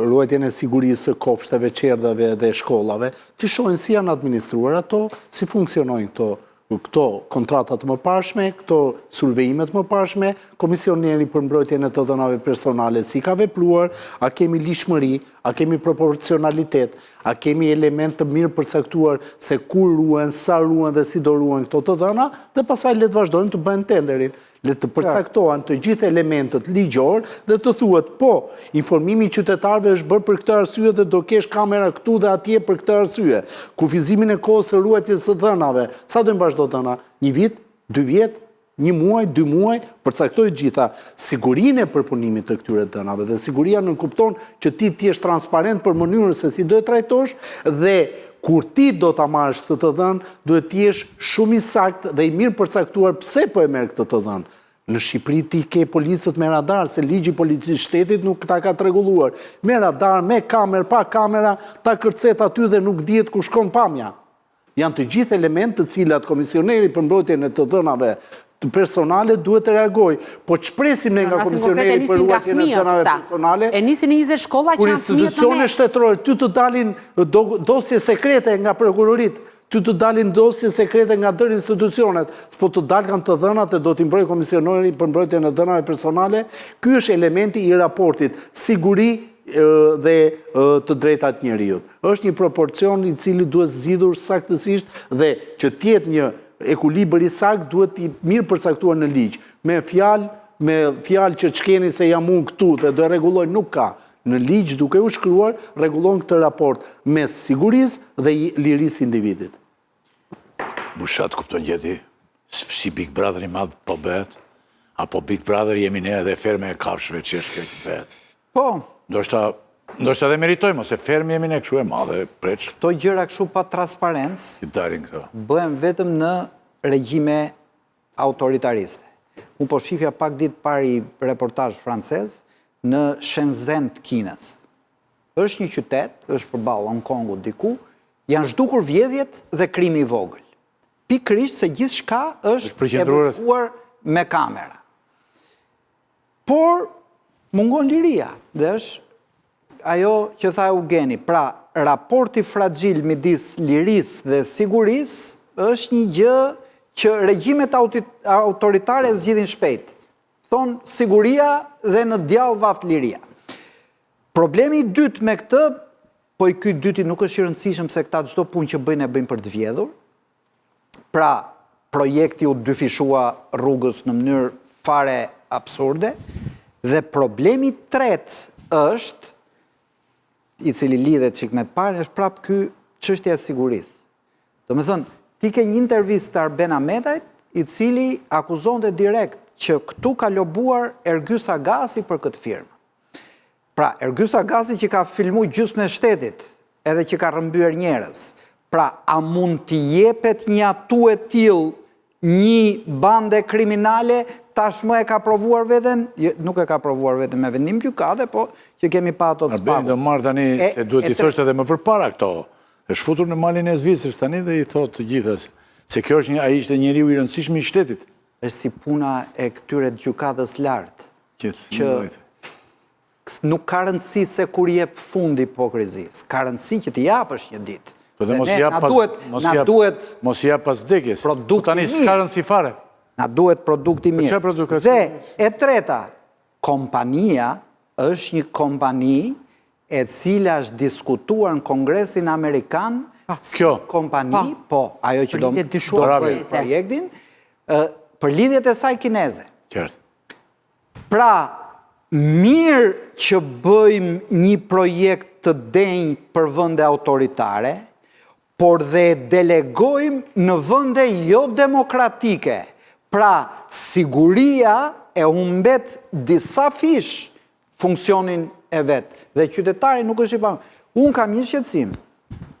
[SPEAKER 3] ruajtjen e sigurisë së kopshteve, çerdheve dhe shkollave, të shohin si janë administruar ato, si funksionojnë këto Këto kontrata të mëparshme, këto survejime të mëparshme, Komisioneri për Mbrojtjen e të Dhënave Personale si ka vepruar, a kemi ligjshmëri, a kemi proporcionalitet, a kemi element të mirëpërcaktuar se kur ruhen, sa ruhen dhe si do ruhen këto të dhëna, dhe pastaj le të vazhdojmë të bëjmë tenderin. Le të përcaktohen të gjithë elementët ligjorë dhe të thuhet, po, informimi i qytetarëve është bërë për këtë arsye dhe do kesh kamera këtu dhe atje për këtë arsye. Kufizimin e kohës së ruajtjes së dhënave, sa do i mbash këto dhëna? Një vit? Dy vjet? Një muaj? Dy muaj? Përcaktoji të gjitha. Sigurinë e përpunimit të këtyre dhënave dhe siguria nënkupton që ti të jesh transparent për mënyrën se si do e trajtosh dhe Kur ti do ta marrësh këtë të dhënë, duhet të jesh shumë i saktë dhe i mirëpërcaktuar pse po e merr këtë të dhënë. Në Shqipëri ti ke policët me radar, se ligji i policisë së shtetit nuk ta ka rregulluar. Me radar, me kamerë, pa kamera, ta kërcet aty dhe nuk dihet ku shkon pamja. Janë të gjithë elementë të cilat Komisioneri për Mbrojtjen e të Dhënave personale duhet të reagojë. Po ç'presim ne nga Komisioneri për Ruajtjen e Dhënave Personale?
[SPEAKER 2] E nisi në 20 shkolla
[SPEAKER 3] që janë fëmijët në mes. Kur institucione shtetërore ty të dalin dosje sekrete nga prokuroritë, ty të dalin dosje sekrete nga tërë institucionet, s'po të dalkan të dhënat e do t'i mbrojë Komisioneri për Mbrojtjen e Dhënave Personale, ky është elementi i raportit siguri dhe të drejtat e njeriut. Është një proporcion i cili duhet zgjidhur saktësisht dhe që të jetë një ekuilibër i saktë duhet i mirëpërcaktuar në ligj. Me fjalë, me fjalë që ç'keni se jam unë këtu dhe do e rregulloj nuk ka. Në ligj duke u shkruar rregullon këtë raport mes sigurisë dhe lirisë individit.
[SPEAKER 1] Bushat kupton gjë ti, si Big Brother i madh po bëhet, apo Big Brother jemi ne edhe ferme e kafshëve që është kjo që bëhet.
[SPEAKER 5] Po.
[SPEAKER 1] Ndoshta, ndoshta edhe meritojmë, ose fermë jemi ne kështu e madhe,
[SPEAKER 5] preç. Këto gjëra kështu pa transparencë,
[SPEAKER 1] si dalin këto.
[SPEAKER 5] Bëhen vetëm në regjime autoritariste. Unë po shifja pak ditë parë një reportazh francez në Shenzhen të Kinës. Është një qytet, është përballë Hong Kongut diku, janë zhdukur vjedhjet dhe krimi i vogël. Pikërisht se gjithçka është e vëzhguar me kamera. Por mungon liria dhe është ajo që tha Eugeni, pra raporti fragjil midis lirisë dhe sigurisë është një gjë që regjimet autoritare e zgjidhin shpejt. Thonë siguria dhe në djall vaftë liria. Problemi i dytë me këtë, po i ky i dyti nuk është i rëndësishëm se këta çdo punë që bëjnë e bëjnë për të vjedhur. Pra, projekti u dyfishua rrugës në mënyrë fare absurde dhe problemi i tretë është i cili lidhet çik me të parin është prapë ky çështja e sigurisë. Domethënë, ti ke një intervistë të Arben Ahmetajt, i cili akuzonte direkt që këtu ka lobuar Ergys Agasi për këtë firmë. Pra, Ergys Agasi që ka filmu gjysmën e shtetit, edhe që ka rrëmbyer njerëz. Pra, a mund t'i jepet një atu e tillë një bande kriminale, tashmë e ka provuar veten, nuk e ka provuar veten me vendim gjykate, po që kemi pa ato
[SPEAKER 1] të SPAK-ut. Arbeni do marrë tani, se duhet t'i thoshte edhe më përpara këto. Është futur në malin e Zvicrës tani dhe i thotë të gjitha. Se kjo është një, ai ishte njeriu i rëndësishëm i shtetit.
[SPEAKER 5] Është si puna e këtyre të gjykatës lartë. Që nuk ka rëndësi se kur jep fund hipokrizisë, ka rëndësi që t'i japësh një ditë.
[SPEAKER 1] Po dhe mos jap pas, mos jap, duhet mos jap pas vdekjes. Po tani s'ka rëndësi fare.
[SPEAKER 5] Na duhet produkti i po mirë. Po dhe e treta, kompania është një kompani e cila është diskutuar në Kongresin Amerikan
[SPEAKER 1] ah, si
[SPEAKER 5] kompani, po, ajo që do bëjë projektin, për lidhjet e saj kineze.
[SPEAKER 1] Qartë.
[SPEAKER 5] Pra, mirë që bëjmë një projekt të denjë për vende autoritare, por dhe e delegojmë në vende jo demokratike. Pra, siguria e humbet disafish funksionin e vet dhe qytetari nuk është i pa. Unë kam një shqetësim.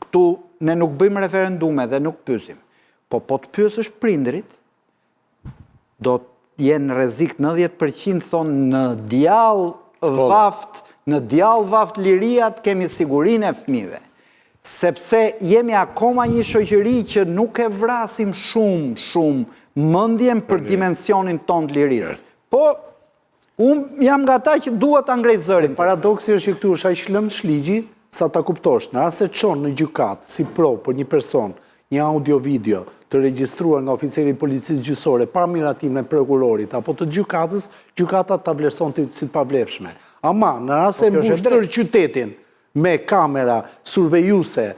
[SPEAKER 5] Këtu ne nuk bëjmë referendume dhe nuk pyesim. Po po të pyesësh prindërit, do të jenë në rrezik 90% thonë në djall po. vaftë, në djall vaftë liria të kemi sigurinë e fëmijëve. Sepse jemi akoma një shoqëri që nuk e vrasim shumë, shumë mendjen për dimensionin tonë të lirisë. Po, Unë jam nga ata që dua ta ngrej zërin.
[SPEAKER 3] Paradoksi është që këtu është aq lëmsh ligji sa ta kuptosh, në rast se çon në gjykatë si provë për një person një audio-video të regjistruar nga oficeri i policisë gjyqësore pa miratimin e prokurorit apo të gjykatës, gjykata ta vlerëson si të pavlefshme. Ama, në rast se po mbush tërë qytetin me kamera survejuese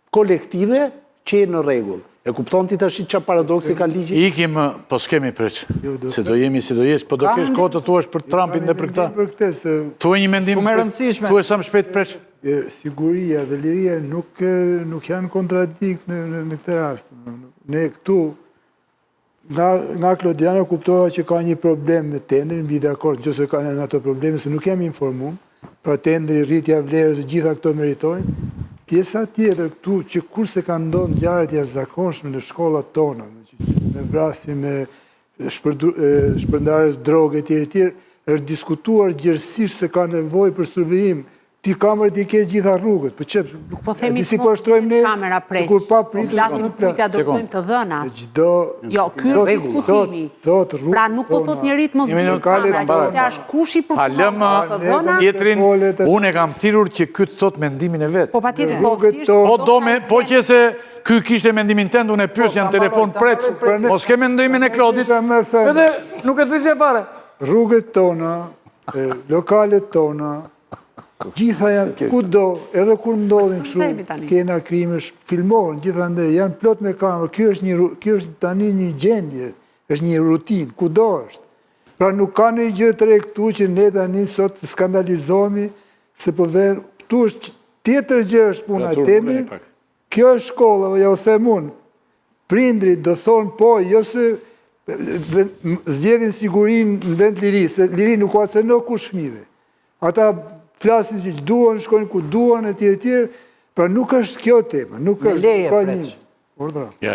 [SPEAKER 3] kolektive që je në rregull. E kupton ti tashi ça paradoksi ka
[SPEAKER 1] ligji? Ikim, po s'kemi preç. Jo, se do jemi si do jesh, po do kesh kohë të thuash për Trumpin dhe për këta.
[SPEAKER 4] Për këtë se
[SPEAKER 1] Thuaj një mendim.
[SPEAKER 5] Shumë e rëndësishme.
[SPEAKER 1] Thuaj sa më shpejt preç.
[SPEAKER 4] Siguria dhe liria nuk nuk janë kontradikt në në, në këtë rast. Ne këtu Nga, nga Klodiana kuptova që ka një problem me tenderin, bie dakord nëse kanë ato probleme, se nuk jam informuar, pra tenderi, rritja e vlerës, të gjitha këto meritojnë. Pjesa tjetër këtu që kurse kanë ndodhur ngjarje të jashtëzakonshme në shkollat tona, me vrasje, me shpërndarës droge etj etj, është diskutuar gjerësisht se ka nevojë për survejim. Ti kamerat i ke gjitha rrugët, po që
[SPEAKER 2] Nuk po themi
[SPEAKER 4] si po shtrojmë ne,
[SPEAKER 2] kamera preq.
[SPEAKER 4] Kur pa pritur,
[SPEAKER 2] po flasim kujt t'ia dorëzojmë të dhënat.
[SPEAKER 4] Çdo
[SPEAKER 2] Jo, ky është diskutimi.
[SPEAKER 4] Sot rrugët.
[SPEAKER 2] Pra nuk po thot njeri të mos vinë kamera, çështja është kush i
[SPEAKER 1] përpunon
[SPEAKER 2] të dhënat.
[SPEAKER 1] Tjetrin, unë e kam thirrur që ky të thot mendimin e vet.
[SPEAKER 2] Po patjetër, po thjesht.
[SPEAKER 1] Po do me, po që se ky kishte mendimin tënd, unë e pyesja në telefon preç, mos ke mendimin e Klodit. Edhe nuk e thrisja fare.
[SPEAKER 4] Rrugët tona, lokalet tona, Gjitha janë kudo, edhe kur ndodhin kështu, skena krimesh, filmohen, gjithandej, janë plot me kamera, kjo është, një, kjo është tani një gjendje, është një rutinë, kudo është. Pra nuk ka një gjë të re këtu që ne tani sot të skandalizohemi, se po vjen, këtu është tjetër gjë është puna e tendrit, kjo është shkolla, ja u them unë, prindrit do thonë po, jo se zgjedhin sigurinë në vend lirisë, se lirinë nuk ua cenon kush fëmijëve. Ata flasin siç duan, shkojnë ku duan e tjerë e tjerë, pra nuk është kjo tema, nuk është.
[SPEAKER 5] Me leje, Preç.
[SPEAKER 4] Urdhëro.
[SPEAKER 1] Ja,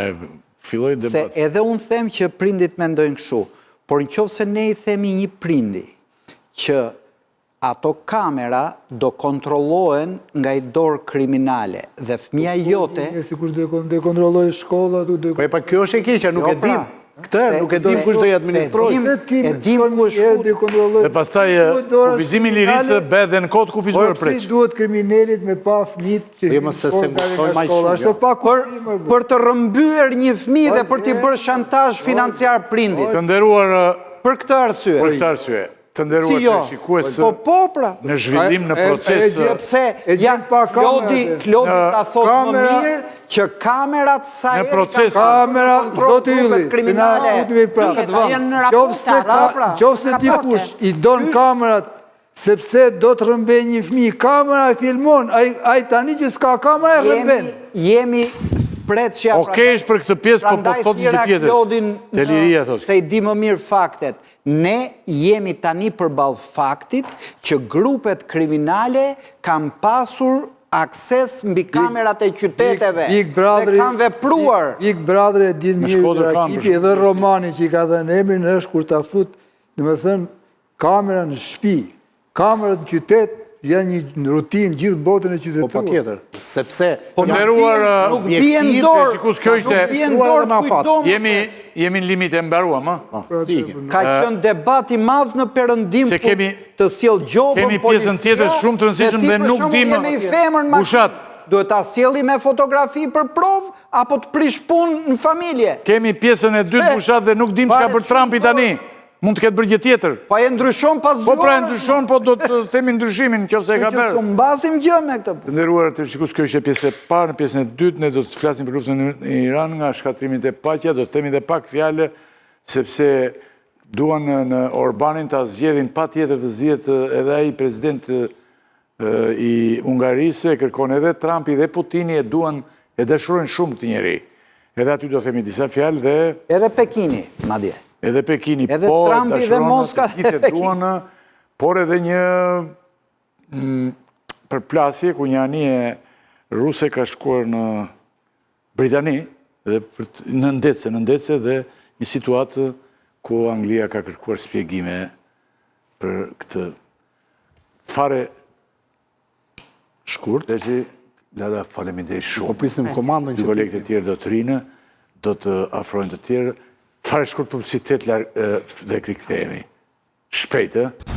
[SPEAKER 1] filloi debat.
[SPEAKER 5] Se edhe unë them që prindit mendojnë kështu, por në qoftë se ne i themi një prindi që ato kamera do kontrollohen nga një dorë kriminale dhe fëmija
[SPEAKER 4] po,
[SPEAKER 5] jote...
[SPEAKER 4] Sikur do e kontrollojë shkolla, do
[SPEAKER 3] Po e pa kjo është e keqja, nuk jo, e pra, dim. Këtë nuk e dim kush do i administrojë.
[SPEAKER 5] E dim ku është
[SPEAKER 4] fut.
[SPEAKER 1] Dhe pastaj kufizimi i lirisë bëhet dhe në kohë të kufizuar
[SPEAKER 4] preç. Po duhet kriminelit me pa fëmijët që
[SPEAKER 3] jo, se se ngushtoj më shumë.
[SPEAKER 4] Ashtu pa
[SPEAKER 5] për të rrëmbyer një fëmijë dhe për t'i bërë shantazh financiar prindit.
[SPEAKER 1] Të nderuar
[SPEAKER 5] për këtë arsye.
[SPEAKER 1] Për këtë arsye. Të nderuar
[SPEAKER 5] si jo?
[SPEAKER 1] shikues
[SPEAKER 5] po, po, pra.
[SPEAKER 1] në zhvillim në proces
[SPEAKER 5] sepse ja Klodi Klodi ta thotë më mirë që kamerat sa
[SPEAKER 1] në proces
[SPEAKER 4] kamera zoti Ylli
[SPEAKER 5] kriminale
[SPEAKER 4] pra.
[SPEAKER 5] në këtë vend
[SPEAKER 4] qofse
[SPEAKER 5] pra, pra.
[SPEAKER 4] qofse dikush i don kamerat sepse do të rrëmbejë një fëmijë kamera e filmon ai ai tani që s'ka kamera e
[SPEAKER 5] rrëmben jemi pret
[SPEAKER 1] që ja Okej, është për këtë pjesë, po po thotë një tjetër.
[SPEAKER 5] Te liria thotë. Se i di më mirë faktet. Ne jemi tani përballë faktit që grupet kriminale kanë pasur akses mbi kamerat e qyteteve dhe kanë vepruar.
[SPEAKER 4] Big Brother e din mirë Rakipi edhe romani që i ka dhënë emrin është kur ta fut, domethënë, kamera në shtëpi. Kamerat në qytet janë një rutinë gjithë botën e qytetuar.
[SPEAKER 3] Po patjetër, sepse
[SPEAKER 1] po nderuar
[SPEAKER 5] nuk bie në dorë,
[SPEAKER 1] shikues kjo ishte
[SPEAKER 5] nuk bie në dorë kujtdo.
[SPEAKER 1] Jemi jemi në limit e mbaruam, ë?
[SPEAKER 3] Po,
[SPEAKER 4] pra,
[SPEAKER 5] Ka qenë debat i madh në perëndim
[SPEAKER 1] se kemi
[SPEAKER 5] të sjell gjobën
[SPEAKER 1] kemi pjesën tjetër shumë të rëndësishme dhe nuk dimë.
[SPEAKER 5] Bushat, duhet ta sjelli me fotografi për provë apo të prish punë në familje.
[SPEAKER 1] Kemi pjesën e dytë Bushat dhe nuk dimë çka bërë Trumpi tani. Mund të ketë bërë gjë tjetër.
[SPEAKER 5] Po e ndryshon pas dy
[SPEAKER 1] Po pra e ndryshon, po do të themi ndryshimin, në qoftë se e ka bërë.
[SPEAKER 5] Që s'humbasim gjë me këtë.
[SPEAKER 1] Të nderuar teleshikues, kjo ishte pjesë e parë, në pjesën e dytë, ne do të flasim për luftën në Iran nga shkatërrimi te paqja, do të themi dhe pak fjalë, sepse duan në Orbanin ta zgjedhin patjetër të zgjidhet edhe ai president i Hungarisë, e kërkon edhe Trumpi dhe Putini e duan, e dashurojnë shumë këtë njeri. Edhe aty do themi disa fjalë dhe...
[SPEAKER 5] Edhe Pekini, madje.
[SPEAKER 1] Edhe Pekini,
[SPEAKER 5] edhe
[SPEAKER 1] po,
[SPEAKER 5] Trumpi dhe Moska
[SPEAKER 1] dhe Pekini. Duan, por edhe një mm, përplasje ku një anije ruse ka shkuar në Britani dhe në nëndetëse, në nëndetëse dhe një situatë ku Anglia ka kërkuar shpjegime për këtë fare
[SPEAKER 3] shkurt.
[SPEAKER 1] Deshi, Lala, faleminderit shumë.
[SPEAKER 3] Po prisnim komandën
[SPEAKER 1] që... Dy kolegët e tjerë do të rrinë, do të afrojnë të tjerë. Fare shkurt publicitet dhe rikthehemi. Shpejt, e?